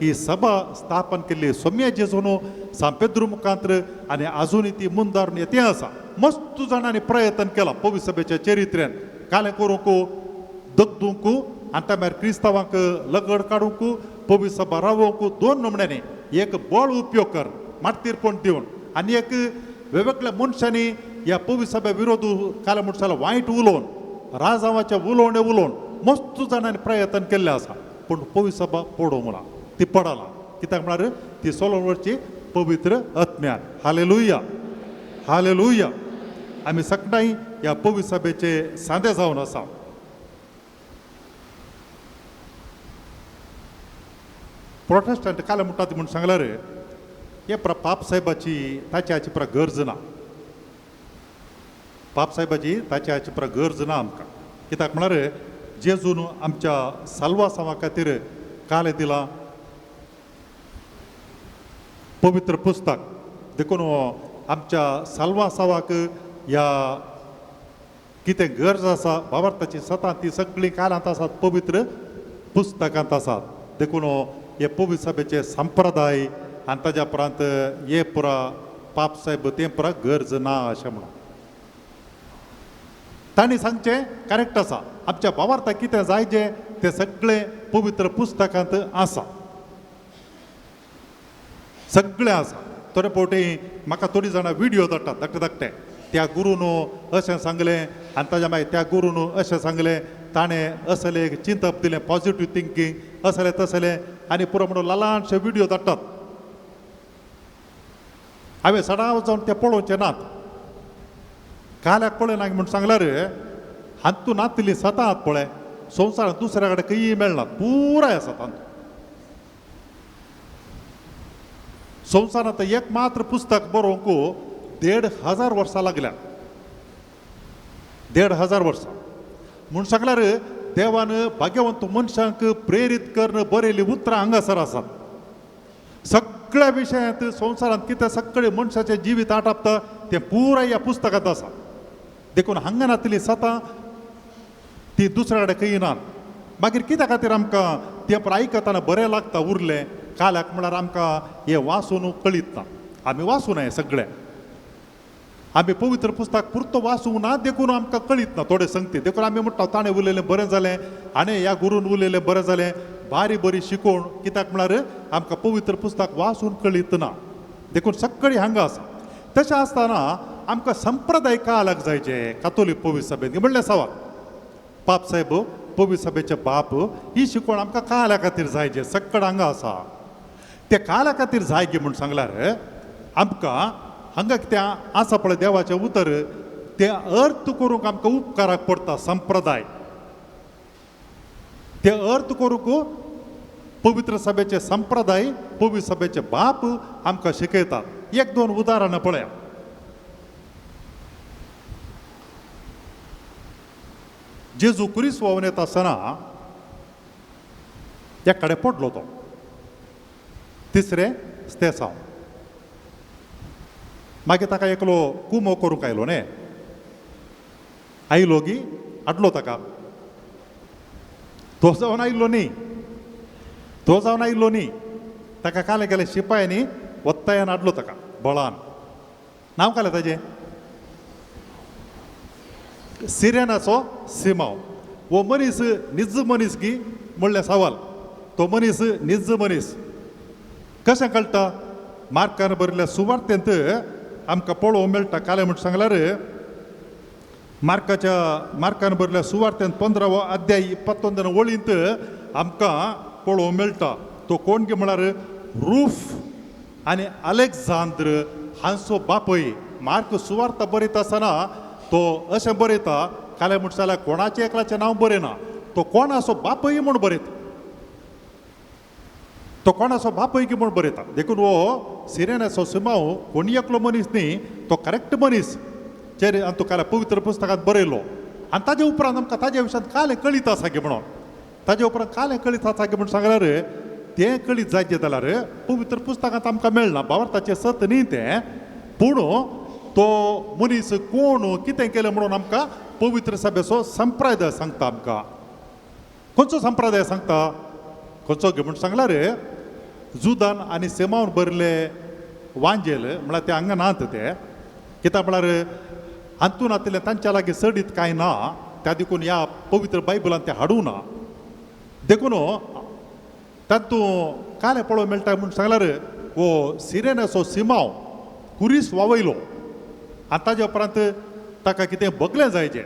ही सभा स्थापन केल्ली सोम्या जेजून सांत पेद्रू मुखांत्र आनी आजुनूय ती मुंदारून येते आसा. मस्त जाणांनी प्रयत्न केला पवित्र सभेच्या चरित्र्यान कालें करूंक, दगदूंक आनी त्या भायर क्रिस्तांवांक लगड काडूंक, पवित्र सभा रावोवंक. दोन नमण्यांनी, एक बळ उपयोग कर मार्तीरपण दिवन आनी एक वेगवेगळ्या मनशांनी ह्या पवित्र सभे विरोध कालें म्हूण सांगल्यार वायट उलोवन, राजावाचें उलोवणें उलोवन मस्त जाणांनी प्रयत्न केल्लें आसा. पूण पवित्र सभा पडोवंक ना, ती पडना. कित्याक म्हळ्यार ती सोलोवन व्हरची पवित्र आत्म्यान. Hallelujah, hallelujah. आमी सगळ्यांय ह्या पवित्र सभेचे सांदे जावन आसा. प्रोटेस्टंट काल म्हणटात म्हूण सांगल्यार हे पापसाहेबाची ताची हाची पुरा गरज ना, पापसाहेबाची ताची हाची पुरा गरज ना आमकां. कित्याक म्हळ्यार जेजून आमच्या साल्वासांवा खातीर कालें दिलां पवित्र पुस्तक. देखून आमच्या साल्वासांवाक ह्या कितें गरज आसा बाबार्थाची सतां ती सगळीं कालांत आसात, पवित्र पुस्तकांत आसात. देखून हे पवित्र सभेचे संप्रदाय आनी ताज्या उपरांत हे पुरा पापसाहेब तें पुरा गरज ना अशें म्हणून तांणी सांगचें करेक्ट आसा. आमच्या बाबार्थाक कितें जाय जें तें सगळें पवित्र पुस्तकांत आसा, सगळें आसा. थोडे फावटी म्हाका थोडीं जाणां विडियो धाडटात धाकटे धाकटे, त्या गुरून अशें सांगलें आनी ताज्या मागीर त्या गुरून अशें सांगलें, ताणें असलें एक चिंतप दिलें, पॉजिटीव थिंकींग असलें तसलें आनी पुरो म्हणून ल्हानशे विडियो धाडटात. हांवें सदांच जावन ते पळोवचे नात. काल्याक पळयना म्हूण सांगल्यार हातूंत नातली सतांत पळय संवसारांत दुसऱ्या कडेन खंयी मेळना, पुराय आसा तातूंत. संवसारांत एक मात्र पुस्तक बरोवंक 1500 वर्सां लागल्या, 1500 वर्सां. म्हूण सांगल्यार देवान भाग्यवंत मनशांक प्रेरीत करून बरयल्लीं उतरां हांगासर आसात. सगळ्या विशयांत संवसारांत कितें सगळें मनशाचें जिवीत आटापता तें पुराय ह्या पुस्तकांत आसा. देखून हांगा नातली सतां ती दुसऱ्या कडेन खंय ना. मागीर कित्या खातीर आमकां तें आयकतना बरें लागता उरलें काल्याक म्हळ्यार आमकां हें वाचून कळीत ना. आमी वाचूना हें सगळें, आमी पवित्र पुस्तक पुरतो वाचूंक ना देखून आमकां कळीत ना थोडे संगती. देखून आमी म्हणटा ताणें उलयलें बरें जालें आनी ह्या गुरून उलयलें बरें जालें, बारी बरी शिकोवण. कित्याक म्हळ्यार आमकां पवित्र पुस्तक वाचून कळीत ना देखून सगळीं हांगा आसा. तशें आसतना आमकां संप्रदाय कालाक जायचे कातोलीक पवित्र सभेन म्हणलें सवाल पाप साहेब पवित्र सभेचे बाप ही शिकवण आमकां काला खातीर जायचे सगळं हांगा आसा. ते काला खातीर जाय गी म्हूण सांगल्यार आमकां हांगा कितें आसा पळय देवाचें उतर तें अर्थ करूंक आमकां उपकाराक पडटा संप्रदाय. ते अर्थ करूंक पवित्र सभेचे संप्रदाय पवित्र सभेचे बाप आमकां शिकयतात. एक दोन उदाहरणां पळया. जेजू क्रिस्त व्हांवन येता आसतना एक कडेन पडलो तो तिसरें स्तेसांव. मागीर ताका एकलो कुमो करूंक आयलो न्ही, आयलो गी हाडलो ताका. तो जावन आयलो न्ही, तो जावन आयलो न्ही, ताका काले गेले शिपायांनी वत्तायान हाडलो ताका बळान. नांव कालें ताजें सिरेनाचो सिमांव. हो मनीस निज मनीस गी म्हणलें सवाल. तो मनीस निज मनीस कशें कळटा? मार्कान बरयल्ल्या सुवार्तेंत आमकां पळोवंक मेळटा. कालें म्हण सांगल्यार मार्कान बरयल्ल्या सुवार्तेंत 15वो अध्याय 29 वळींत आमकां पळोवंक मेळटा. तो कोण गी म्हळ्यार रूफ आनी अलेक्झांद्र हांचो बापूय. मार्क सुवार्ता बरयता आसतना तो अशें बरयता, कालें म्हण जाल्यार कोणाचें एकल्याचें नांव बरयना, तो कोणाचो बापूय म्हूण बरयता, तो कोणाचो बापूय की म्हूण बरयता. देखून हो सिरेनाचो सिमांव कोणी एकलो मनीस न्ही, तो करेक्ट मनीस चेर आनी तो काल पवित्र पुस्तकांत बरयलो. आनी ताजे उपरांत आमकां ताज्या विशयांत कालें कळीत आसा की म्हणून, ताजे उपरांत कालें कळीत आसा की म्हूण सांगल्यार तें कळीत जायत जाल्यार पवित्र पुस्तकांत आमकां मेळना. भावार्थाचें सत न्ही तें, पूण तो मनीस कोण कितें केलें म्हणून आमकां पवित्र सभेचो संप्रदाय सांगता. आमकां खंयचो संप्रदाय सांगता? खंयचो म्हूण सांगल्यार जुदान आनी सेमावन बरयल्ले वांजेल म्हळ्यार ते हांगा नात ते कित्याक म्हळ्यार हातून आशिल्लें तांच्या लागीं चडीत कांय ना, त्या देखून ह्या पवित्र बायबलान तें हाडूं ना. देखून तातूंत कालें पळोवंक मेळटा म्हूण सांगल्यार हो सिरेनाचो सिमांव कुरीस वावयलो आनी ताज्या उपरांत ताका कितें बगलें जायचें.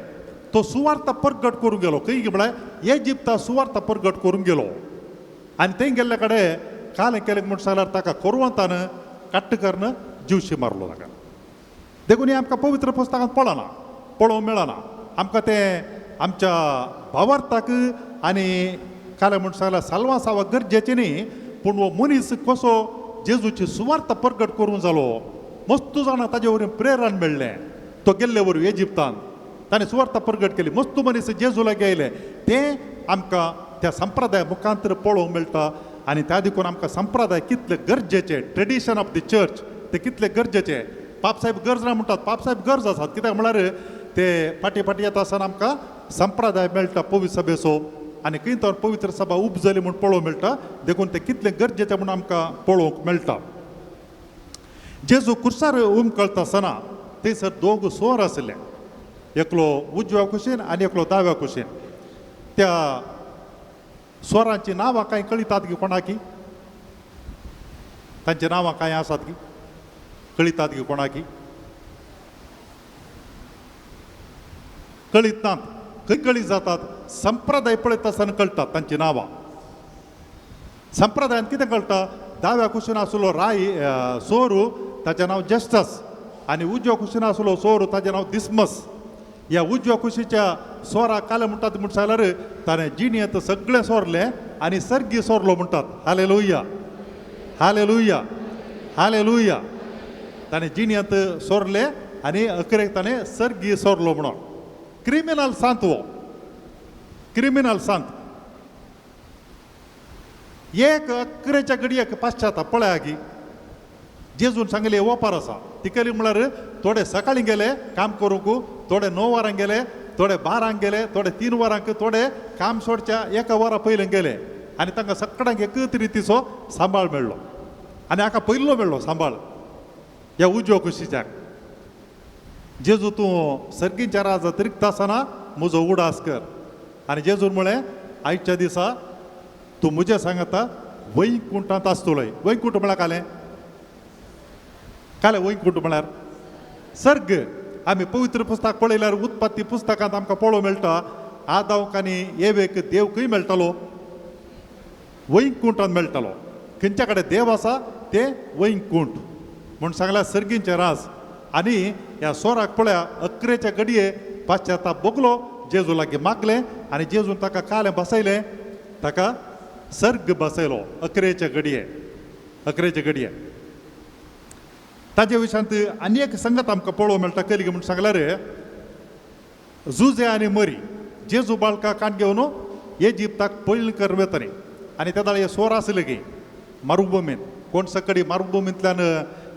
तो सुवार्ता परगट करूंक गेलो. खंय म्हळ्यार इजिप्ता सुवार्ता परगट करूंक गेलो आनी थंय गेल्ले कडेन कालें केलें म्हूण सांगल्यार ताका कोरवंतान काट्ट करून जिवशी मारलो ताका. देखून हें आमकां पवित्र पुस्तकांत पळना, पळोवंक मेळना. आमकां तें आमच्या भावार्थाक आनी कालें म्हूण सांगल्यार साल्वां सावा गरजेचें न्ही, पूण हो मनीस कसो जेजूची सुवार्ता परगट करूंक जालो, मस्त जाणां ताजे वरवीं प्रेरण मेळ्ळें. तो गेल्ले वरवीं इजिप्तान ताणें सुवार्ता परगट केली, मस्त मनीस जेजू लागीं आयले. तें आमकां त्या संप्रदाय मुखांतर पळोवंक मेळटा. आनी त्या देखून आमकां संप्रदाय कितले गरजेचे, ट्रेडिशन ऑफ the church ते कितले गरजेचे. पापसाहेब गरज ना म्हणटात, पापसाहेब गरज आसात. कित्याक म्हळ्यार ते फाटीं फाटीं येता आसतना आमकां संप्रदाय मेळटा पवित्र सभेचो आनी खंय तर पवित्र सभा उपजली म्हूण पळोवंक मेळटा. देखून ते कितले गरजेचे म्हूण आमकां पळोवंक मेळटा. जेजू कुर्सार उमकळता आसतना थंयसर दोग सोर आशिल्ले, एकलो उजव्या कुशीन आनी एकलो दाव्या कुशीन. त्या स्वरांची नांवां कांय कळितात की कोणाकी? तांची नांवां कांय आसात की कळितात की कोणाकी? कळीत नात. खंय कळीत जातात? संप्रदाय पळयता आसतना कळटात तांची नांवां. संप्रदायान कितें कळटा? दाव्या कुशीन आसलो राय सोरू ताचें नांव जस्टस आनी उजव्या कुशीन आसलो सोरू ताचें नांव दिस्मस. ह्या उजव्या कुशीच्या सोराक कालें म्हणटात म्हूण सांगल्यार ताणें जिणेंत सगळें सोरलें आनी सर्गी सोरलो म्हणटात. Hallelujah, hallelujah, hallelujah. ताणें जिणेंत सोरलें आनी अकरेक ताणें सर्गी सोरलो म्हणून. क्रिमिनल सांत, हो क्रिमिनल सांत. एक अकरेच्या घडयेक पाश्चात पळया की जेजून सांगले ओपार आसा. ती केली म्हळ्यार थोडे सकाळीं गेले काम करूंक, थोडे 9 वरां गेले, थोडे 12 गेले, थोडे 3 वरांक, थोडे काम सोडच्या 1 वरा पयलें गेले आनी तांकां सगळ्यांक एकच रितीचो सांबाळ मेळ्ळो आनी हाका पयलो मेळ्ळो सांबाळ ह्या उजव्या कुशीच्याक. जेजू तूं सर्गीच्या राजांत रिगता आसतना म्हजो उडास कर. आनी जेजून म्हळें आयच्या दिसा तूं म्हजें सांगता वैकुंठांत आसतलोय. वैकुंठ म्हळ्यार कालें कालें वैकुंठ म्हळ्यार सर्ग. आमी पवित्र पुस्तक पळयल्यार उत्पत्ती पुस्तकांत आमकां पळोवंक मेळटा आदांक आनी एवेक देव खंय मेळटालो? वैकुंठांत मेळटालो. खंयच्या कडेन देव आसा तें वैकुंठ म्हूण सांगल्यार सर्गींचें राज. आनी ह्या सोराक पळया अकरेच्या घडये पाश्चाताप भोगलो, जेजू लागीं मागलें आनी जेजून ताका कालें बसयलें, ताका सर्ग बसयलो अकरेच्या घडये, अकरेच्या घडये. ताजे विशयांत आनी एक संगत आमकां पळोवंक मेळटा कलिगे म्हूण सांगल्यार जुजे आनी मरी. जेजू बाळका कान घेवन इजिप्ताक पयलीं कर वतनी आनी तेदाळ हे सोर आसले की मारुभुमींत, कोण सकडी मारुभुमींतल्यान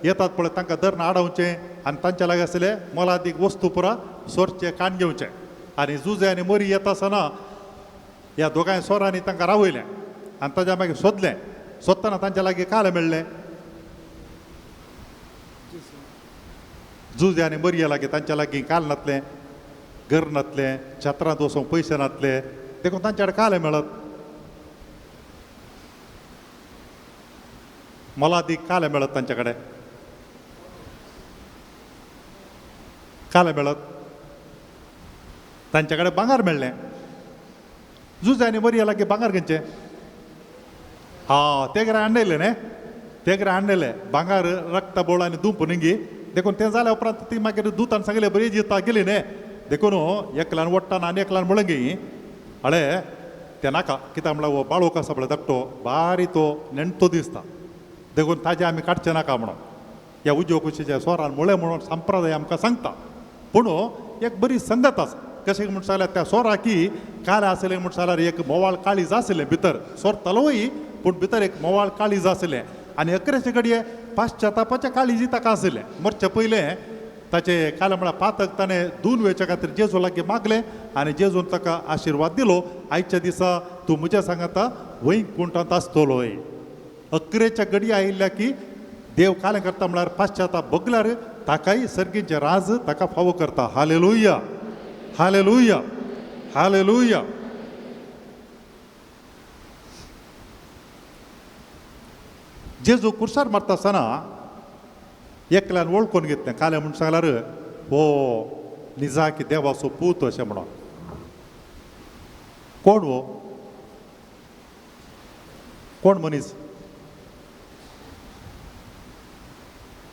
येतात पळय तांकां धरण आडावचें आनी तांच्या लागीं आसले मोलादीक वस्तू पुरा सोरचें कान घेवचें. आनी जुजे आनी मरी येता आसतना ह्या दोगांय सोरांनी तांकां रावयलें आनी ताज्या मागीर सोदलें. सोदतना तांच्या लागीं कालें मेळ्ळें जुजे आनी मरिया लागीं तांच्या लागीं काल नातलें, घर नातलें, छत्रांत वचूंक पयशे नातले, देखून तांच्या कडेन कालें मेळत मोलादीक कालें मेळत तांच्या कडेन कालें मेळत तांच्या कडेन भांगर मेळ्ळें. जुजे आनी मरिया लागीं भांगर खंयचें? हा ते घरा हाडलें न्ही, ते घरा हाडलें भांगर रक्तबोळ आनी दुंप न्ही. देखून तें जाल्या उपरांत ती मागीर दुतान सांगलें बरी जिता गेली न्ही. देखून एकल्यान वडटाना आनी एकल्यान म्हणलें गी अळे तें नाका, कित्याक म्हणल्यार हो बाळोक आसा पळय धाकटो बारी तो नेणटो दिसता, देखून ताजें आमी काडचें नाका म्हणून ह्या उजव्या कुशीच्या सोरान म्हळें म्हणून संप्रदाय आमकां सांगता. पूण एक बरी संगत आसा. कशें म्हण सांगल्यार त्या सोराकी काल आसलें म्हण सांगल्यार एक मोवाळ काळीज आसलें भितर, सोरतालोय पूण भितर एक मोवाळ काळीज आसलें आनी अकरेचे घडये पाश्चातापाचें काळीज ताका आसलें. मरचे पयलें ताचें काल म्हळ्यार पातक ताणें दोन वेच्या खातीर जेजू लागीं मागलें आनी जेजून ताका आशिर्वाद दिलो आयच्या दिसा तूं म्हज्या सांगाता वैकुंठांत आसतलोय. अकरेच्या घडये आयिल्ल्या की देव कालें करता म्हळ्यार पाश्चाताप भोगल्यार ताकाय सर्गीचें राज ताका फावो करता. Hallelujah, hallelujah, hallelujah. जेजू कुर्सार मारता आसतना एकल्यान वळखून घेतलें कालें म्हूण सांगल्यार हो निजाकी देवाचो पूत अशें म्हणून. कोण हो? कोण मनीस?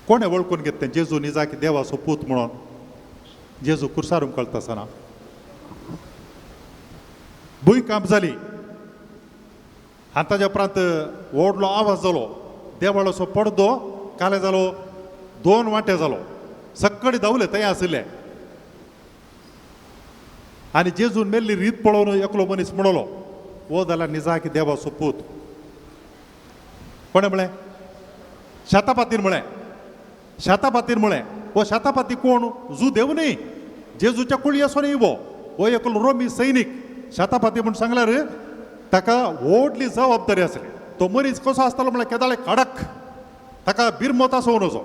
कोणें वळखून घेतलें जेजू निजाकी देवाचो पूत म्हणून? जेजू कुर्सार उमकळता आसतना भुंयकांप जाली आनी ताज्या उपरांत व्हडलो आवाज जालो, देवाळाचो पडदो काले जालो, 2 वांटे जालो, सक्कडी धांवले थंय आशिल्ले. आनी जेजून मेल्ली रीत पळोवन एकलो मनीस म्हणलो हो जाल्यार निजाकी देवाचो पूत. कोणें म्हळें? शातापातीन म्हळें. शातापातीन म्हळें. हो शातापाती कोण? जू देव न्ही, जेजूच्या कुळी असो न्ही हो, हो एकलो रोमी सैनीक. शातापाती म्हूण सांगल्यार ताका व्हडली जबाबदारी आसली. तो मनीस कसो आसतालो म्हळ्यार केदाळे कडक, ताका बिरमत आसो नजो.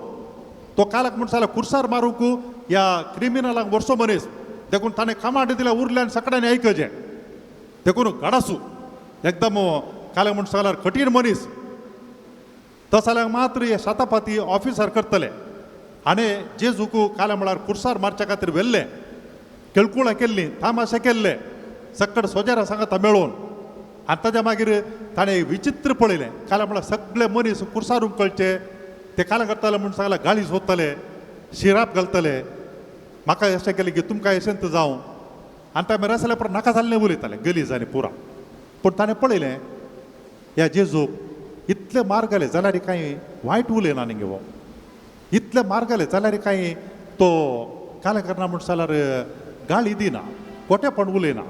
तो कालाक म्हूण सांगल्यार कुर्सार मारूंक ह्या क्रिमिनलांक व्हरचो मनीस. देखून ताणें कमांड दिल्या उरल्यान सगळ्यांनी आयकचें. देखून गडासू एकदम काल्याक म्हूण सांगल्यार कठीण मनीस. तस जाल्यार मात्र हे शातापाती ऑफिसर करतले. आनी जेजूक काल्या म्हळ्यार कुर्सार मारच्या खातीर व्हेल्ले, केळकुळां केल्लीं, तामाशे केल्ले, सक्कड सोजेरा सांगता मेळोवन. आनी ताज्या मागीर ताणें विचित्र पळयलें. काल्या म्हळ्यार सगळे मनीस कुर्सार उमकळचे, ते काल्या करताले म्हूण सांगल्यार गाळी सोदतले, शिराप घालतले, म्हाका अशें केलें की तुमकां अशेंच जावं. आनी ताणें रसल्या उपरांत नाका जाल्लें उलयतालें गलीज आनी पुरा. पूण ताणें पळयलें ह्या जेजूक इतले मार घाले जाल्यार कांय वायट उलयना न्ही हो, इतले मार घाले जाल्यार कांय तो कालें करना म्हूण सांगल्यार गाळी दिना, खोटेपण उलयना.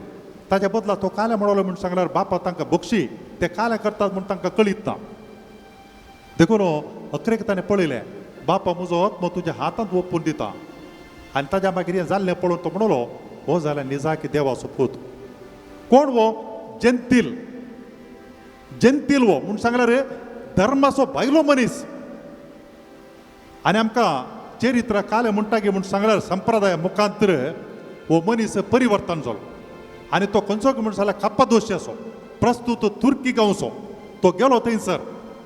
ताज्या बदला तो कालें म्हणलो म्हूण सांगल्यार बापा तांकां बक्षी, ते कालें करतात म्हूण तांकां कळीत ना. देखून अकरेक ताणें पळयलें बापा म्हजो आत्मो तुज्या हातांत ओपून दिता. आनी ताज्या मागीर हें जाल्लें पळोवन तो म्हणलो हो जाल्यार निजाकी देवाचो पूत. कोण हो? जेंतील. जेंतील हो म्हूण सांगल्यार धर्माचो भायलो मनीस. आनी आमकां चरित्र काले म्हणटा की म्हूण सांगल्यार संप्रदाय मुखांतर हो मनीस परिवर्तन जालो. आनी तो खंयचो म्हूण सांगल्यार कप्पादोशी असो, प्रस्तूत तुर्की गांवचो. तो गेलो थंयसर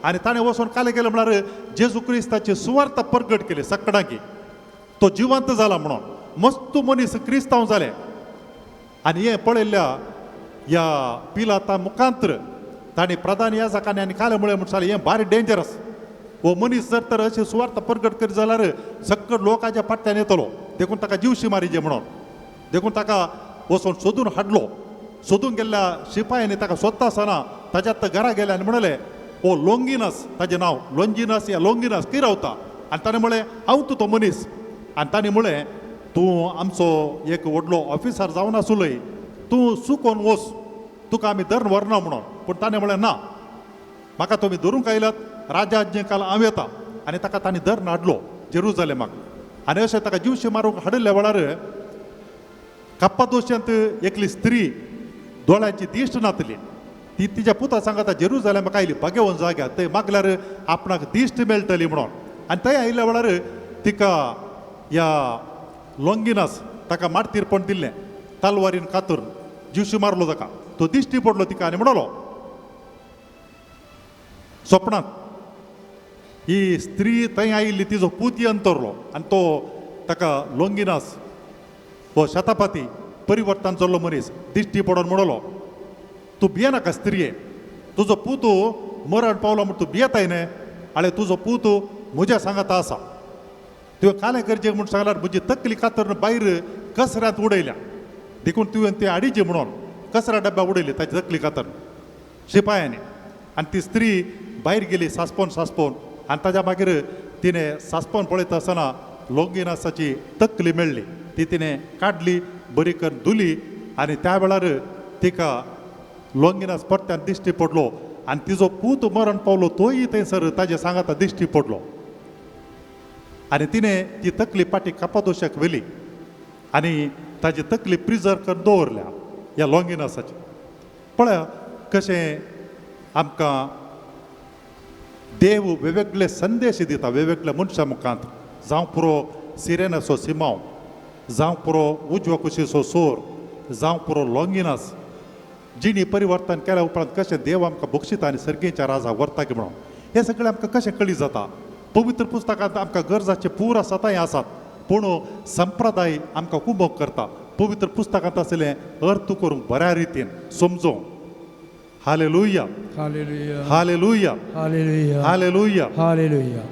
आनी ताणें वचून काले गेले म्हळ्यार जेजू क्रिस्ताची सुवार्ता परगट केली सकडांकी. तो जिवंत जाला म्हणून मस्त मनीस क्रिस्तांव जाले. आनी हें पळयल्ल्या ह्या पिलाता मुखांतर ताणें प्रधान याजकांनी आनी काले म्हळें म्हूण सांगलें हें भारी डेंजरस. हो मनीस जर तर अशी सुवार्ता परगट करीत जाल्यार सकट लोकांच्या फाटल्यान येतलो, देखून ताका जिवशी मारिजे म्हणून. देखून ताका वचून सोदून हाडलो. सोदून गेल्ल्या शिपायांनी ताका सोदता आसतना ताज्या घरा गेले आनी म्हणलें हो लोंगिनस, ताजें नांव लोंजिनस या लोंगिनस, खंय रावता? आनी ताणें म्हळें हांव तूं तो मनीस. आनी ताणें म्हळें तूं आमचो एक व्हडलो ऑफिसर जावन आसलोय, तूं चुकोन वच, तुका आमी धरून व्हरना म्हणून. पूण ताणें म्हळें ना, म्हाका तुमी धरूंक आयल्यात, राजा आज्ञे काल हांव येता. आनी ताका ताणें धरून हाडलो जेरुजलेमाक. आनी अशें ताका जिवशी मारूंक हाडिल्ल्या वेळार कप्पादोशांत एकली स्त्री दोळ्यांची दिश्ट नातली. ती तिच्या पुता सांगता जेरुजलेमाक आयली भाग्यवन जाग्यार, थंय मागल्यार आपणाक दिश्ट मेळटली म्हणून. आनी थंय आयिल्ल्या वेळार तिका ह्या लोंगिनास ताका मार्तीरपण दिल्लें, तलवारीन कातरून जिवशी मारलो ताका. तो दिश्टी पडलो तिका आनी म्हणलो स्वप्नांत ही स्त्री थंय आयिल्ली, तिजो पूत अंतरलो आनी तो ताका लोंगिनास हो शतापाती परिवर्तन जाल्लो मनीस दिश्टी पडोन म्हणलो तूं भियेनाका स्त्रिये, तुजो पूत मरण पावलो म्हूण तूं भियेताय न्हय, आळे तुजो पूत म्हज्या सांगाता आसा. तुवें कालें करचें म्हूण सांगल्यार म्हजी तकली कातरून भायर कचऱ्यांत उडयल्या, देखून तुवें ती हाडीची म्हणून कचऱ्या डब्या उडयली ताची तकली कातरून शिपायांनी. आनी ती स्त्री भायर गेली सासपोन सासपोन. आनी ताज्या मागीर तिणें सासपोन पळयता आसतना लोंगिनासाची तकली मेळ्ळी. ती तिणें काडली, बरी करून धुली आनी त्या वेळार तिका लोंगिनास परत्यान दिश्टी पडलो. आनी तिजो पूत मरण पावलो तोय थंयसर ताजे सांगाता दिश्टी पडलो. आनी तिणें ती तकली पाटी कपादोशाक व्हेली आनी ताजी तकली प्रिजर्व करून दवरल्या ह्या लोंगिनासाची. पळया कशें आमकां देव वेगवेगळे संदेश दिता वेगवेगळ्या मनशां मुखांत. जावं पुरो सिरेनाचो सिमांव, जावं पुरो उजव्या कुशीचो सोर, जावं पुरो लोंगिनास, जिणी परिवर्तन केल्या उपरांत कशें देव आमकां बक्षिता आनी सर्गेच्या राजा व्हरता की म्हणून हें सगळें आमकां कशें कळी जाता. पवित्र पुस्तकांत आमकां गरजाचे पूर आसा थंय आसात, पूण संप्रदाय आमकां कुमक करता. पवित्र पुस्तकांत आसलें अर्थ करूंक बऱ्या रितीन समजूंक. Hallelujah, hallelujah, hallelujah, hallelujah, hallelujah. Hallelujah.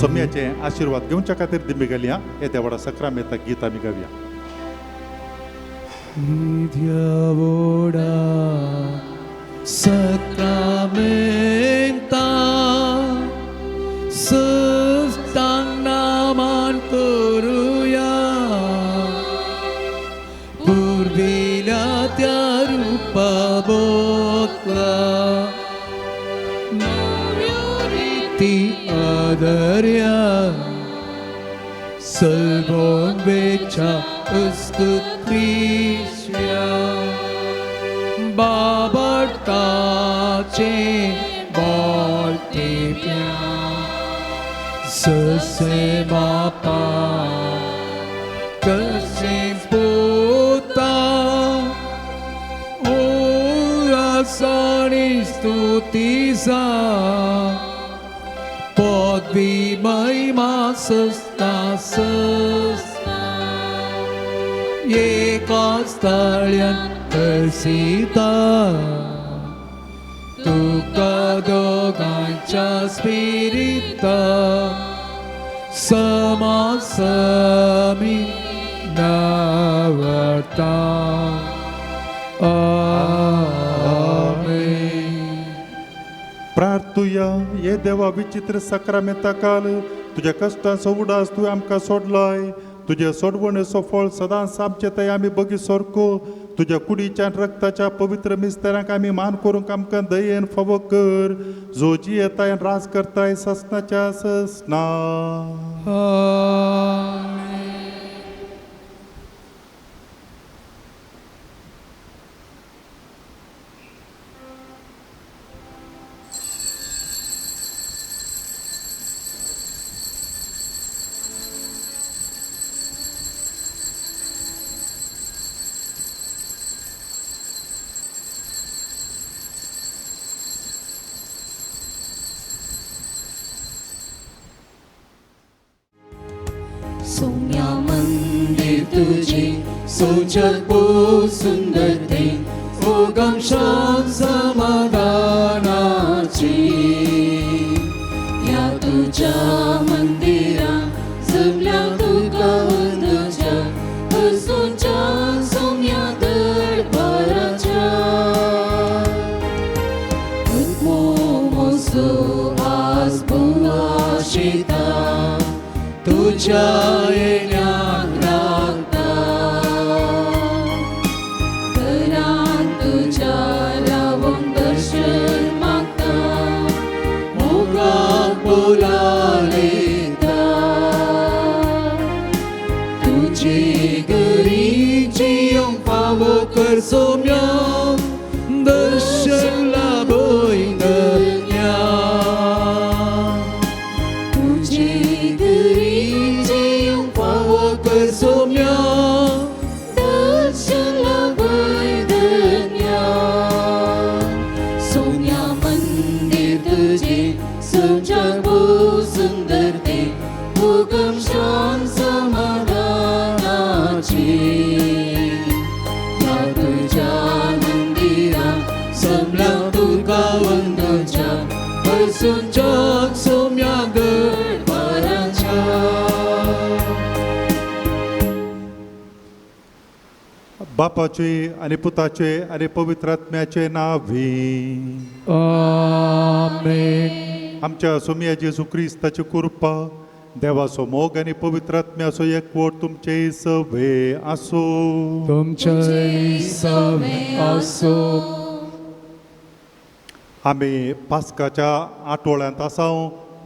सोम्याचे आशीर्वाद घेवच्या खातीर दिमी घालया. येत्या व्हडा सक्रामेंता गीत आमी गावया. विद्यावोडा सक्रामेंता सुस्तांग नामान करुया, पुर्विल्या त्या रुपा बोतला नव्यो रिती आदर्या, सलबोंबेच्या स्तुतीच्या बाबडताचे बोलते ससे बापा कसे पोता उल्हासानी स्तुतीचा पदवी महिमा सस्ता सस्ता एका स्थळ्यान करसिता तुका दोगांच्या स्पिरिता समासमी नवता. आमेन. प्रार्थुया. हे देवा विचित्र सक्रामेंता काल तुज्या कश्टांचो उडास तुवें आमकां सोडलाय. तुज्या सोडवणेचो फळ सदांच आमचे थंय आमी बगी सारको. तुज्या कुडीच्या रक्ताच्या पवित्र मिस्तेरांक आमी मान करूंक आमकां दयेन फावो कर, जो जियेताय राज करताय ससनाच्या ससना. आमेन. सोम्या मंदिर तुझे सोचक सुंदर ते उगम शांत समाधानाची। ह्या तुझ्या मंदिरा जमल्या तुका वंदच्या हरसूच्या सोम्या दरबाराच्या। आत्मो आज भुवाशिता तुझ्या येण्याक राखता। घरान तुझ्या रावून दर्शन मागता मोगाक बोलायता। तुझे घरी जियोंक फावो कर सोम्या दर्शन लाभयतल्या। तुझे घरी जियोंक फावो कर सोम्या दर्शन लाभयतल्या। सोम्या मंदिर तुझे सजक सुंदर ते उगम शांत समाधानाची। ह्या तुझ्या मंदिरा जमल्या तुका वंदच्या हरसूच्या सोम्या दरबाराच्या। बापाचे आणि पुताचे आणि पवित्र आत्म्याचे नावी आमेन। आमच्या सोम्या जेजू क्रिस्ताची कृपा, देवाचो मोग आणि पवित्र आत्म्याचो एकवट तुमचे सवे आसो। तुमचे सवे आसो। आमी पास्काच्या आठवड्यांत आसाव।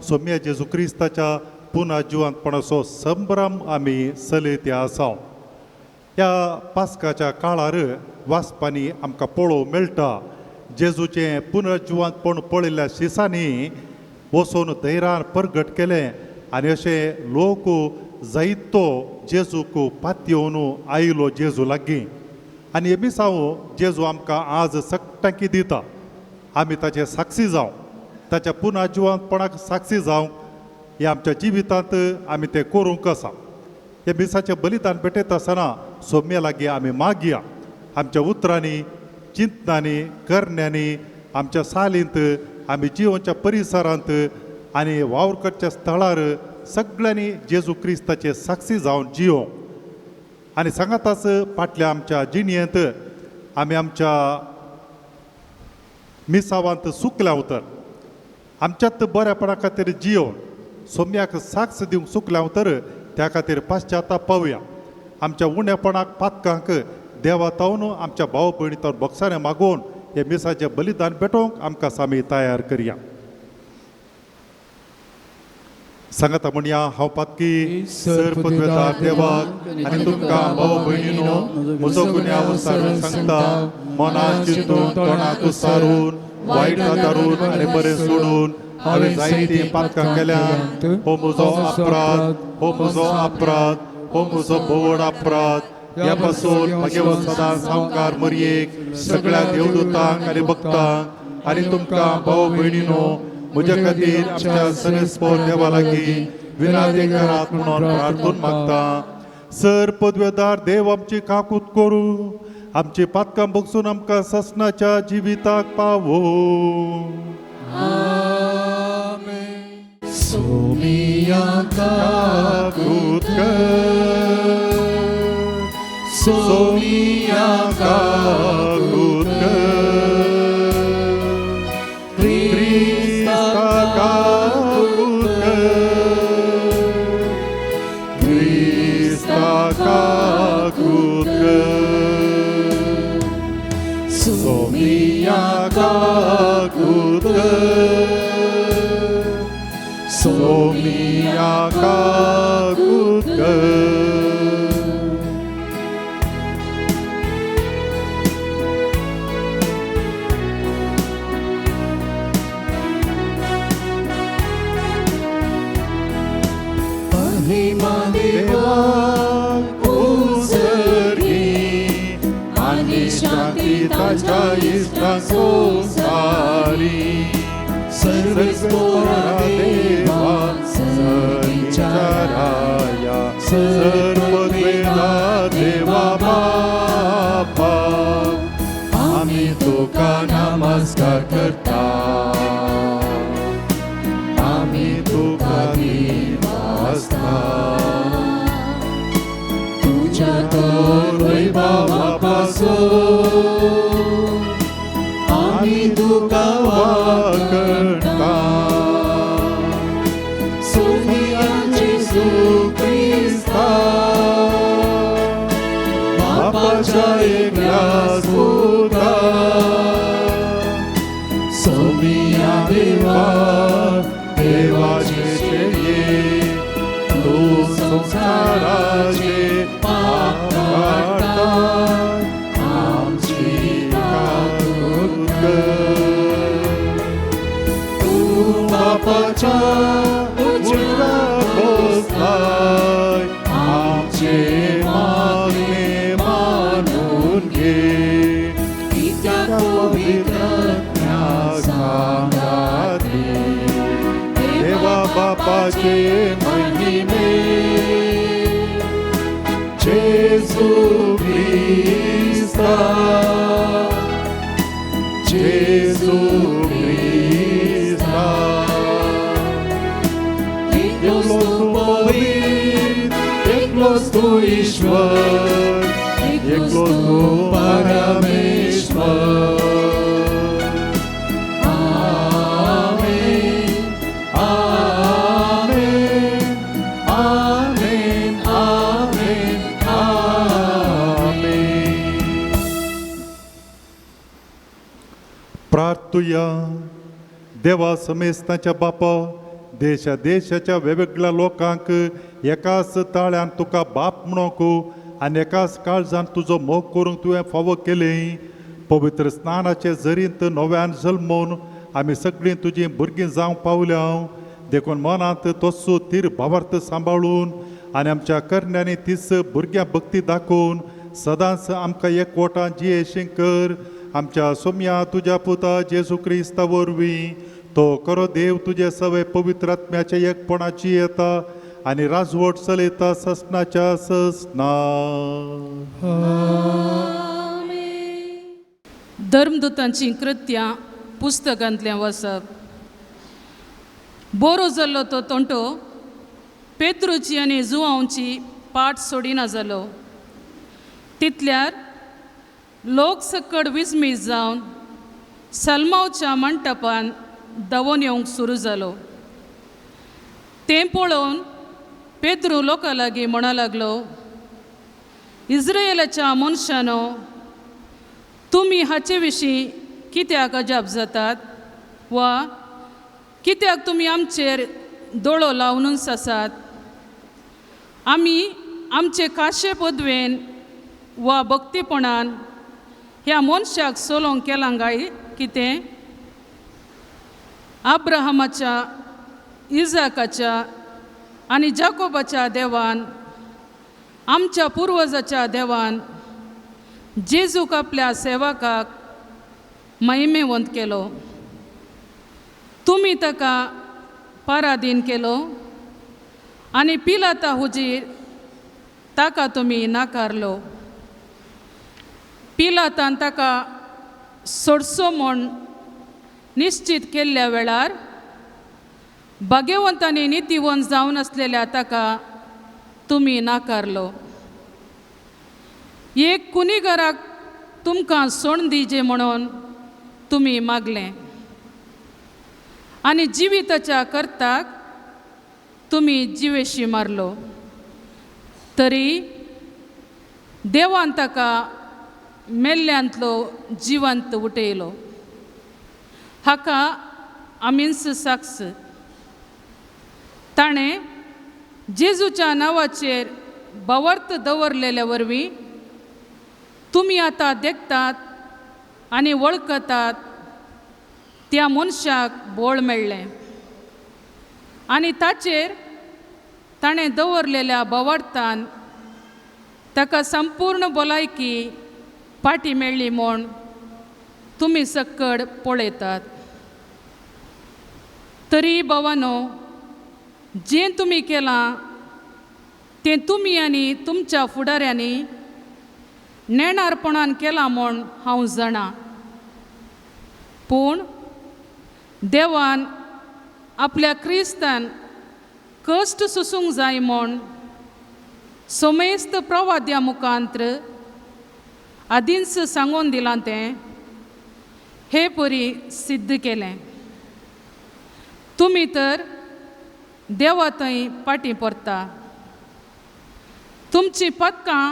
सोम्या जेजू क्रिस्ताच्या पुनः जिवंतपणाचो संभ्रम आमी चलयत आसाव। ह्या पास्काच्या काळार वाचपांनी आमकां पळोवंक मेळटा जेजूचें पुनर्जिवंतपण पळयल्ल्या शिसांनी वचून धैर्यान परगट केलें आनी अशें लोक जायतो जेजूक पातयेवन आयलो जेजू लागीं आनी हे मिसांव जेजू आमकां आज सगटांकी दिता। आमी ताचे साक्षी जावं, ताच्या पुनर्जिवंतपणाक साक्षी जावंक ह्या आमच्या जिवितांत आमी तें करूंक आसा। हे मिसाचें बलिदान भेटयता आसतना सोम्या लागीं आमी मागया, आमच्या उतरांनी, चिंतनांनी, करण्यांनी, आमच्या सालींत, आमी जिवनच्या परिसरांत आनी वावर करच्या स्थळार सगळ्यांनी जेजू क्रिस्ताचे साक्षी जावन जियोंक आनी सांगाताच फाटल्या आमच्या जिणेंत आमी आमच्या मिसावांत चुकल्या उतर आमच्यात बऱ्यापणा खातीर जियोवन सोम्याक साक्ष दिवंक चुकल्या उतर त्या खातीर पाश्चाताप पावया। आमच्या उणेपणाक पातकांक देवा तावन आमच्या भाव भयणी तावन बक्षाने मागोवन हे मिसाचें बलिदान भेटोवंक आमकां सामी तयार करया। सांगाता म्हणया, हांव पातकी सर पदवेदार देवाक आनी तुमकां भाव भयणीनो म्हजो गुन्यांव सारून सांगता, मनात चिंतून, तोंडाक सारून, वायट आदारून आनी बरें सोडून हांवें जायतीं पातकां केल्यात। हो म्हजो अपराध, हो म्हजो अपराध, हो म्हजो भोवड अपराध। ह्या पासून म्हगे सदां सामकार मरयेक सगळ्या देवदूतांक आनी भक्तांक आनी तुमकां भाव भयणीनो म्हज्या खातीर आमच्या सनेस्पोर देवा लागीं विनाती करात म्हणून प्रार्थून मागता। सर पदवेदार देव आमची काकूत करूं, आमची पातकां बगसून आमकां ससनाच्या जिविताक पावो। सोमिया काकूत कर, सोमिया काकूत कर, क्रिस्ता काकूत कर, क्रिस्ता काकूत कर, सोमिया काकूत कर, सोमिया काकूत कर। महिमा देवाक उंचरी आनी शांती ताच्या इश्टांक संवसारी। सर्वेस्पोरा देवा सर्वीच्या राया लागीं वासता तुज्या तर वैभवा पासून आमी तुका वाकणता सोनिया जेजू क्रिस्ता बापाच्या एकल्या सुता सोमिया देवा देवाचे चेडये तूं संवसाराचे पाप काडटा आमची काकूत कर तूं बापाच्या उजव्या बसलाय आमचे मागणे मानून घे कित्याक पवित्र सांगाती देवा बापाचे महिमे जेजू क्रिस्ता जेजू क्रिस्ता एकलोच तूं पवित्र एकलोच तूं ईश्वर एकलोच तूं परमेश्वर. आमेन आमेन आमेन आमेन आमेन. प्रार्थुया. देवा समेस्ताच्या बापा देशा देशाच्या वेगवेगळ्या लोकांक एकाच ताळ्यान तुका बाप म्हणोंक आनी एकाच काळजान तुजो मोग करूंक तुवें फावो केलें. पवित्र स्नानाचे जरींत नव्यान जल्मून आमी सगळीं तुजीं भुरगीं जावंक पावल्या. देखून मनांत तसो तीर भावार्थ सांबाळून आनी आमच्या करण्यांनी तीच भुरग्यां भक्ती दाखोवन सदांच आमकां एकवटान जियेशीं कर. आमच्या सोम्या तुज्या पुता जेजू क्रिस्ता वरवीं तो खरो देव तुजे सवे पवित्र आत्म्याच्या एकपणाची येता आनी राजवट चलयता ससनाच्या ससना. धर्मदूतांची कृत्यां पुस्तकांतलें वसप. बोरो जाल्लो तो तोंटो पेत्रूची आनी जुवांवची पाट सोडिना जालो. तितल्यार लोक सकड विजमीज जावन सलमावच्या मंटपान दवोन येवंक सुरू जालो. तें पळोवन पेत्रू लोकां लागीं म्हणा लागलो, इस्रायलाच्या मनशानो, तुमी हाचे विशीं कित्याक अजाप जातात वा कित्याक तुमी आमचेर दोळो लावनूच आसात? आमी आमचे काशे पदवेन वा भक्तीपणान ह्या मनशाक सोलोंक केलां काय कितें? अब्राहमाच्या, इजाकाच्या आनी जाकोबाच्या देवान, आमच्या पुर्वजाच्या देवान जेजूक आपल्या सेवकाक महिमेवंत केलो. तुमी ताका पराधीन केलो आनी पिलाता हुजीर ताका तुमी नाकारलो. पिलातान ताका सोडसो म्हूण निश्चित केल्ल्या वेळार भाग्यवंत आनी नितीवंत जावन आसलेल्या ताका तुमी नाकारलो. एक कुनिगराक तुमकां सोण दिजे म्हणून तुमी मागलें आनी जिविताच्या कर्ताक तुमी जिवेशी मारलो. तरी देवान ताका मेल्ल्यांतलो जिवंत उठयलो. हाका आमींच साक्ष. ताणें जेजूच्या नांवाचेर भावार्थ दवरलेल्या वरवीं तुमी आतां देखतात आनी वळखतात त्या मनशाक बळ मेळ्ळें आनी ताचेर ताणें दवरलेल्या भावार्थान ताका संपूर्ण भलायकी पाटी मेळ्ळी म्हूण तुमी सक्कड पळयतात. तरी भावानो, जें तुमी केलां तें तुमी आनी तुमच्या फुडाऱ्यांनी नेणारपणान केलां म्हूण हांव जाणा. पूण देवान आपल्या क्रिस्तान कश्ट सोसूंक जाय म्हूण सोमेस्त प्रवाद्या मुखांत्र आदींच सांगून दिलां तें हे परी सिद्ध केलें. तुमी तर देवा थंय पाटी परता तुमची पदकां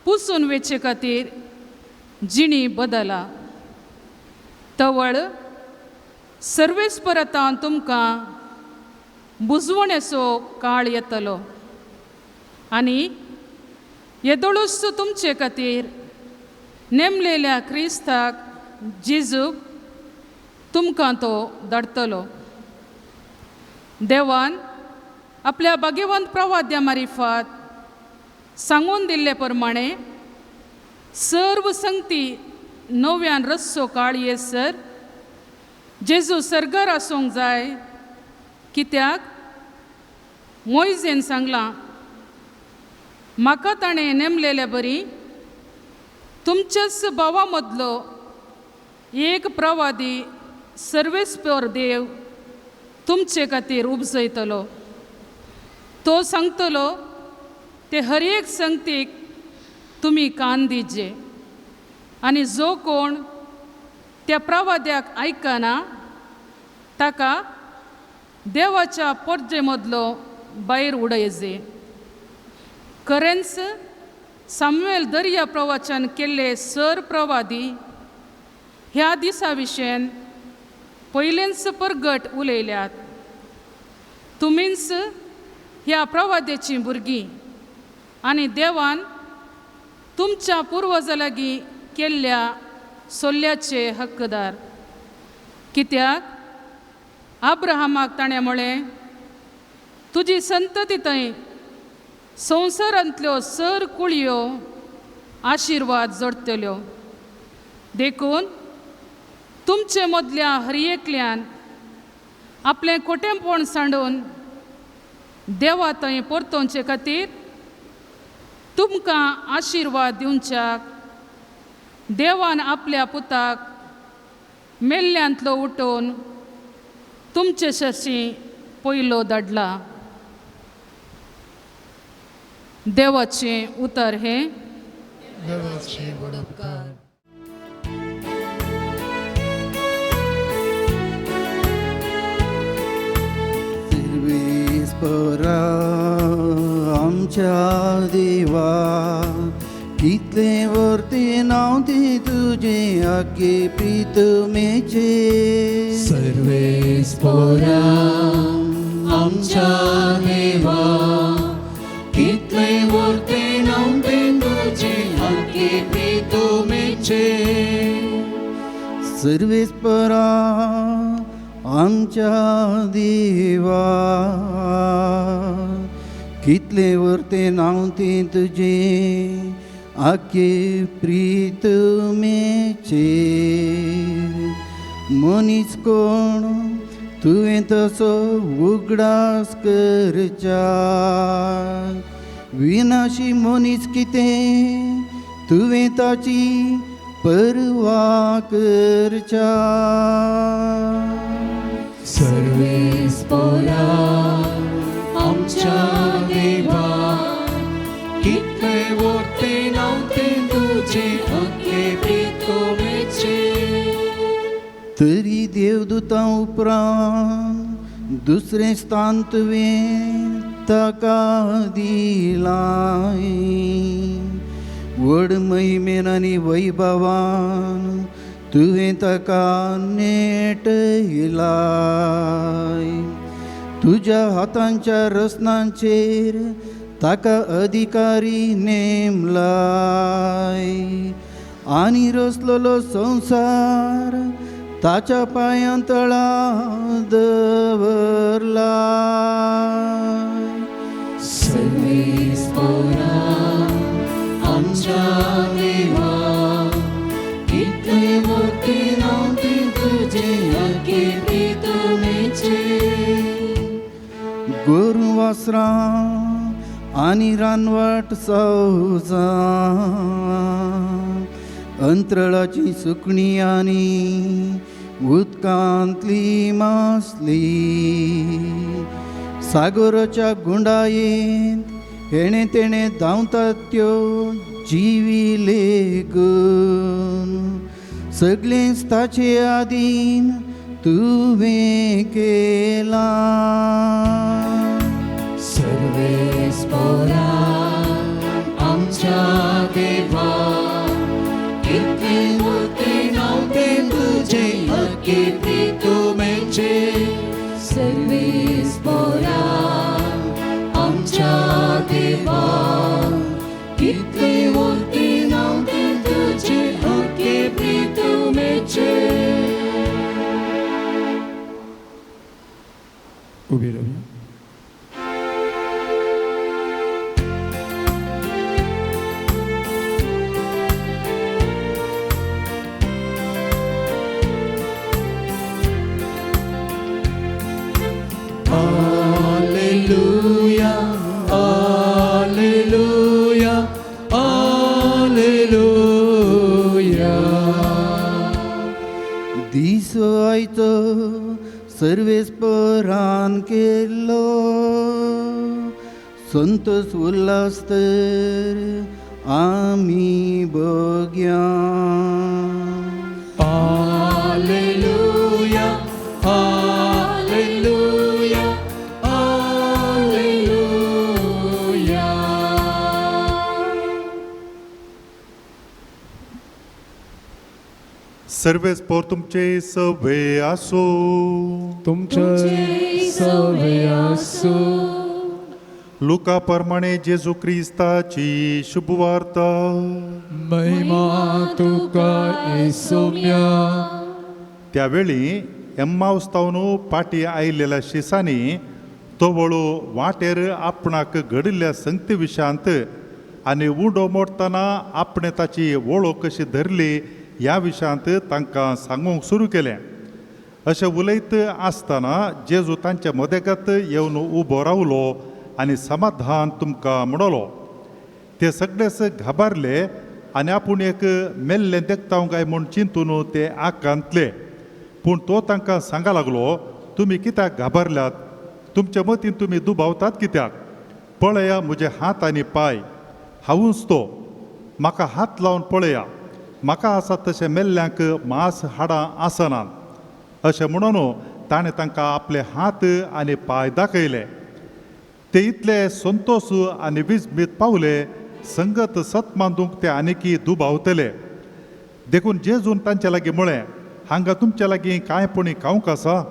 पुसून वेचे खातीर जिणी बदला तवळ सर्वेस परतान तुमकां बुजवणेचो काळ येतलो आनी येदोळूच तुमचे खातीर नेमलेल्या क्रिस्ताक जेजूक तुमकां तो धाडटलो. देवान आपल्या भाग्यवंत प्रवाद्या मारिफात सांगून दिल्ले प्रमाणे सर्व संगती नव्यान रस्सो काळ येसर जेजू सर्गार आसूंक जाय कित्याक मोयजेन सांगलां म्हाका ताणें नेमलेले बरी तुमच्याच भावा मदलो एक प्रवादी सर्वेस्पर देव तुमचे खातीर उपजयतलो. तो सांगतलो ते हर एक संगतीक तुमी कान दिजे आनी जो कोण त्या प्रवाद्याक आयकना ताका देवाच्या पोरजे मदलो भायर उडयजे. खरेंच सामुएल दर्या प्रवचन केल्ले सर प्रवादी ह्या दिसा विशयन पयलेंच परगट उलयल्यात. तुमीच ह्या प्रवाद्याचीं भुरगीं आनी देवान तुमच्या पुर्वजा लागीं केल्ल्या सोल्ल्याचे हक्कदार. कित्याक अब्राहमाक ताणें म्हळें तुजी संतती थंय संवसारांतल्यो सर कुळयो आशिर्वाद जोडटल्यो. देखून तुमचे मदल्या हर एकल्यान आपलें खोटेंपण सांडून देवा थंय परतोवचे खातीर तुमकां आशिर्वाद दिवच्याक देवान आपल्या पुताक मेल्ल्यांतलो उठोवन तुमचे सरशी पयलो धाडला. देवाचें उतर हें. देवाचें व्हड उपकार. सर्वेस्परा आमच्या देवा कितलें वर्ते नांव तें तुजें आगे प्रितमेचें. सर्वेस्परा आमच्या देवा कितलें वर्ते नांव तें तुजें आगे प्रितमेचें. सर्वेस्परा आमच्या देवा कितलें वर्ते नांव तें तुजें आगे प्रितमेचें. मनीस कोण तुवें तसो उगडास करच्या विनाशी मनीस कितें तुवें ताची परवा करच्या. सर्वेस्परा आमच्या देवा कितलें वर्ते नांव तें तुजें आगे प्रितमेचें. तरी देवदूतां उपरांत दुसरें स्थान तुवें ताका दिलां. व्हड महिमेन आनी वैभवान तुवें ताका नेटयलाय. तुज्या हातांच्या रचनांचेर ताका अधिकारी नेमलाय आनी रचलेलो संवसार ताच्या पांयां तळा दवरला. सर्वेस्परा आमच्या देवा कितलें वर्ते नांव तें तुजें आगे प्रितमेचें. गोरूं वासरां आनी रानवट सवजां अंतरळाची सुकणीं आनी उदकांतली मासली सागोराच्या गुंडायेंत हेणे तेणे धांवतात त्यो जिवी लेगून सगळेंच ताचे आदीन तुवें केलां. सर्वेस पोरा आमच्या देवा कितले मोठे नांव तें तुजें अख्खे प्रितुमेचें. सर्वेस पोरा आमच्या देवा कितले मोठे नांव तें तुजें अख्खे प्रितुमेचें. उबी रावया. Alleluia, Alleluia, Alleluia. दीस आयचो सर्वेस्परान केल्लो संतोष उल्हास तर आमी बघया. Alleluia, Alleluia, Alleluia. सर्वेस पोर तुमचे सवे आसो. तुमचे सवे आसो. लुका प्रमाणे जेजू क्रिस्ताची शुभवार्ता. महिमा तुका येसुम्या. त्यावेळी एम्मावस तावन पाटी आयिल्ल्या शिसांनी तवळो वाटेर आपणाक घडिल्ल्या संगती विशयांत आनी उंडो मोडटना आपणें ताची वळख कशी धरली ह्या विशयांत तांकां सांगूंक सुरू केलें. अशें उलयत आसतना जेजू तांच्या मदेगात येवन उबो रावलो आनी समाधान तुमकां म्हणलो. ते सगळेच घाबारले आनी आपूण एक मेल्लें देखता काय म्हूण चिंतून ते आकांतले. पूण तो तांकां सांगा लागलो, तुमी कित्याक घाबरल्यात? तुमच्या मतीन तुमी दुबावतात कित्याक? पळया म्हजे हात आनी पांय, हांवूच तो. म्हाका हात लावन पळया, म्हाका आसा तशें मेल्ल्यांक मांस हाडां आसनात. अशें म्हणून ताणें तांकां आपले हात आनी पांय दाखयले. ते इतले संतोश आनी विजमीत पावले, संगत सत मांदूंक ते आनीकी दुबावतले. देखून जेजून तांचे लागीं म्हळें, हांगा तुमच्या लागीं कांय पुणी खावंक आसा?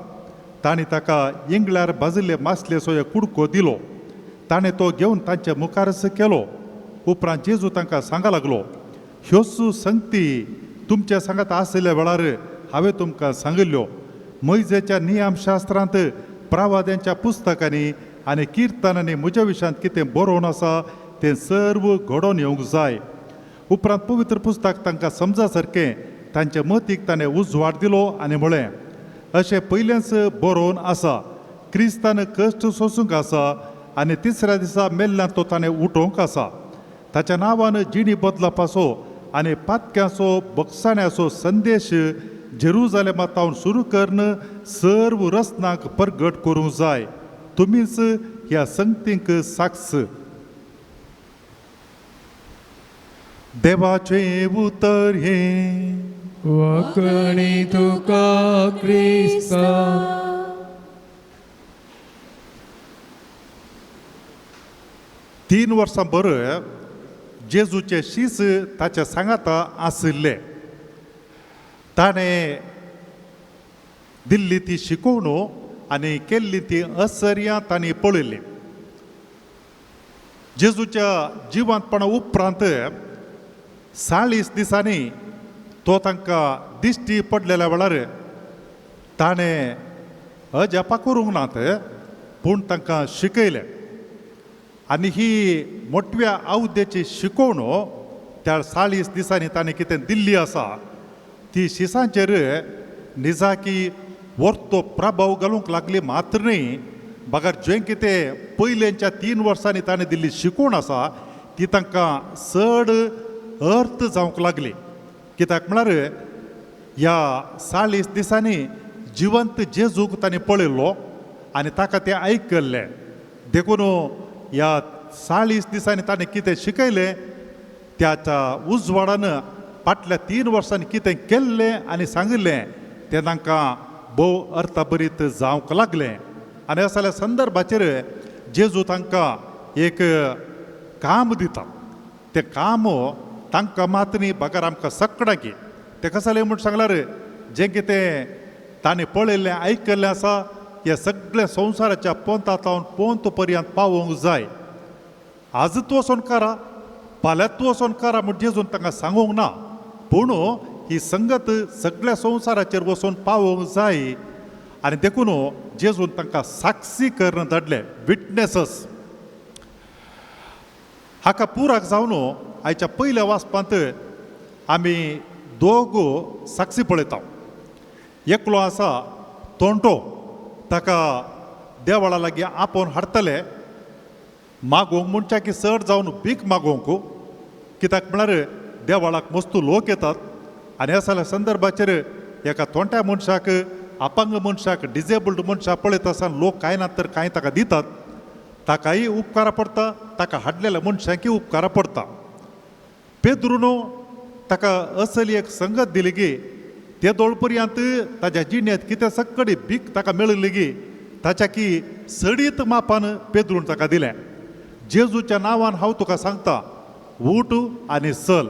तांणी ताका इंगळ्यार भाजिल्ले मासलेचो एक कुडको दिलो. ताणें तो घेवन तांचे मुखारच केलो. उपरांत जेजू तांकां सांगा लागलो, ह्योच संगती तुमच्या सांगात आशिल्ल्या वेळार हांवें तुमकां सांगिल्ल्यो. मैजेच्या नियमशास्त्रांत, प्रावाद्यांच्या पुस्तकांनी आनी किर्तनांनी म्हज्या विशयांत कितें बरोवन आसा तें सर्व घडोवन येवंक जाय. उपरांत पवित्र पुस्तक तांकां समजा सारकें तांच्या मतीक ताणें उजवाड दिलो आनी म्हळें, अशें पयलेंच बरोवन आसा, क्रिस्तान कश्ट सोसूंक आसा आनी तिसऱ्या दिसा मेल्ल्यान तो ताणें उठोवंक आसा. ताच्या नांवान जिणी बदलपाचो आनी पातक्याचो बगसाण्याचो संदेश जेरुजालेमा तावन सुरू करून सर्व रचनाक परगट करूंक जाय. तुमीच ह्या संगतींक साक्ष. देवाचें उतर हें. वखणी तुका क्रिस्ता. 3 वर्सां बरं जेजूचे शीस ताच्या सांगाता आशिल्ले. ताणें दिल्ली ती शिकोवण आनी केल्ली ती असर्यां तांणी पळयली. जेजूच्या जिवंतपणा उपरांत 40 दिसांनी तो तांकां दिश्टी पडलेल्या वेळार ताणें अजापां करूंक नात, पूण तांकां शिकयलें. आनी ही मोटव्या आवदेची शिकोवण त्या 40 दिसांनी ताणें कितें दिल्ली आसा ती शिसांचेर निजाकी वर्तो प्रभाव घालूंक लागली मात्र न्हय, बगर जें कितें पयलेंच्या 3 वर्सांनी ताणें दिल्ली शिकवण आसा ती तांकां चड अर्थ जावंक लागली. कित्याक म्हळ्यार ह्या 40 दिसांनी जिवंत जेजूक ताणें पळयल्लो आनी ताका तें आयकल्लें. देखून ह्या 40 दिसांनी ताणें कितें शिकयलें त्याच्या उजवाडान फाटल्या 3 वर्सांनी कितें केल्लें आनी सांगिल्लें तें तांकां भोव अर्थभरीत जावंक लागलें. आनी असल्या संदर्भाचेर जेजू तांकां एक काम दिता. तें काम तांकां मात न्ही बगर आमकां सगळ्यांकी. तें कसलें म्हूण सांगल्यार जें कितें ताणें पळयल्लें आयकल्लें आसा हें सगळें संवसाराच्या पोंता सावन पोंत पर्यंत पावोवंक जाय. आज तूं वचोन करा, फाल्यां तूं वचोन करा म्हूण जेजून तांकां सांगूंक ना, पूण ही संगत सगळ्या संवसाराचेर वचून पावोवंक जाय. आनी देखून जेजून तांकां साक्षी करून धाडले, विटनेसस. हाका पुराक जावन आयच्या पयल्या वाचपांत आमी दोग साक्षी पळयता. एकलो आसा तोंटो, ताका देवळा लागीं आपोवन हाडटले मागोवंक मनशाक चड जावन भीक मागोवंक, कित्याक म्हळ्यार देवळाक मस्तू लोक येतात. आनी ह्या संदर्भाचेर एका तोंट्या मनशाक, अपंग मनशाक, डिजेबल्ड मनशाक पळयत आसतना लोक कांय ना तर कांय ताका दितात, ताकाय उपकारा पडटा, ताका हाडलेल्या मनशांकय उपकारा पडटा. पेद्रून ताका असली एक संगत दिली की ते दोळ पर्यंत ताज्या जिणेंत कितें सगळी भीक ताका मेळिल्ली की ताच्या की सडीत मापान पेद्रून ताका दिलें. जेजूच्या नांवान हांव तुका सांगता, उठ आनी चल.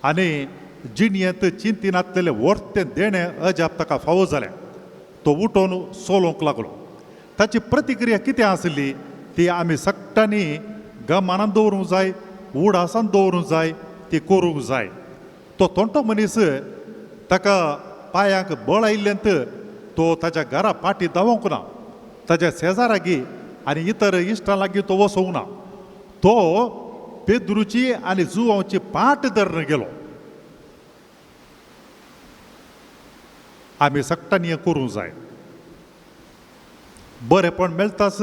आनी जिणेंत चिंतिनातलेलें वर्तें देणें अजाप ताका फावो जालें. तो उठोवन चलोवंक लागलो. ताची प्रतिक्रिया कितें आसली ती आमी सगळ्यांनी गमानान दवरूंक जाय, उडासान दवरूंक जाय, ती करूंक जाय. तो तोंटो मनीस ताका पांयांक बळ आयिल्ल्यान तो ताच्या घरा फाटी धांवोंक ना, ताच्या शेजारागी आनी इतर इश्टां लागीं तो वचोंक ना. तो पेद्रूची आनी जुवांची पाट धरून गेलो. आमी सगळ्यांनी हें करूंक जाय. बरेंपण मेळटाच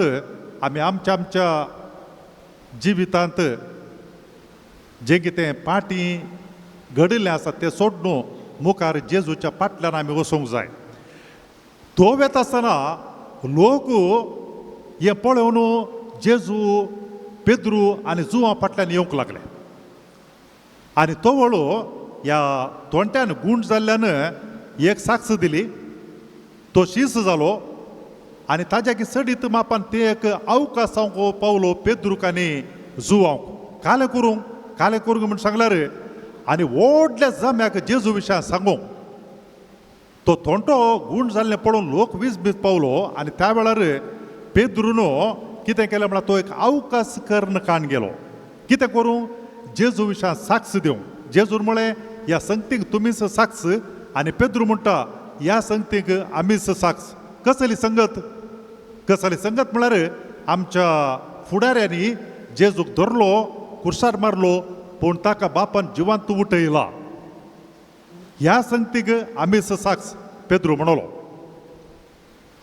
आमी आमच्या आमच्या जिवितांत जें कितें पाटी घडिल्लें आसा तें सोडून मुखार जेजूच्या फाटल्यान आमी वचूंक जाय. तो वेता आसतना लोक हें पळोवन जेजू, पेद्रू आनी जुवां फाटल्यान येवंक लागले. आनी तो वळो ह्या तोंट्यान गूंड जाल्ल्यान एक साक्ष दिली, तो शीस जालो आनी ताज्या की सडीत मापान ते एक अवकाश जावंक पावलो पेद्रूक आनी जुवांक. कालें करूंक, कालें करूंक म्हूण सांगल्यार आनी व्हडल्या जम्याक जेजू विशयान सांगूंक. तो थोंटो गूंड जाल्लें पळोवन लोक वीस बीस पावलो. आनी त्या वेळार पेद्रून कितें केलें म्हळ्यार तो एक अवकाश करून काण गेलो. कितें करूं, जेजू विशयान साक्ष दिवंक. जेजून म्हळें ह्या संगतीक तुमीच साक्ष, आनी पेद्रू म्हणटा ह्या संगतीक आमीच साक्ष. कसली संगत? कसली संगत म्हळ्यार आमच्या फुडाऱ्यांनी जेजूक धरलो, कुर्सार मारलो, पूण ताका बापान जिवांत उठयला. ह्या संगतीक आमीच साक्ष पेद्रू म्हणलो.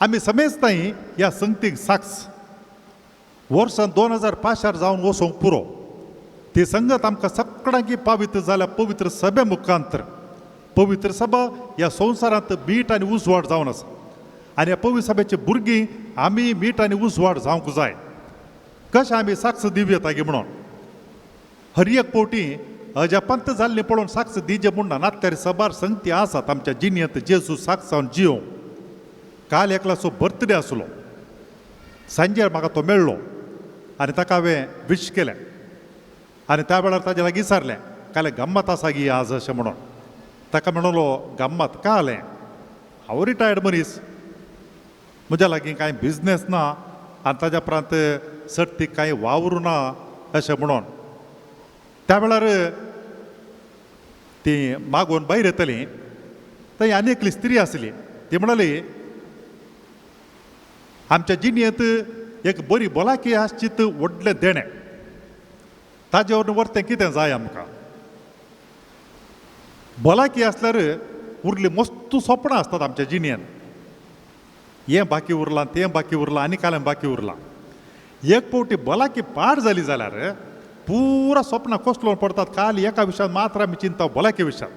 आमी समेजताय ह्या संगतीक साक्ष. वर्सां 2005 जावन वचोंक पुरो. ती संगत आमकां सगळ्यांकी पावित्र जाल्या पवित्र सभे मुखांतर. पवित्र सभा ह्या संवसारांत मीठ आनी उजवाड जावन आसा. आनी ह्या पवित्र सभेची भुरगीं आमी मीठ आनी उजवाड जावंक जाय. कशें आमी साक्ष दिवया गी म्हणून हर एक फावटी अजापांत जाल्लें पळोवन साक्ष दिजे म्हूण ना, नातर सबार संगती आसात आमच्या जिणेंत जेजू साक्ष जावन जियोवंक. काल एकलाचो बर्थडे आसलो, सांजेर म्हाका तो मेळ्ळो आनी ताका हांवें विश केलें. आनी त्या वेळार ताज्या लागीं विचारलें, काल गम्मत आसा गी आज अशें म्हणून. ताका म्हणलो, गम्मत कालें, हांव रिटायर्ड मनीस, म्हज्या लागीं कांय बिजनेस ना आनी ताज्या उपरांत सर्तीक कांय वावरूं ना अशें म्हणून. त्या वेळार ती मागोवन भायर येतली थंय आनी एकली स्त्री आसली. ती म्हणाली, आमच्या जिणेंत एक बरी भलायकी आसची तर व्हडलें देणें, ताजे वरून वर्तें कितें जाय आमकां. भलायकी आसल्यार उरली मस्त सोपणां आसतात आमच्या जिणेंत, हें बाकी उरलां, तें बाकी उरलां आनी कालें बाकी उरलां. एक फावटी भलायकी पाड जाली जाल्यार पुरा सपनां कोसळून पडतात. काल एका विशयान मात्र आमी चिंता भलायकी विशयान.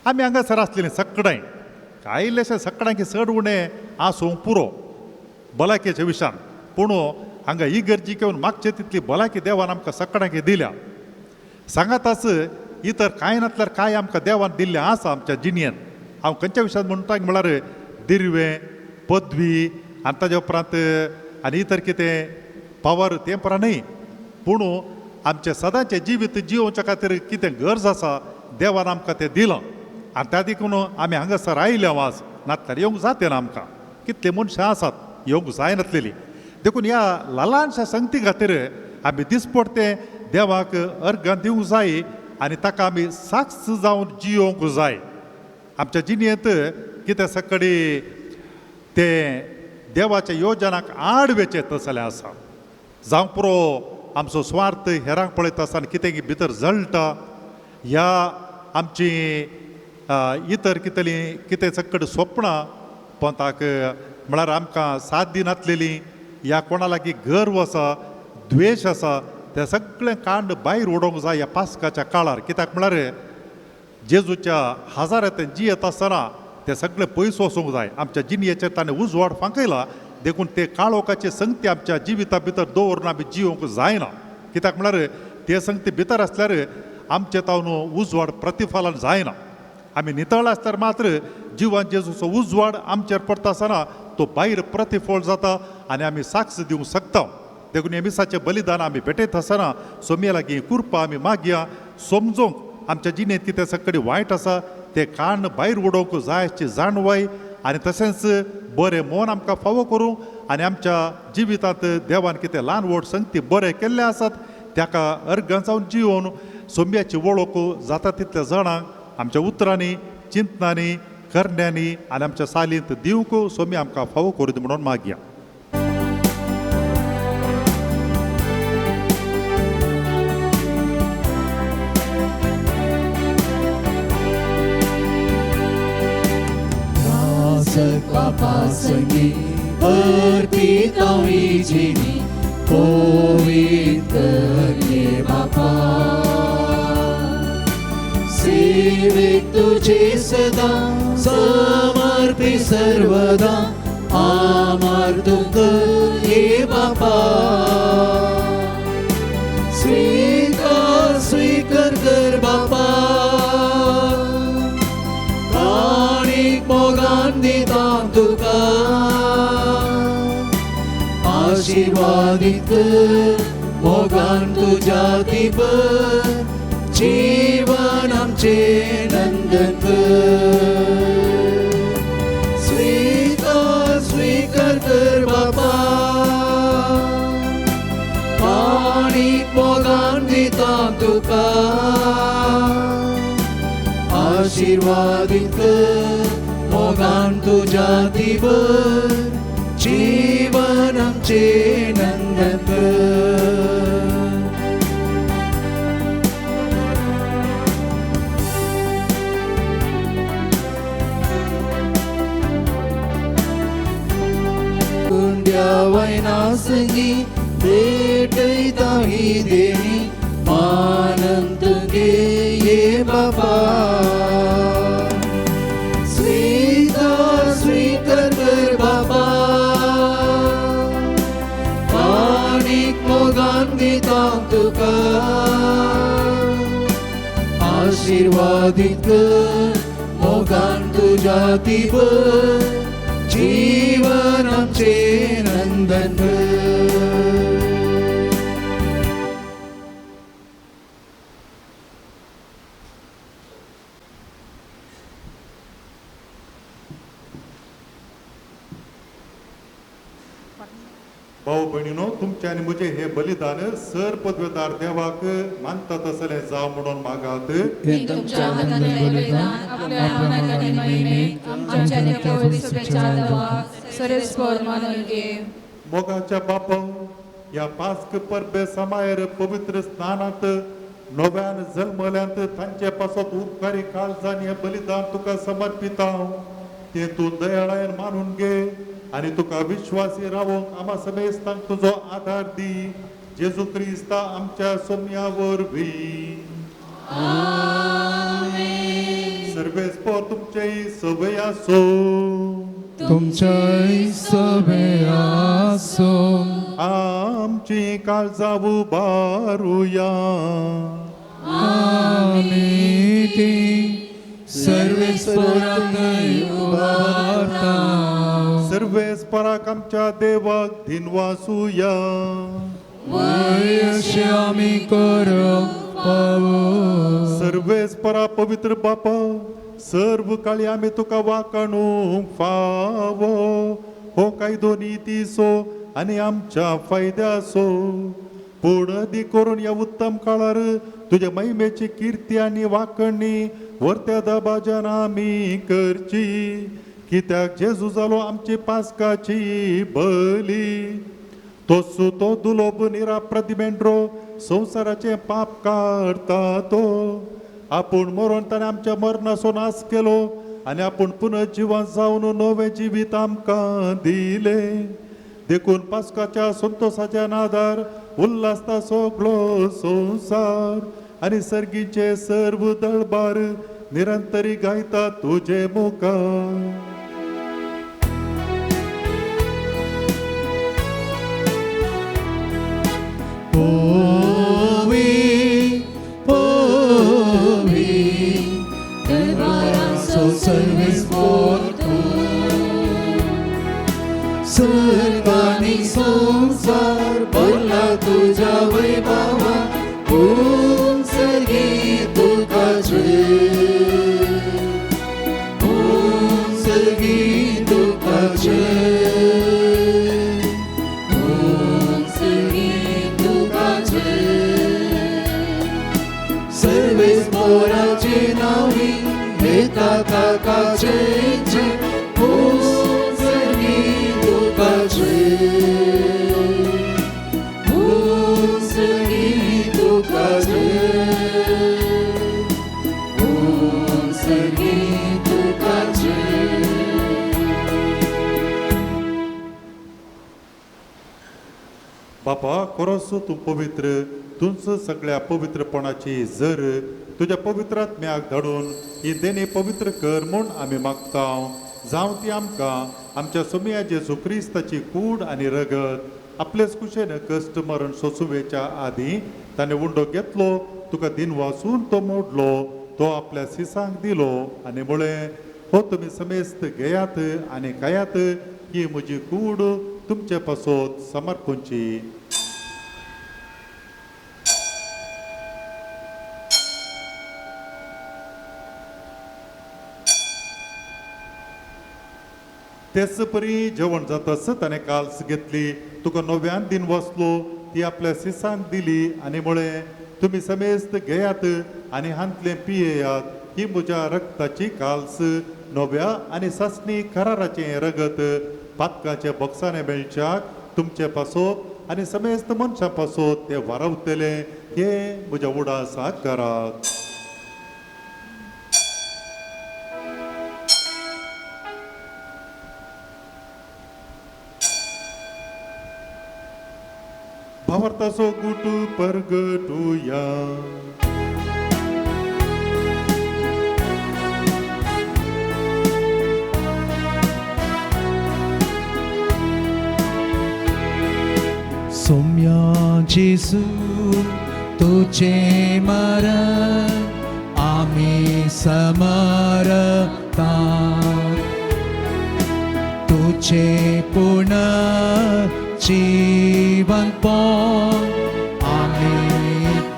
आमी हांगासर आसलेलीं सगळें कांय इल्लेशें सगळ्यांकी चड उणें आसूंक पुरो भलायकेच्या विशयान. पूण हांगा इगर्जी घेवन मागचे तितली भलायकी देवान आमकां सगळ्यांक दिल्या. सांगाताच इतर कांय नासल्यार कांय आमकां देवान दिल्लें आसा आमच्या जिणयेन. हांव खंयच्या विशयान म्हणटा म्हळ्यार दिर्वें, पदवी आनी ताज्या उपरांत आनी इतर कितें पावर तें परा न्हय, पूण आमचें सदांचें जिवीत जियोवच्या खातीर कितें गरज आसा देवान आमकां तें दिलां. आनी त्या देखून आमी हांगासर आयले आज, नासल्यार येवंक जाता ना आमकां. कितले मनशां आसात येवंक जायनासलेली. देखून ह्या ल्हानशा संगती खातीर आमी दिसपडते देवाक अर्घां दिवंक जाय आनी ताका आमी साक्ष जावन जियोवंक जाय. आमच्या जिणेंत कितें सकाळी तें देवाच्या योजनाक आड वेचें तसलें आसा, जावं पुरो आमचो स्वार्थ हेरांक पळयता आसतना कितें भितर जळटा, ह्या आमची इतर कितलीं कितें सगळीं स्वप्नां पंथाक म्हळ्यार आमकां साथ दिनासलेली, ह्या कोणा लागीं गर्व आसा, द्वेश आसा, तें सगळें कांड भायर उडोवंक जाय ह्या पास्काच्या काळार. कित्याक म्हळ्यार जेजूच्या हजारांत जियेत आसतना तें सगळें पयस वचूंक जाय. आमच्या जिणयेचेर ताणें उजवाड फांकयला, देखून ते काळोखाचे संगती आमच्या जिविता भितर दवरून आमी जियोवंक जायना. कित्याक म्हळ्यार ते संगती भितर आसल्यार आमचे तावन उजवाड प्रतिफलन जायना. आमी नितळ आसल्यार मात्र जिवान जेजूचो उजवाड आमचेर पडटा आसतना तो भायर प्रतिफळ जाता आनी आमी साक्ष दिवंक शकता. देखून हे मिसाचें बलिदान आमी भेटयत आसतना सोमये लागीं कृपा आमी मागया, समजूंक आमच्या जिणेंत कितें सगळें वायट आसा तें कान भायर उडोवंक जाय अशी जाणवाय आनी तशेंच बरें मन आमकां फावो करूं आनी आमच्या जिवितांत देवान कितें ल्हान व्हड संगती बरें केल्लें आसात ताका अर्घां जावन जियोवन सोंब्याची वळख जाता तितल्या जाणांक आमच्या उतरांनी, चिंतनांनी, करण्यांनी आनी आमच्या सालींत दिवंक सोमी आमकां फावो करूं म्हणून मागया. पापासंगी अर्पिता जिनी पवित्र ये बापा, सेवेक तुझे सदा समर्पि सर्वदा आमार तुक ये बापा. स्वीकार स्वीकार कर बापा, मोगान दिता तुका, आशीर्वादीत कर मोगान तुज्या दिबर, जीवन आमचें नंदन कर. स्वीकार स्वीकार कर बापा, आनी मोगान दिता तुका, आशीर्वादीत कर मोगान तुज्या दिबर, जीवन आमचें नंदन कर. कुंड्या वयनासंगी भेटयता ही देणी मानन तुगे ये बाबा. स्वीकार स्वीकार कर बाबा, आनीक मोगान दिता तुका, आशीर्वादीत कर मोगान तुज्या दिबर, जीवन आमचें नंदन कर. भाऊ भयणीनो, तुमचे आनी म्हजें हे बलिदान सर पदवेदार देवाक मानता तसलें जावं म्हणून मागात. तुमच्या हातांतलें बलिदान आपल्या मनाच्या महिमेक आमच्या देवाच्या देवाक सरेस्पर मानून घे. मोगाच्या बापा, ह्या पास्क परबे समायर पवित्र स्नानांत नव्यान जल्मल्यांत तांचे पासत उपकारी काळजान हें बलिदान तुका समर्पिता, तें तूं दयाळायन मानून घे आनी तुका विश्वासी रावोंक आमा समेस्तांक तुजो आदार दी. जेजू क्रिस्ता आमच्या सोम्या वरवीं. सर्वेस्पर तुमचेय सवय आसो, तुमचेय सवय आसो. आमची काळजां उबारुया. आमी ती सर्वेस्पराक उबारता. सर्वेस्पराक आमच्या देवाक दिनवासुया. अशें आमी करूंक पावो. सर्वेस्परा पवित्र बापा, सर्व काळी आमी तुका वाकाणूंक फावो. हो कायदो नितीचो आनी आमच्या फायद्याचो. पूण दी करून ह्या उत्तम काळार तुज्या महिमेची किर्ती आनी वाकणी वर्त्या दबाज्यान आमी करची. कित्याक जेजू जालो आमची पास्काची बली. तोच तो दुलोब निरा प्रतिमेंड्रो संवसाराचें पाप काडटा तो. आपूण मरोन ताणें आमच्या मरणाचो नाश केलो आनी आपूण पुनर्जिवन जावन नवें जिवीत आमकां दिलें. देखून पास्काच्या संतोसाच्या नादार उल्हासता सगळो संवसार आनी सर्गीचे सर्व दळबार निरंतरी गायता तुजे मुखार. पोवी पोवी दरबाराचो सर्वेस्पोर तूं. सर्गानी संवसार भरला तुज्या वैभवा. उंचगी तुका जय, उंचगी तुका जय, उंचगी तुका जय. सर्वेस्पोराचे नांवी घेता ताका जय जय. उंचगी तुका जय, उंचगी तुका जय, उंचगी तुका जय. बापा, खरोच तूं पवित्र, तूंच सगळ्या पवित्रपणाची जर तुज्या पवित्र आत्म्याक धाडून ही देणी पवित्र कर म्हूण आमी मागता. जावं ती आमकां आमच्या सोमया जेजू क्रिस्ताची कूड आनी रगत आपलेच कुशेन कश्ट मरण सोंसुवेच्या आदीं ताणें उंडो घेतलो, तुका दिनवासून तो मोडलो, तो आपल्या सिसांक दिलो आनी म्हळें, हो तुमी समेस्त घेयात आनी खायात, ही म्हजी कूड तुमचे पासत समर्पूंची. तेच परी जेवण जाताच ताणें काल्स घेतली, तुका नव्यान दिन वसलो, ती आपल्या सिसांक दिली आनी म्हळें, तुमी समेस्त घेयात आनी हांतलें पियेयात, ही म्हज्या रक्ताची काल्स, नव्या आनी सासणी कराराचें रगत पातकाच्या बॉक्सांनी मेळच्याक तुमचे पासत आनी समेस्त मनशां पासत ते वारवतले. हे म्हज्या उडासाक करात. भावार्थाचो गुट परगटुया. सोम्या जेजू तुझे मरण आमी समरता. तुझे पुनर्जीवनपण आमी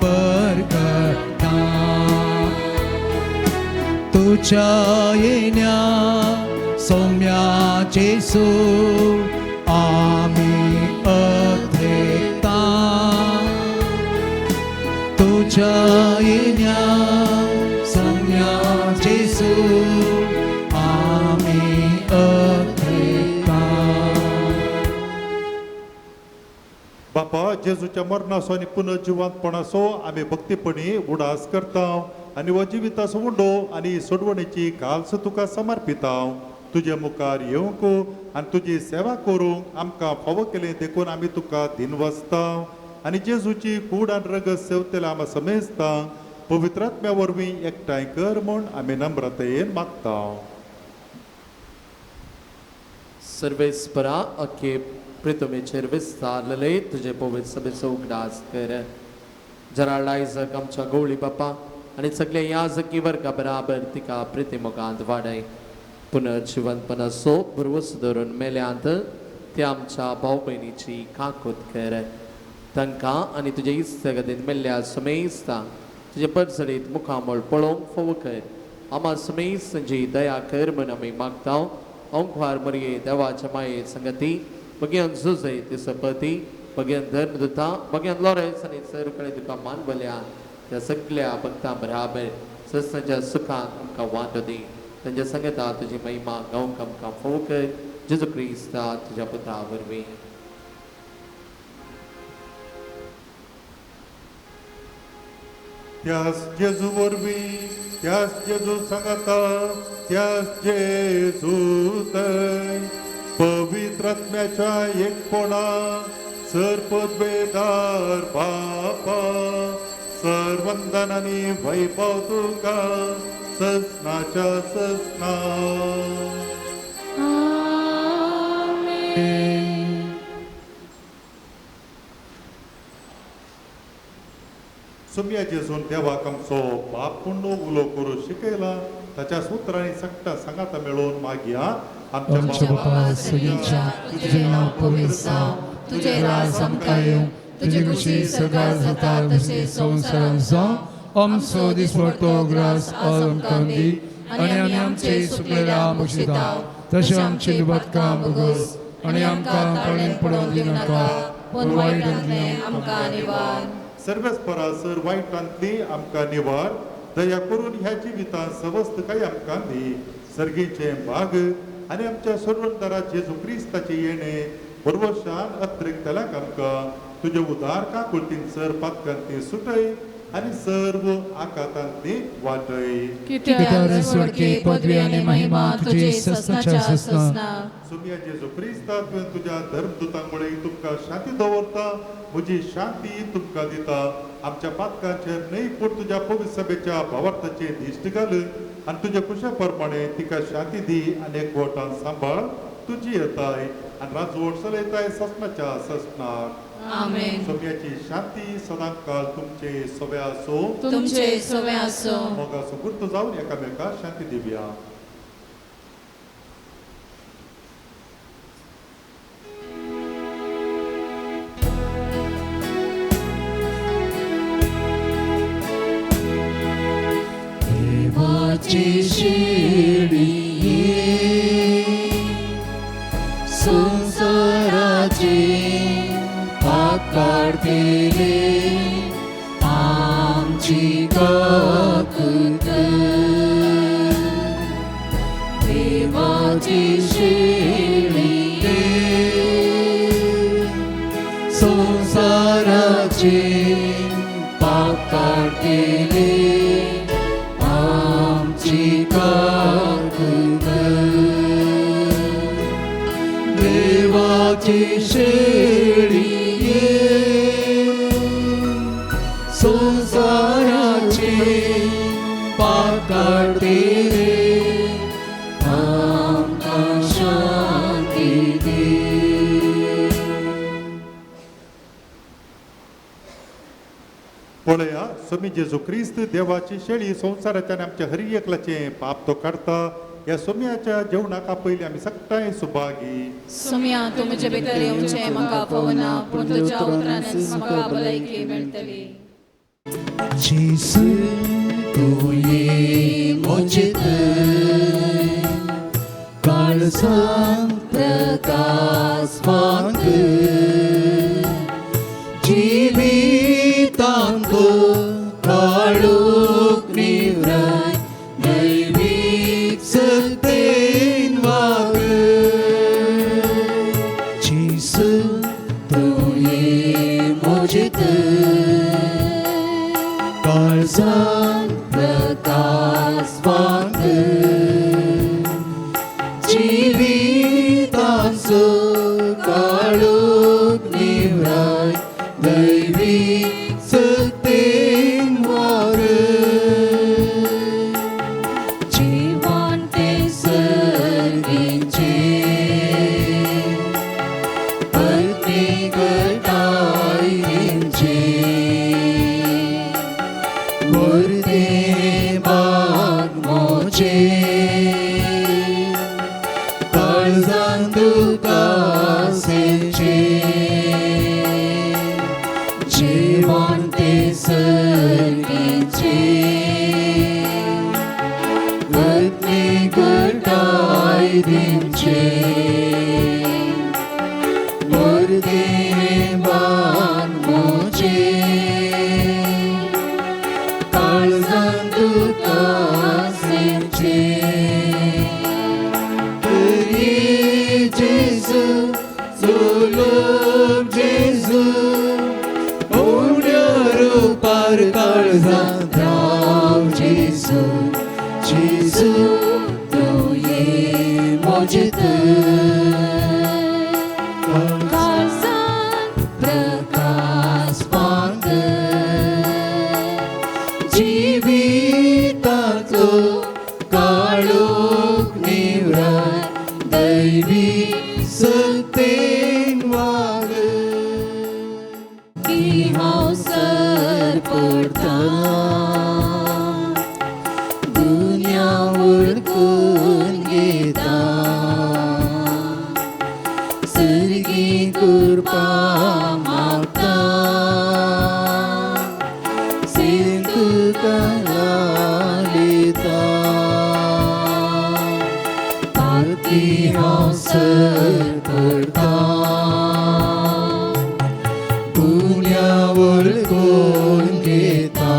परगटा. तुझ्या येण्या सोम्या जेजू आमी अधेता. तुझ्या येण्या सोम्या जेजू आमी अधेता. बापा, जेजूच्या मरणाचो आनी पुनर्जिवंतपणाचो आमी भक्तीपणी उडास करता आनी हो जिविताचो उंडो आनी सोडवणेची काल्स तुका समर्पिता. तुजे मुखार येवंक आनी तुजी सेवा करूंक आमकां फावो केलें देखून आमी तुका दिनवासता. आनी जेजूची कूड आनी रगत सेवतले आमी समेजता पवित्र आत्म्या वरवीं एकठांय कर म्हूण आमी नम्रतायेन मागता. सर्वेस्परा अखेप प्रितमेचेर विस्तारलेले तुजे पवित्र सभेचो उगडास कर. जराळ आयजक आमच्या गवळी बापा आनी सगल्या याजकी वर्गा बराबर तिका प्रितीमुखांत वाडय. पुनर्जिवंतपणाचो भरवस धरून मेल्यांत ते आमच्या भाव भयणीची काकूत कर. तांकां आनी तुजे इस्तगतीन मेल्ल्या समेस्तांक तुजे परजडीत मुखामळ पळोवंक फोव कर. आमा समेस्तांची दया कर म्हूण आमी मागता. ओंकार मरये देवाच्या माये संगती बगयान जुजय तिसपती बगयान धर्मदुता बगयान लॉरेन्स आनी सर कडेन तुका मानवल्या त्या सगल्या भक्तां बराबर सस्नाच्या सुखाक आमकां वांटो दी. तांच्या संगता तुजी महिमा गावंक आमकां फोव कर. जेजू क्रिस्ता तुज्या पुता वरवीं. त्यास जेजू वरवीं, त्यास जेजू सांगता, त्यास जेजू थंय पवित्र आत्म्याच्या एकपणा सर पदवेदार बापा सर्वंदन आनी वैभव तुका ससनाच्या ससना. सुम्या जेजून देवाक आमचो बाप पूर्ण उलो करूं शिकयला. ताच्या सुत्रांनी सगळ्या सांगाता मेळोवन मागया. आमच्या बापा सगळींच्या तुजें नांव पवित्र जावं, तुजें राज आमकां येवं, तुजी खुशी सगळ्या जाता तशें संवसारांत जावं. आमचो दिसवडो ग्रास आज आमकां दी आनी आमी आमचे सुकलेल्या बक्षिता तशें आमची लुबाटकां भोगोस आनी आमकां काळीन पडोवंक दिनाका पूण वायटांतलें आमकां निवार. सर्वेस्परा सर वायटांतली आमकां निवार. दया करून ह्या जिवितांत सवस्तकाय आमकां दी. सर्गीचें भाग आनी आमच्या सोडवणदारा जेजू क्रिस्ताचें येणें बरवशान अत्रेकतल्याक आमकां तुजे उदार काकुळटीन सर पातकांतली सुटय आनी सर्व आकातांतली वाटय. कित्याक स्वर्गी पदवी आनी महिमा तुजी ससनाच्या ससना. सुम्या जेजू क्रिस्ता तुवें तुज्या धर्मदूतांमुळे तुमकां शांती दवरता, म्हजी शांती तुमकां दिता. आमच्या पातकांचेर न्हय पूण तुज्या पवित्र सभेच्या भावार्थाचेर दिश्ट घाल आनी तुज्या कुशा प्रमाणे तिका शांती दी आनी एकवटान सांबाळ. तुजी येताय आनी राजवट चलयताय ससनाच्या ससनाक. आमेन. सोम्याची शांती सदांकाळ तुमचे सवे आसो, तुमचे सवे आसो. मोगाचो गुर्त जावन एकामेका शांती दिवया. देवाची शिडी संसाराची पाप काडटले आमची काकूत. देवाची शिडी संसाराची पाप काडटले आमची काकूत. देवाची शेळी संसाराची पाप काडटले आमकां शांती दी. पळया स्वामी जेजू क्रिस्त देवाची शेळी संवसाराच्या आनी आमच्या हरी एकल्याचें पाप तो काडटा. ह्या सोम्याच्या जेवणाक पयलीं आमी सगळ्यांय सुभागी. सोम्या तूं म्हजे भितर येवचें म्हाका पवना, पूण तुज्या उतरानच म्हाका भलायकी मेळटली. जेजू तूं ये म्हजे थंय काळजांत प्रकाश फांक जिवितांत काळोख निवराय दैवीक सत्तेन वाग. जेजू तूं ये म्हजे थंय काळजांत प्रकाश फांक जिवितांचो काळोख निवराय दैवीक सत्तेन वाग. जीवन ते सर्गीचें गटाय दिवचे वर्दे बाग मोचे काळजान तुका सेचे जीवन ते सर्गीचे गतनी गटाय दिवचे वर्दे बाग मोचे काळजान तुका सेचे तरी जेजू सुलभ जेजू उण्या रुपार काळजांत राव जेजू जेजू तूं ये म्हजेत काळजांत प्रकाश पांगर जिविताचो काळोख निवराय दैवी सत्तेन वाग की हांव सरपडटा दुनिया वळखून घेता सर्गी कृपा मागता सिंधु कला पाती हांव सरपडटा दुनिया वळखून घेता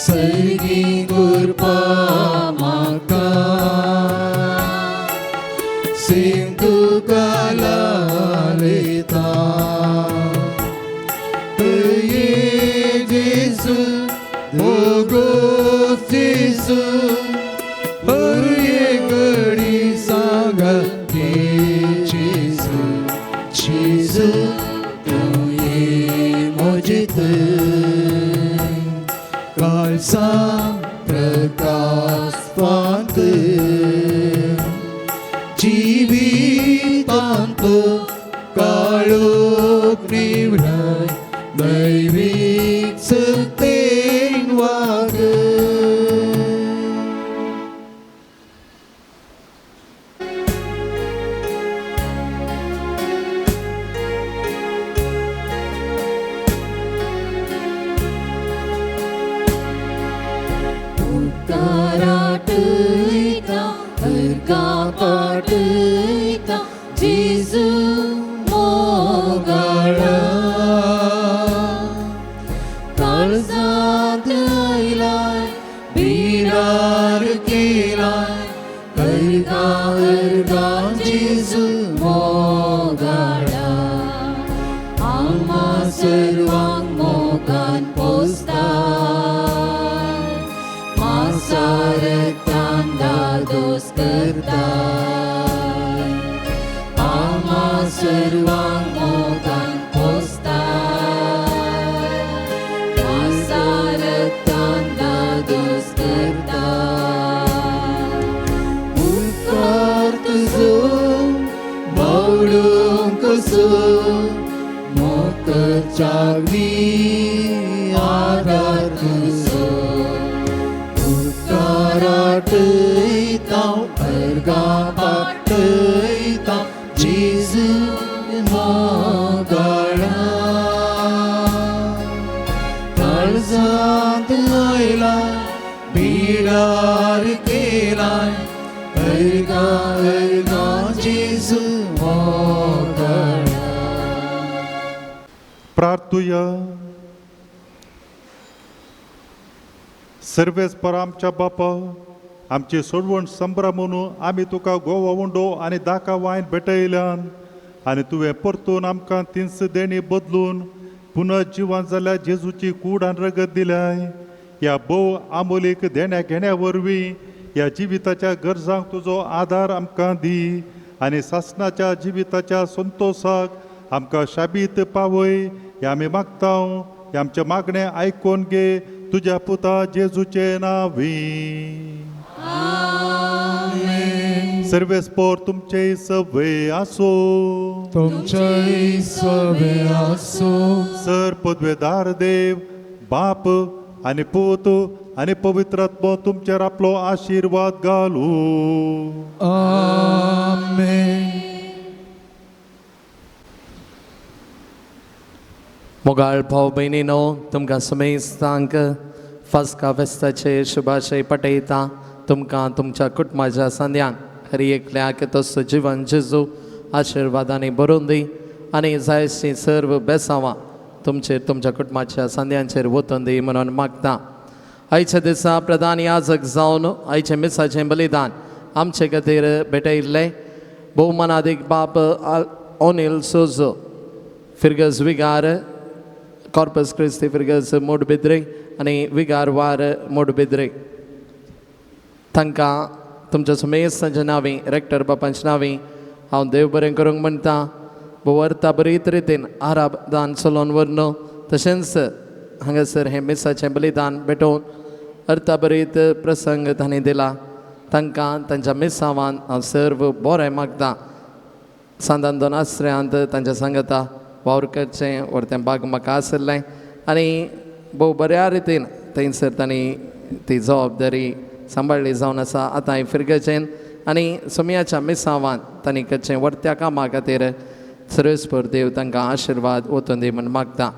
सर्गी कृपा मागता सिंधु कला लेता ये जेसू दोगोस जेसू हर एक घडी सांगते जेसू जेसू तूं ये म्हजेत काळजां प्रकाश फांत जिवितांतलो काळोख निवराय दैवीक सत्तेन वाग उपकाराटयता अर्गां पाटयता जेजू मोगाळा काळजांत आयलाय बिरार केलाय अर्गां अर्गां जेजू मोगाळा आम्हा सर्वांक मोगान पोसता मासारतान दादोस करता आम्हा सर्वांक मोगान पोसता मासारतान दादोस करता उपकार तुजो बावडूंक कसो मोकचागणी आदार तुजो उपकाराटयता अर्गां पाटयता जेजू मोगाळा काळजांत आयलाय बिडार केलाय अर्गां अर्गां जेजू मोगाळा प्रार्थुया. सर्वेस्पर आमच्या बापा आमची सोडवण संभ्रम म्हणून आमी तुका गोवा उंडो आनी दाका वायन भेटयल्यान आनी तुवें परतून आमकां तिन्स देणी बदलून पुनर्जिवन जाल्यार जेजूची कूड आनी रगत दिल्याय. ह्या भोव आमोलीक देण्या घेण्या वरवीं ह्या जिविताच्या गरजांक तुजो आदार आमकां दी आनी सासणाच्या जिविताच्या संतोसाक आमकां शाबीत पावय. हें आमी मागता, हें आमचें मागणें आयकून घे तुज्या पुता जेजूचे नांवी. सर्वेस्पर तुमचे सवे आसूं. तुमचेय सवे आसूं. सर पदवेदार देव बाप आनी पूत आनी पवित्र आत्मो तुमचेर आपलो आशिर्वाद घालू. आमेन. मोगाळ भाव भयणीनो, तुमकां समेस्तांक फास्का फेस्ताचे शुभाशय पटयता. तुमकां तुमच्या कुटुंबाच्या सांद्यांक हर एकल्याक तसो जिवन जेजू आशिर्वादांनी भरून दी आनी जायशीं सर्व बेसांवां तुमचेर तुमच्या कुटुंबाच्या सांद्यांचेर वतून दी म्हणून मागता. आयच्या दिसा प्रधान याजक जावन आयचें मिसाचें बलिदान आमचे खातीर भेटयल्लें भोवमानादीक बाप ओनील सोजो फिरगज विगार कॉर्पस क्रिस्ती फिरगज मोडबिद्रे आनी विगार वार मोडबिद्रे तांकां तुमच्या सुमेस्तांच्या नांवी रेक्टर बापांच्या नांवी हांव देव बरें करूंक म्हणटा. भोवर्ता बरीत रितीन आराबदान चलोवन व्हरन तशेंच हांगासर हें मिसाचें बलिदान भेटोवन अर्थाभरीत प्रसंग तांणी दिला. तांकां तांच्या मिसावान हांव सर्व बरें मागता. सांदान दोन आसऱ्यांत तांच्या सांगता वावर करचें व्हरतें बाग म्हाका आशिल्लें आनी भोव बऱ्या रितीन थंयसर तांणी ती जबाबदारी सांबाळ्ळी जावन आसा. आतां हांवें फिरगचेन आनी सोमयाच्या मिसावान तांणी करचें व्हरत्या कामा खातीर सर्वेस्पर देव तांकां आशिर्वाद वतून दी म्हूण मागता.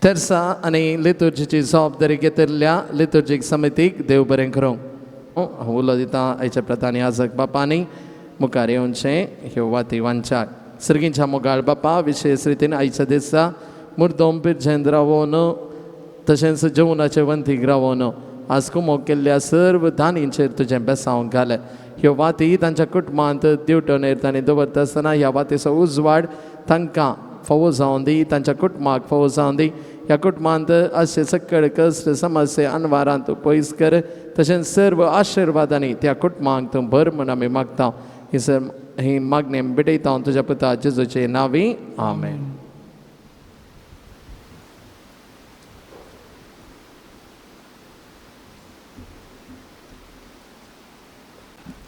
तेर्सा आनी लितुर्जीची जबाबदारी घेतिल्ल्या लितुर्जीक समितीक देव बरें करूं. हांव उलो दिता आयच्या प्रधान याजक बापांनी मुखार येवचें ह्यो वाती वांच्याक. सर्गींच्या मोगाळ बापा, विशेश रितीन आयच्या दिसा मुर्दोम पिरजेंत रावोन तशेंच जेवणाचे वंतीक रावोन आज कुमोक केल्ल्या सर्व दानींचेर तुजें बेसांव घालें. ह्यो वाती तांच्या कुटुंबांत दिवटणेर तांणी दवरता आसतना ह्या वातीचो उजवाड तांकां फावो जावन दी, तांच्या कुटुंबाक फावो जावन दी. ह्या कुटुंबांत अशे सकळ कश्ट समस्ये अनवारांत पयस कर तशेंच सर्व आशिर्वादांनी त्या कुटुंबांक तूं भर म्हूण आमी मागता. ही सर ही मागणी भेटयता हांव तुज्या पुता जेजूचे नांवी. आमेन.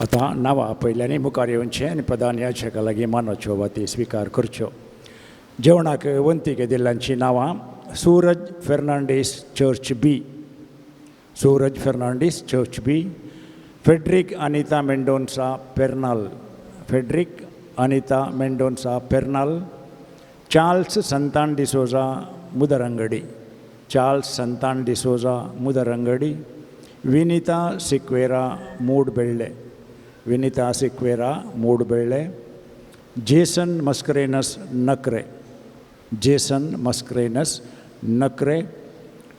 आतां नांवां आपयल्यांनी मुखार येवचें आनी प्रधान याचका लागीं मानाच्यो वाती स्विकार करच्यो. जेवणाक वंती घेतिल्ल्यांचीं नांवां Suraj Fernandes church B, Suraj Fernandes church B, Frederick Anita Mendonca Pernal, Frederick Anita Mendonca Pernal, Charles Santan D'Souza Mudarangadi, Charles Santan D'Souza Mudarangadi, Vinita Sequeira Moodbelle, Vinita Sequeira Moodbelle, Jason Mascarenhas Nakre, Jason Mascarenhas Nakre,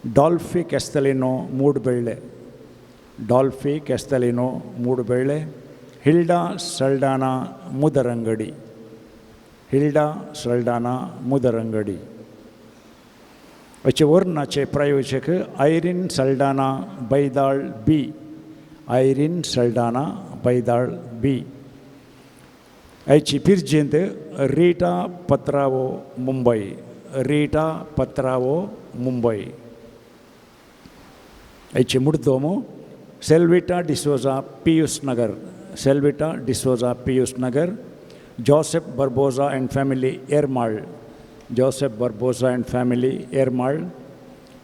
Dolphy Castelino Moodbelle, Dolphy Castelino Moodbelle, Hilda Saldanha Mudarangadi, Hilda Saldanha Mudarangadi. अचे वर्णाचे प्रायोजक Irene Saldanha Baidal B, Irene Saldanha Baidal B. आयची पिर्जेंत रिटा पत्रावो मुंबय, रिटा पत्रावो मुंबय. आयची मुडदोमो Selvita D'Souza Pius Nagar, Selvita D'Souza Pius Nagar, Joseph Barbosa and family Ermal, Joseph Barbosa and family Ermal,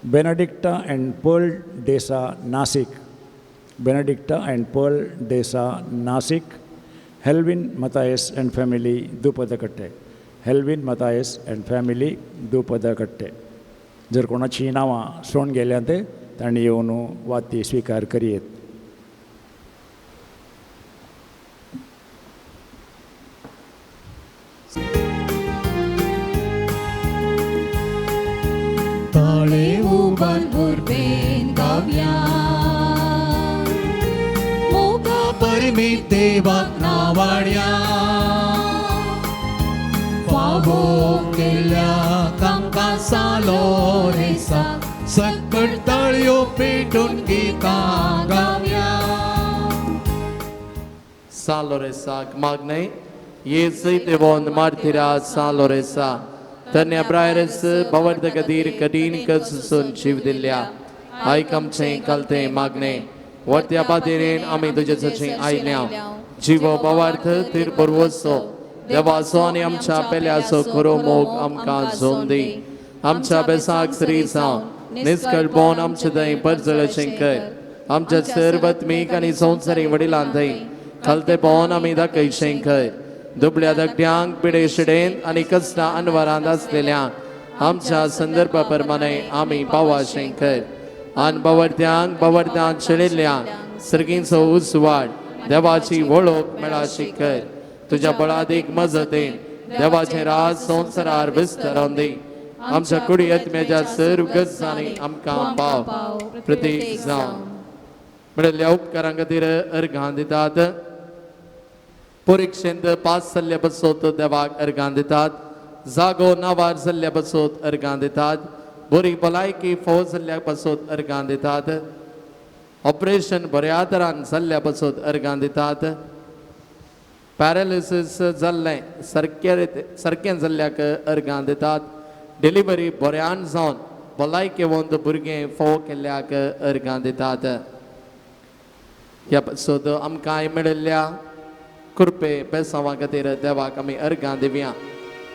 Benedicta and Pearl D'Sa Nashik, Benedicta and Pearl D'Sa Nashik, Helvin Mathias and family Dupadakatte, Helvin Mathias and family Dupadakatte. जर कोणाची नांवां सोडून गेल्यांत तांणी येवन वाती स्विकार करयेत. ताळे उबार उर्बेन गावया मोगा परमीत देवाक नावाड्या फावो केल्ल्या तांकां सालो रेसा सकट ताळयो पेटून गितां गावया. सालो रेसाक मागणें येजय देवोन मार्तिरा सालो रेसा धन्य प्रायरस भवर्द गदीर कठीण कसून जीव दिल्ल्या आयक आमचें कलतें मागणें वर्त्या पादेरेन आमी तुजे सचें आयल्या जिवो भवार्थ तिर बरवसो देवाचो आनी आमच्या पेल्याचो खरो मोग आमकां जोम दी. आमच्या बेसाक सरी जावन निस्कळपण आमचे थंय परजळशें कर. आमच्या सर्वत्मीक आनी संवसारी वडिलां थंय खालतेपण आमी दाखयशें कर. दुबळ्या धाकट्यांक पिडे शिडेन आनी कसल्या अनवरांत आसलेल्या आमच्या संदर्भा प्रमाणे आमी पावाशें कर. आनी बावडत्यांक बावडत्यांत शेळिल्ल्या सर्गींचो उजवाड देवाची वळख मेळाशी कर. तुज्या बळादीक मजतीन देवाचें राज संवसारार विस्तारून दी. आमच्या कुडी आत्म्याच्या सर्व गरजांनी आमकां पाव प्रतीक जावन मेळिल्ल्या उपकारां खातीर अर्घां दितात. परिक्षेंत पास जाल्ल्या बसोत देवाक अर्घां दितात. जागो नावार जाल्ल्या बसोत अर्घां दितात. बरी भलायकी फोव जाल्ल्या बसोत अर्घां दितात. ऑपरेशन बऱ्या तरान जाल्ल्या बसोत अर्घां दितात. पॅरालिसीस जाल्लें सारकें सारकें जाल्ल्याक अर्घां दितात. डिलिव्हरी बऱ्यान जावन भलायकेवंत भुरगें फोव केल्ल्याक अर्घां दितात. ह्या पासत आमकां मेळिल्ल्या कृपे बेसांवा खातीर देवाक आमी अर्घां दिवया.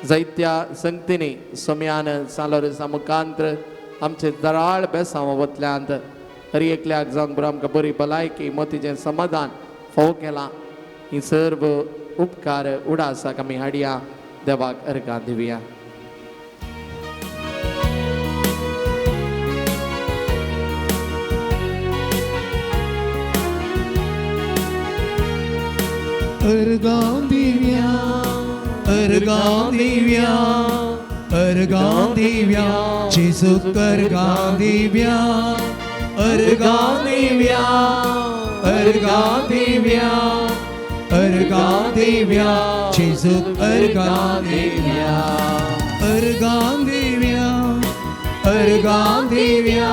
जायत्या संगतींनी सोम्यान सालोरिसा मुखांत्र आमचे दराळ बेसांवा वतल्यांत हर एकल्याक जावंक बरो आमकां बरी भलायकी मोतीचें समाधान फोव केलां. ही सर्व उपकार उडासाक आमी हाडया देवाक अर्घां दिवया. अर्गां दिव्या अर्गां दिव्या अर्गां दिव्या जेजूक अर्गां दिव्या अर्गां दिव्या अर्गां दिव्या अर्गां दिव्या जेजूक अर्गां दिव्या अर्गां दिव्या अर्गां दिव्या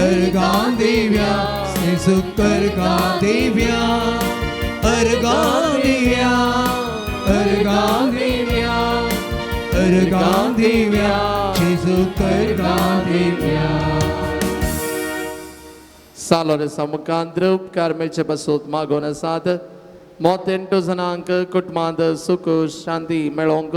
अर्गां दिव्या जेजूक अर्गां दिव्या अर्गां दिव्या अर्गां दिव्या अर्गां दिव्या जेजूक अर्गां दिव्या. सालोरेसा मुखांत्र उपकार मेळचे पासून मागोवन आसात. 98 जणांक कुटुंबांत सुख शांती मेळोवंक,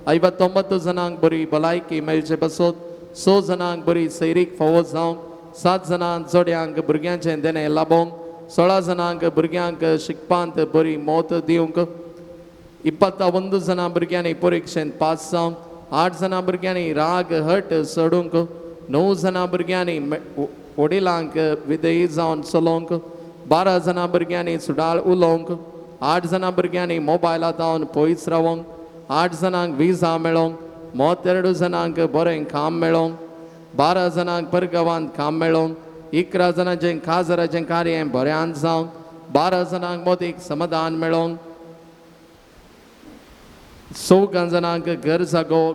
59 जणांक बरी भलायकी मेळचे पासून, 6 जणांक बरी सैरीक फावो जावंक, 7 जाणांक जोड्यांक भुरग्यांचें देणें लाबोवंक, 16 जणांक भुरग्यांक शिकपांत बरी मौत दिवंक, 21 जाणां भुरग्यांनी परिक्षेंत पास जावंक, 8 जाणां भुरग्यांनी राग हट सोडूंक, 9 जाणां भुरग्यांनी वडिलांक विधेयी जावन चलोवंक, 12 जाणां भुरग्यांनी सुडाळ उलोवंक, 8 जाणां भुरग्यांनी मोबायला जावन पयस रावोंक, 8 जाणांक विजा मेळोवंक, 32 जाणांक बरें काम मेळोवंक, 12 जाणांक परगांवांत काम मेळोवंक, 11 जाणांचें खाजराचें कार्य बऱ्यान जावंक, 12 जाणांक मोदीक समाधान मेळोवंक, 4 जाणांक घर जागो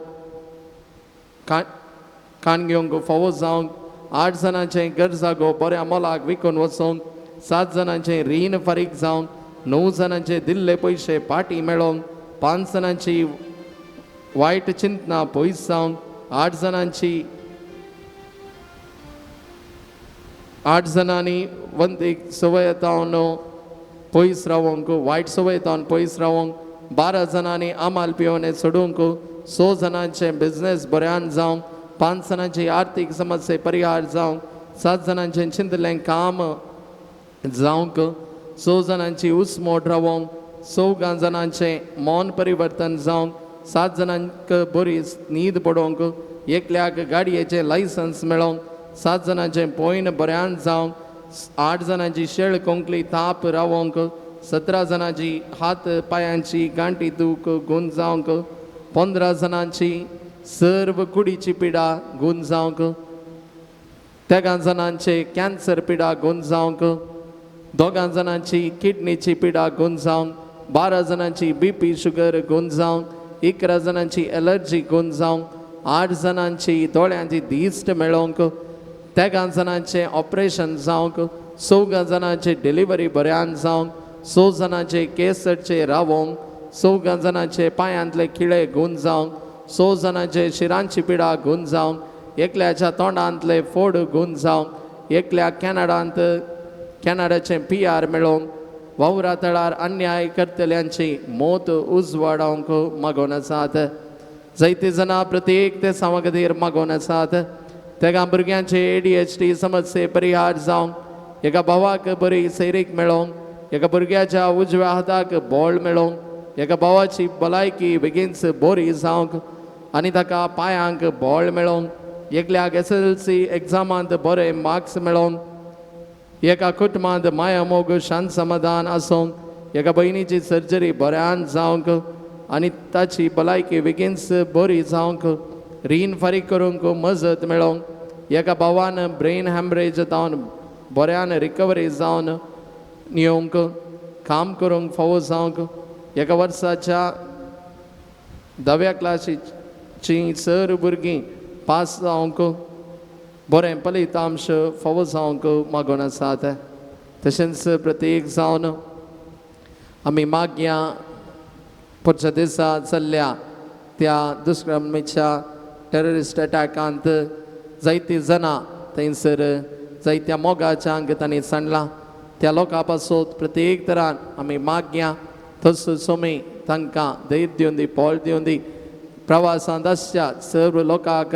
कान घेवंक फावो जावंक, 8 जाणांचें घर जागो बऱ्या मोलाक विकून वचोंक, 7 जाणांचें रीण फारीक जावंक, 9 जाणांचे दिल्ले पयशे पाटी मेळोवंक, 5 जाणांची वायट चिंतना पयस जावंक, 8 जाणांनी वंदीक संवय जावन पयस रावोंक, वायट संवय जावन पयस रावोंक, 12 जाणांनी आमाल पिवणे सोडूंक, 6 जाणांचें बिजनेस बऱ्यान जावंक, 5 जाणांची आर्थीक समस्ये परिहार जावंक, 7 जाणांचें चिंतलें काम जावंक, 6 जाणांची उसमोड रावोंक, 4 जाणांचें मौन परिवर्तन जावंक, 7 जाणांक बरी न्हीद पडोवंक, एकल्याक गाडयेचें लायसन्स मेळोवंक, 7 जाणांचें पोयन बऱ्यान जावंक, 8 जाणांची शेळ कोंकली ताप रावोंक, 17 जाणांची हात पायांची गांठी दूख गुण जावंक, 15 जाणांची सर्व कुडीची पिडा गुण जावंक, 13 जाणांचे कॅन्सर पिडा गुण जावंक, 2 जाणांची किडनीची पिडा गुण जावंक, 12 जाणांची बीपी शुगर गुण जावंक, 11 जाणांची एलर्जी गुण जावंक, 8 जाणांची दोळ्यांची दिश्ट मेळोवंक, 13 जाणांचें ऑपरेशन जावंक, 4 जाणांची डिलिव्हरी बऱ्यान जावंक, 6 जाणांचे केसरचे रावोंक, 4 जाणांचे पांयांतले खिळे गुण जावंक, 6 जाणांचे शिरांची पिडा गुण जावंक, एकल्याच्या तोंडांतले फोड गुण जावंक, एकल्या कॅनडांत कॅनडाचें पी आर मेळोवंक, वावरा तळार अन्याय करतल्यांची मोत उजवाडावंक मागोवन आसात. जायते जाणां प्रत्येक ते सावा खातीर मागोवन आसात. तेगा भुरग्यांचे ADHD समस्ये परिहार जावंक, एका भावाक बरी सैरीक मेळोवंक, एका भुरग्याच्या उजव्या हाताक बळ मेळोवंक, एका भावाची भलायकी बेगीनच बरी जावंक आनी ताका पांयांक बळ मेळोवंक, एकल्याक SSLC एग्जामांत बरे मार्क्स मेळोवंक, एका कुटुंबांत माया मोग शांत समाधान आसूंक, एका भयणीची सर्जरी बऱ्यान जावंक आनी ताची भलायकी बेगीनच बरी जावंक, रीण फारीक करूंक मजत मेळोवंक, एका भावान ब्रेन हॅमरेज जावन बऱ्यान रिकवरी जावन येवंक, काम करूंक फावो जावंक, एका वर्साच्या 10व्या क्लासीची सर भुरगीं पास जावंक, बरें फलितांश फावो जावंक मागोवन आसात. तशेंच प्रत्येक जावन आमी मागया पुढच्या दिसा चल्ल्या त्या दुष्क्रमीच्या टेररिस्ट अटॅकांत जायतीं जाणां थंयसर जायत्या मोगाच्या अंग तांणी सांडलां. त्या लोकां पासून प्रत्येक तरान आमी मागया तसो सोमी तांकां धैर्य दिवन दी, बळ दिवन दी, प्रवासांत आसच्या सर्व लोकांक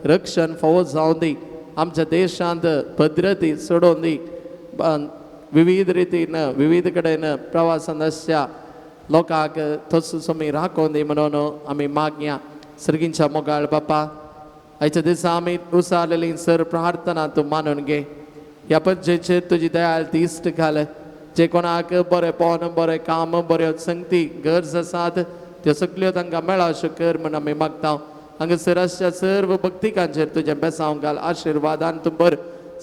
रक्षण फावो जावन दी, आमच्या देशांत भद्रती सोडोवन दी, विविध रितीन विविध कडेन प्रवासांत आसच्या लोकांक तसो सोमी राखोवन दी म्हणून आमी मागया. सर्गींच्या मोगाळ बापा, आयच्या दिसा आमी उसारलेली सर प्रार्थना तूं मानून घे. ह्या पज्जेचेर तुजी दयाळ दिश्ट घाल. जे कोणाक बरें पोन, बरें काम, बऱ्यो संगती गरज आसात त्यो सगल्यो तांकां मेळा अश्यो कर म्हूण आमी मागता. हांगासर आसच्या सर्व भक्तिकांचेर तुजें बेसांव घाल, आशिर्वादान तूं बर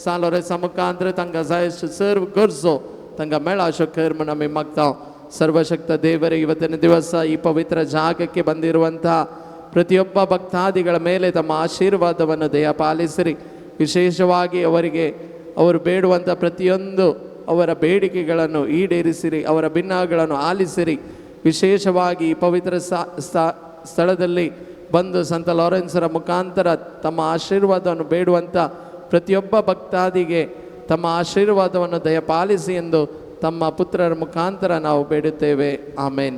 सान लोरेसा मुखांतर तांकां जाय अश्यो सर्व गरजो तांकां मेळा अश्यो कर म्हूण आमी मागता. ಸರ್ವಶಕ್ತ ದೇವರೇ, ಇವತ್ತಿನ ದಿವಸ ಈ ಪವಿತ್ರ ಜಾಗಕ್ಕೆ ಬಂದಿರುವಂತಹ ಪ್ರತಿಯೊಬ್ಬ ಭಕ್ತಾದಿಗಳ ಮೇಲೆ ತಮ್ಮ ಆಶೀರ್ವಾದವನ್ನು ದಯ ಪಾಲಿಸಿರಿ. ವಿಶೇಷವಾಗಿ ಅವರಿಗೆ ಅವರು ಬೇಡುವಂಥ ಪ್ರತಿಯೊಂದು ಅವರ ಬೇಡಿಕೆಗಳನ್ನು ಈಡೇರಿಸಿರಿ, ಅವರ ಭಿನ್ನಗಳನ್ನು ಆಲಿಸಿರಿ. ವಿಶೇಷವಾಗಿ ಈ ಪವಿತ್ರ ಸ್ಥಳದಲ್ಲಿ ಬಂದು ಸಂತ ಲಾರೆನ್ಸರ ಮುಖಾಂತರ ತಮ್ಮ ಆಶೀರ್ವಾದವನ್ನು ಬೇಡುವಂಥ ಪ್ರತಿಯೊಬ್ಬ ಭಕ್ತಾದಿಗೆ ತಮ್ಮ ಆಶೀರ್ವಾದವನ್ನು ದಯಪಾಲಿಸಿ ಎಂದು ತಮ್ಮ ಪುತ್ರರ ಮುಖಾಂತರ ನಾವು ಬೇಡುತ್ತೇವೆ. ಆಮೇನ್.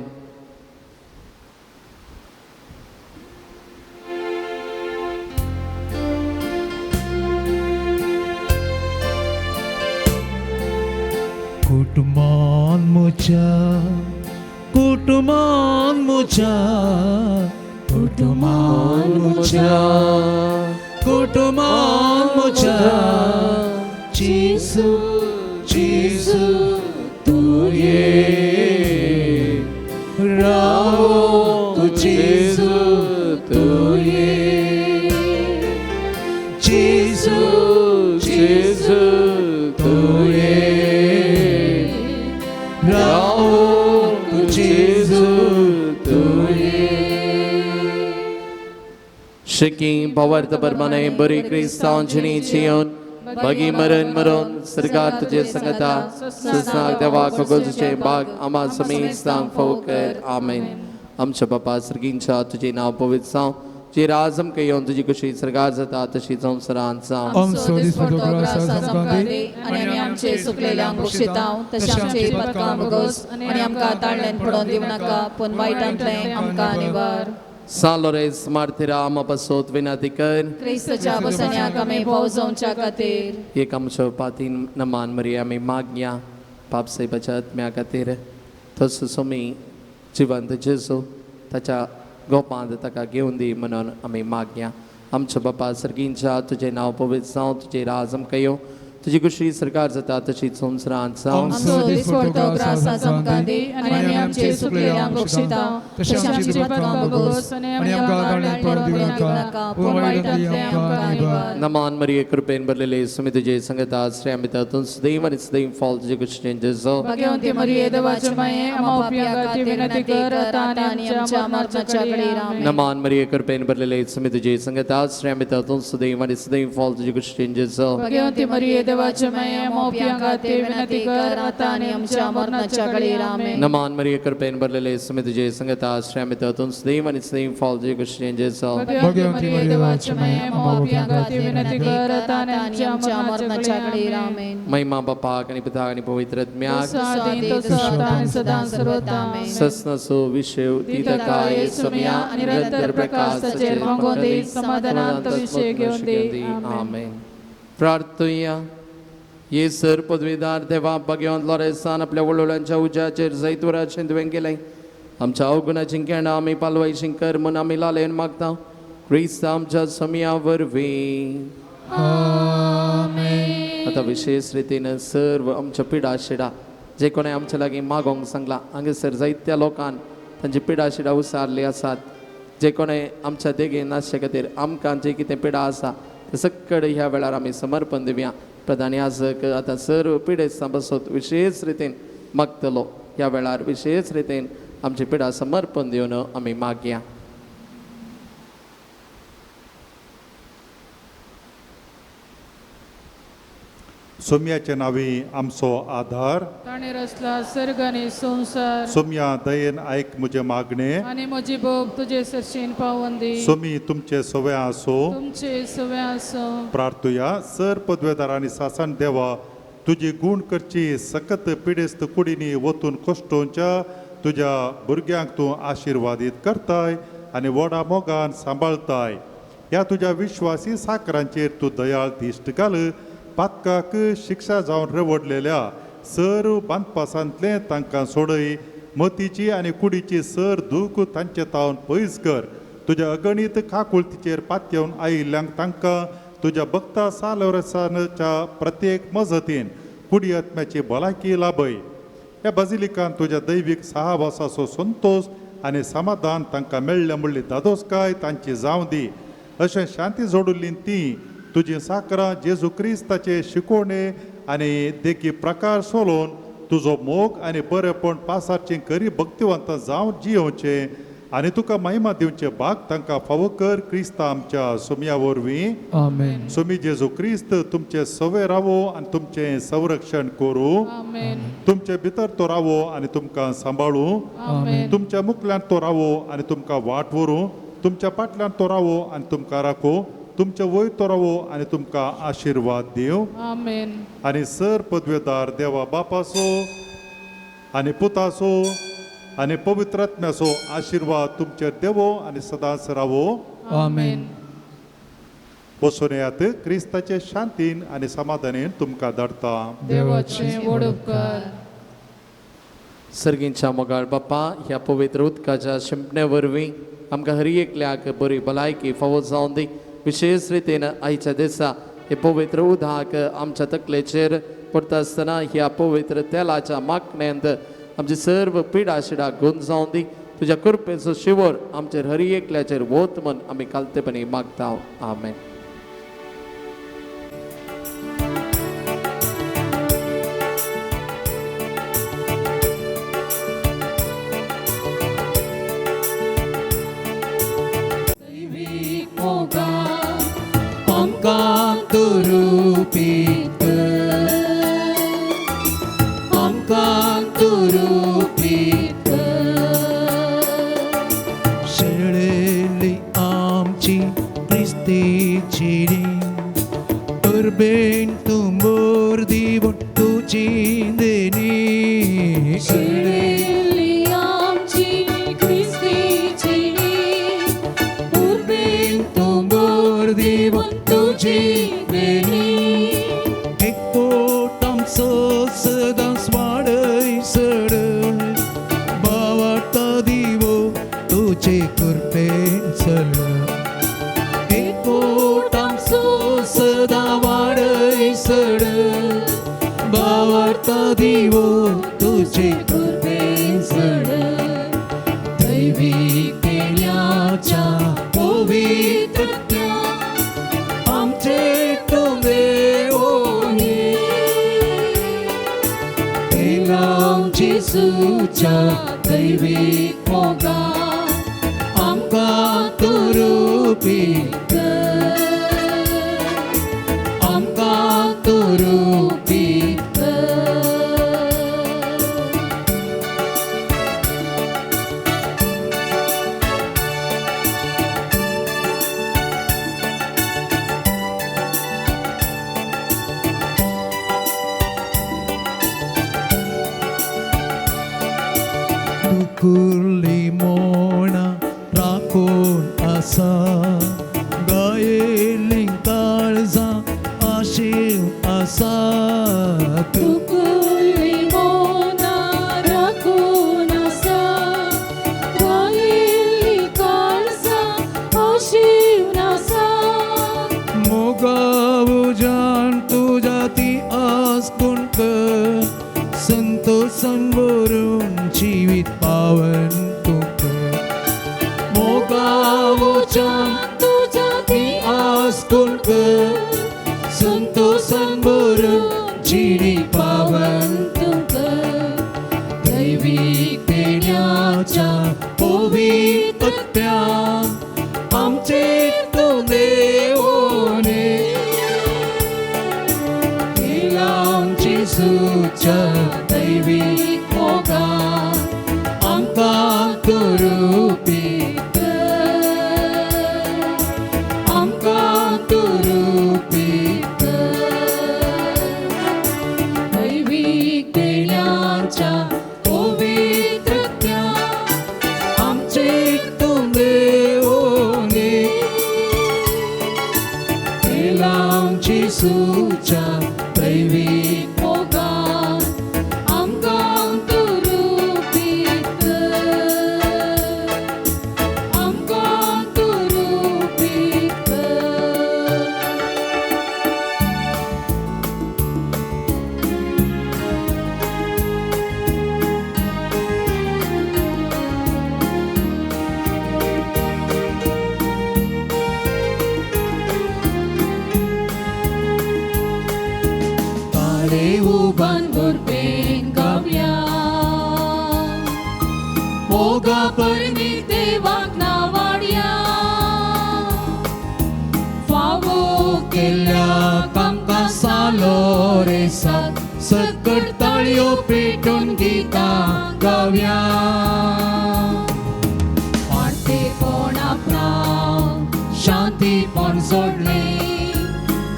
कुटुंबान मुझा, कुटुंबान मुझा, कुटुंबान मुझा, कुटुंबान मुझा, जेसू जेसू तू ये रावो, तू जेसू तू ये, जेसू जेसू तू ये रावो, तू जेसू तू ये. शिकी भवर्त बरमाने बरी क्रिस्तांव जिणी जियोन बगी मरण मरण सरकार तुझे संगता ससनाक देवा खगोलचे बाग आमा समी सांग फोकर. आमेन. आमच्या बापा सर्गींच्या तुझे नाव पवित्र जावं, तुजी राज आमकां येवन तुजी कशी सरकार जाता तशी संवसारांत जावं. आमचो दिसपडो ग्रास आमकां दी आनी आमचे सुकलेल्यांक बक्षितांव तशें आमचे पथकां भोगोस आनी आमकां ताळ्यान पडोवन दिवं नाका, पूण वायटांतलें आमकां निवार. सान लोरेंस मार्तिरा आमा पासत विनंती कर. क्रिस्तच्या बसण्याक आमी भोव जावच्या खातीर. एक आमच्या पातीन नमान मरिया आमी मागया पाप साहेबाच्या आत्म्या खातीर. तसो सोमी जिवंत जेजू ताच्या गोपांत ताका घेवन दी म्हणून आमी मागया. आमच्या बापा सर्गींच्या तुजें नांव पवित्र जावं, तुजें राज आमकां येवं, तुजी खुशी सरकार जाता तशी संवसारांत जावं. आमचो दिसपडतो ग्रास आज आमकां दी आनी आमचे सुकलेल्यांक बक्षितांव तशें आमची पथकां भोगोस आनी आमकां ताळ्यान पडोवन दिवं नाका, पूण वायटांतलें आमकां निवार. नमान मरिये कृपेन भरलेले सुमी तुजे संगता श्री आमी तातूंत सदैव आनी सदैव फॉल तुजे कुशीन जेजू. भाग्यवंती मरिये देवाचे माये, आम्हा पाप्यां खातीर विनंती कर आतां आनी आमच्या मरणाच्या घडयेर. आमेन. नमान मरिये कृपेन भरलेले सुमी तुजे संगता श्री आमी तातूंत सदैव आनी सदैव फॉल तुजे कुशीन जेजू. भाग्यवंती मरिये देवाचे माये मोप्यां खातीर विनंती कर आतां आनी आमच्या मरणाच्या घडयेर. आमेन. नमान मरिये, कृपेन भरलेले, सुमी तुजे संगता, श्रेमित तूं स्नेह आनी स्नेह फॉल जे कुशीन जेजू. भगवती मरिये देवाचे माये मोप्यां खातीर विनंती कर आतां आनी आमच्या मरणाच्या घडयेर. आमेन. महिमा बापाक आनी पुताक आनी पवित्र आत्म्याक. आदीं तसो आतां आनी सदां सर्वदा. आमेन. सस्नसो विशेव तितकाय सोम्या निरंतर प्रकाशाचेर मागोवन दी, समाधानांत विशय घेवन दी. आमेन. प्रार्थुया. ये सर पदवीदार देवा, भाग्यवंत लॉरेसान आपल्या वडवड्यांच्या उज्याचेर जैतवराचें तुवें केलें. आमच्या अवगुणाची केणां आमी पालवाय शिंकर म्हूण आमी लालेन मागता, क्रिस्त आमच्या सोम्या वरवीं. आतां विशेश रितीन सर्व आमच्या पिडा शिडा जे कोणें आमच्या लागीं मागोंक सांगलां, हांगासर जायत्या लोकान तांची पिडा शिडा उसारली आसात. जे कोणें आमच्या देगेन आसचे खातीर आमकां जे कितें पिडा आसा ते सगळे ह्या वेळार आमी समर्पण दिवया. प्रधान याजक आतां सर्व पिडेस्तां बसत विशेश रितीन मागतलो. ह्या वेळार विशेश रितीन आमची पिडा समर्पण दिवन आमी मागया. सोम्याचे नावी आमचो आधार. ताणें रचला सर्ग आनी संवसार. सोम्या दयेन आयक म्हजें मागणें आनी म्हजी बोब तुजे सरशीन पावोवन दी. सोमी तुमचे सवे आसो. तुमचे सवे आसो. प्रार्थुया. सर पदवेदार आनी सासन देवा, तुजी गूण करची सकत पिडेस्त कुडींनी वतून कश्टोंच्या तुज्या भुरग्यांक तूं आशिर्वादीत करताय आनी व्हडा मोगान सांबाळताय. ह्या तुज्या विश्वासी साकरांचेर तूं दयाळ दिश्ट घाल. पातकाक शिक्षा जावन रवडलेल्या सर बांदपासांतलें तांकां सोडय. मतीची आनी कुडीची सर दूख तांचे तावन पयस कर. तुज्या अगणीत काकुळतीचेर पातयेवन आयिल्ल्यांक तांकां तुज्या भक्ता सालवरसाच्या प्रत्येक मजतीन कुडी आत्म्याची भलायकी लाभय. ह्या बाजिलिकान तुज्या दैवीक सहावासाचो संतोश आनी समाधान तांकां मेळ्ळें म्हणली दादोसकाय तांची जावं दी. अशें शांती जोडिल्ली ती तुजी साकरां जेजू क्रिस्ताचे शिकोवणे आनी देखी प्रकार सोलोवन तुजो मोग आनी बरेपण पासारचीं खरी भक्तिवंतां जावन जियोवचें आनी तुका महिमा दिवचे भाग तांकां फावो कर, क्रिस्ता आमच्या सोम्या वरवीं. आमेन. सोमी जेजू क्रिस्त तुमचे सवे रावो आनी तुमचें संरक्षण करूं. आमेन. तुमचे भितर तो रावो आनी तुमकां सांबाळूं. आमेन. तुमच्या मुखल्यान तो रावो आनी तुमकां वाट व्हरूं. तुमच्या फाटल्यान तो रावो आनी तुमकां राखूं. तुमचे वयर तो रावो आनी तुमकां आशिर्वाद दिवं. आमेन. आनी सर पदवेदार देवा बापाचो आनी पुताचो आनी पवित्र आत्म्याचो आशिर्वाद तुमचेर देवो आनी सदांच रावो. आमेन. बसून येयात. क्रिस्ताचे शांतीन आनी समाधानेन तुमकां धाडटा. देवाचे व्हड उपकार. सर्गींच्या मोगाळ बाप्पा, ह्या पवित्र उदकाच्या शिंपणे वरवीं आमकां हर एकल्याक बरी भलायकी फावो जावन दी. विशेश रितीन आयच्या दिसा हे पवित्र उदक आमच्या तकलेचेर पडटा आसतना ह्या पवित्र तेलाच्या मागण्यांत आमची सर्व पिडा शिडा गुण जावन दी. तुज्या कृपेचो शिवर आमचेर हर एकल्याचेर वोत म्हण आमी कालतेपणी मागता. आमेन. शेळेली आमची क्रिस्तीची परबेन तुंबोर दिवन तुजी देणी. शेळेली आमची क्रिस्तीची परबेन तुंबोर दिवन तुजी देणी. एक पोट आमचो सदांच वाडय सडय, बावार्ता दिवो तुजे कृपेन चल. एक पोट आमचो सदां वाडय सडय, बावार्ता दिवो तुजे कृपेन चल. दैवीक देण्याच्या पवित्रत्या आमचे तुमे ओहे. जेजूच्या दैवीक मोगा आमकां तू रुपी कर, आमकां तू आसा गायेल्लीं काळजां आशीव आसा तुकूय मोना राखून आसा गायेल्लीं काळजां आशीव आसा मोगा उज्यान तुज्या ती आस कोण कर संतोषान भरून जिवीत पावन तुका मोगा उज्यान तुज्या ती आस कोण कर संतोषान भरून जिवीत पावन तुका दैवीक देण्याच्या पवित्रत्या आमचे तूं देवोने जेजूच्या दैवीक मोगान आमकां तूं रुपीत कर आमकां तूं रुपीत कर दैवीक देण्याच्या पवित्रत्या आमचे तूं देवोने जेजूच्या दैवीक मोगान आमकां तूं रुपीत कर आमकां तूं रुपीत कर काळे उबान उर्बेन गावया मोगा परमी देवाक नावाडया फावो केल्ल्या कामकां सालो रे सात सकट ताळयो पेटून गितां गावया वाडतेपण आपणाव शांतीपण जोडलें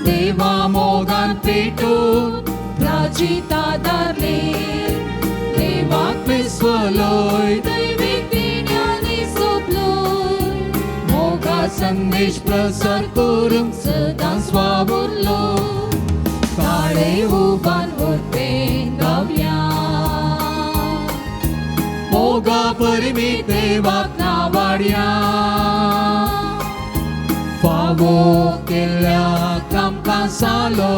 देवा मोगान पेटून प्राजिता दारले देवाक विस्वलोय दैवीक देण्यानी सोबलोय मोगा संदेश प्रसार करूंक सदांच वावुरलो काळे उबान उर्बेन गावया मोगा परमी देवाक नावाडया फावो केल्ल्या कामकां सालो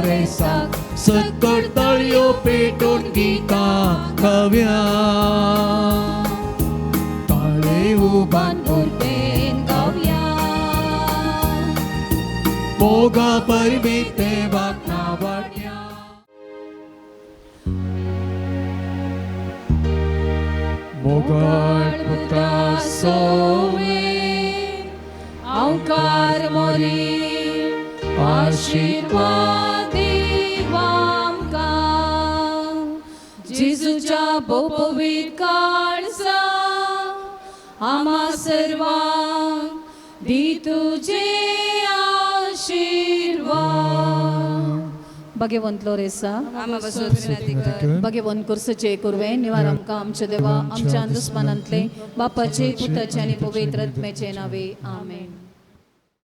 रे सात सकट ताळयो पेटून गितां गावया काळे उबान उर्बेन गावया मोगा परमी देवाक नावाडया मोगाळ पुता सोवे औंकार मोरी आशीर्वाद देवामकां जेजूच्या भोवपवीत काळजा आम्हा सर्वांक दी तुझे आशीर्वाद भगवंत रेसा आमा बसून विनंती कर भगवंत कुर्सचे कुर्वे निवार आमकां आमच्या देवा आमच्या दुस्मानांतले बापाचे पुताचे आनी पवित्र आत्म्याचे नावे आमेन.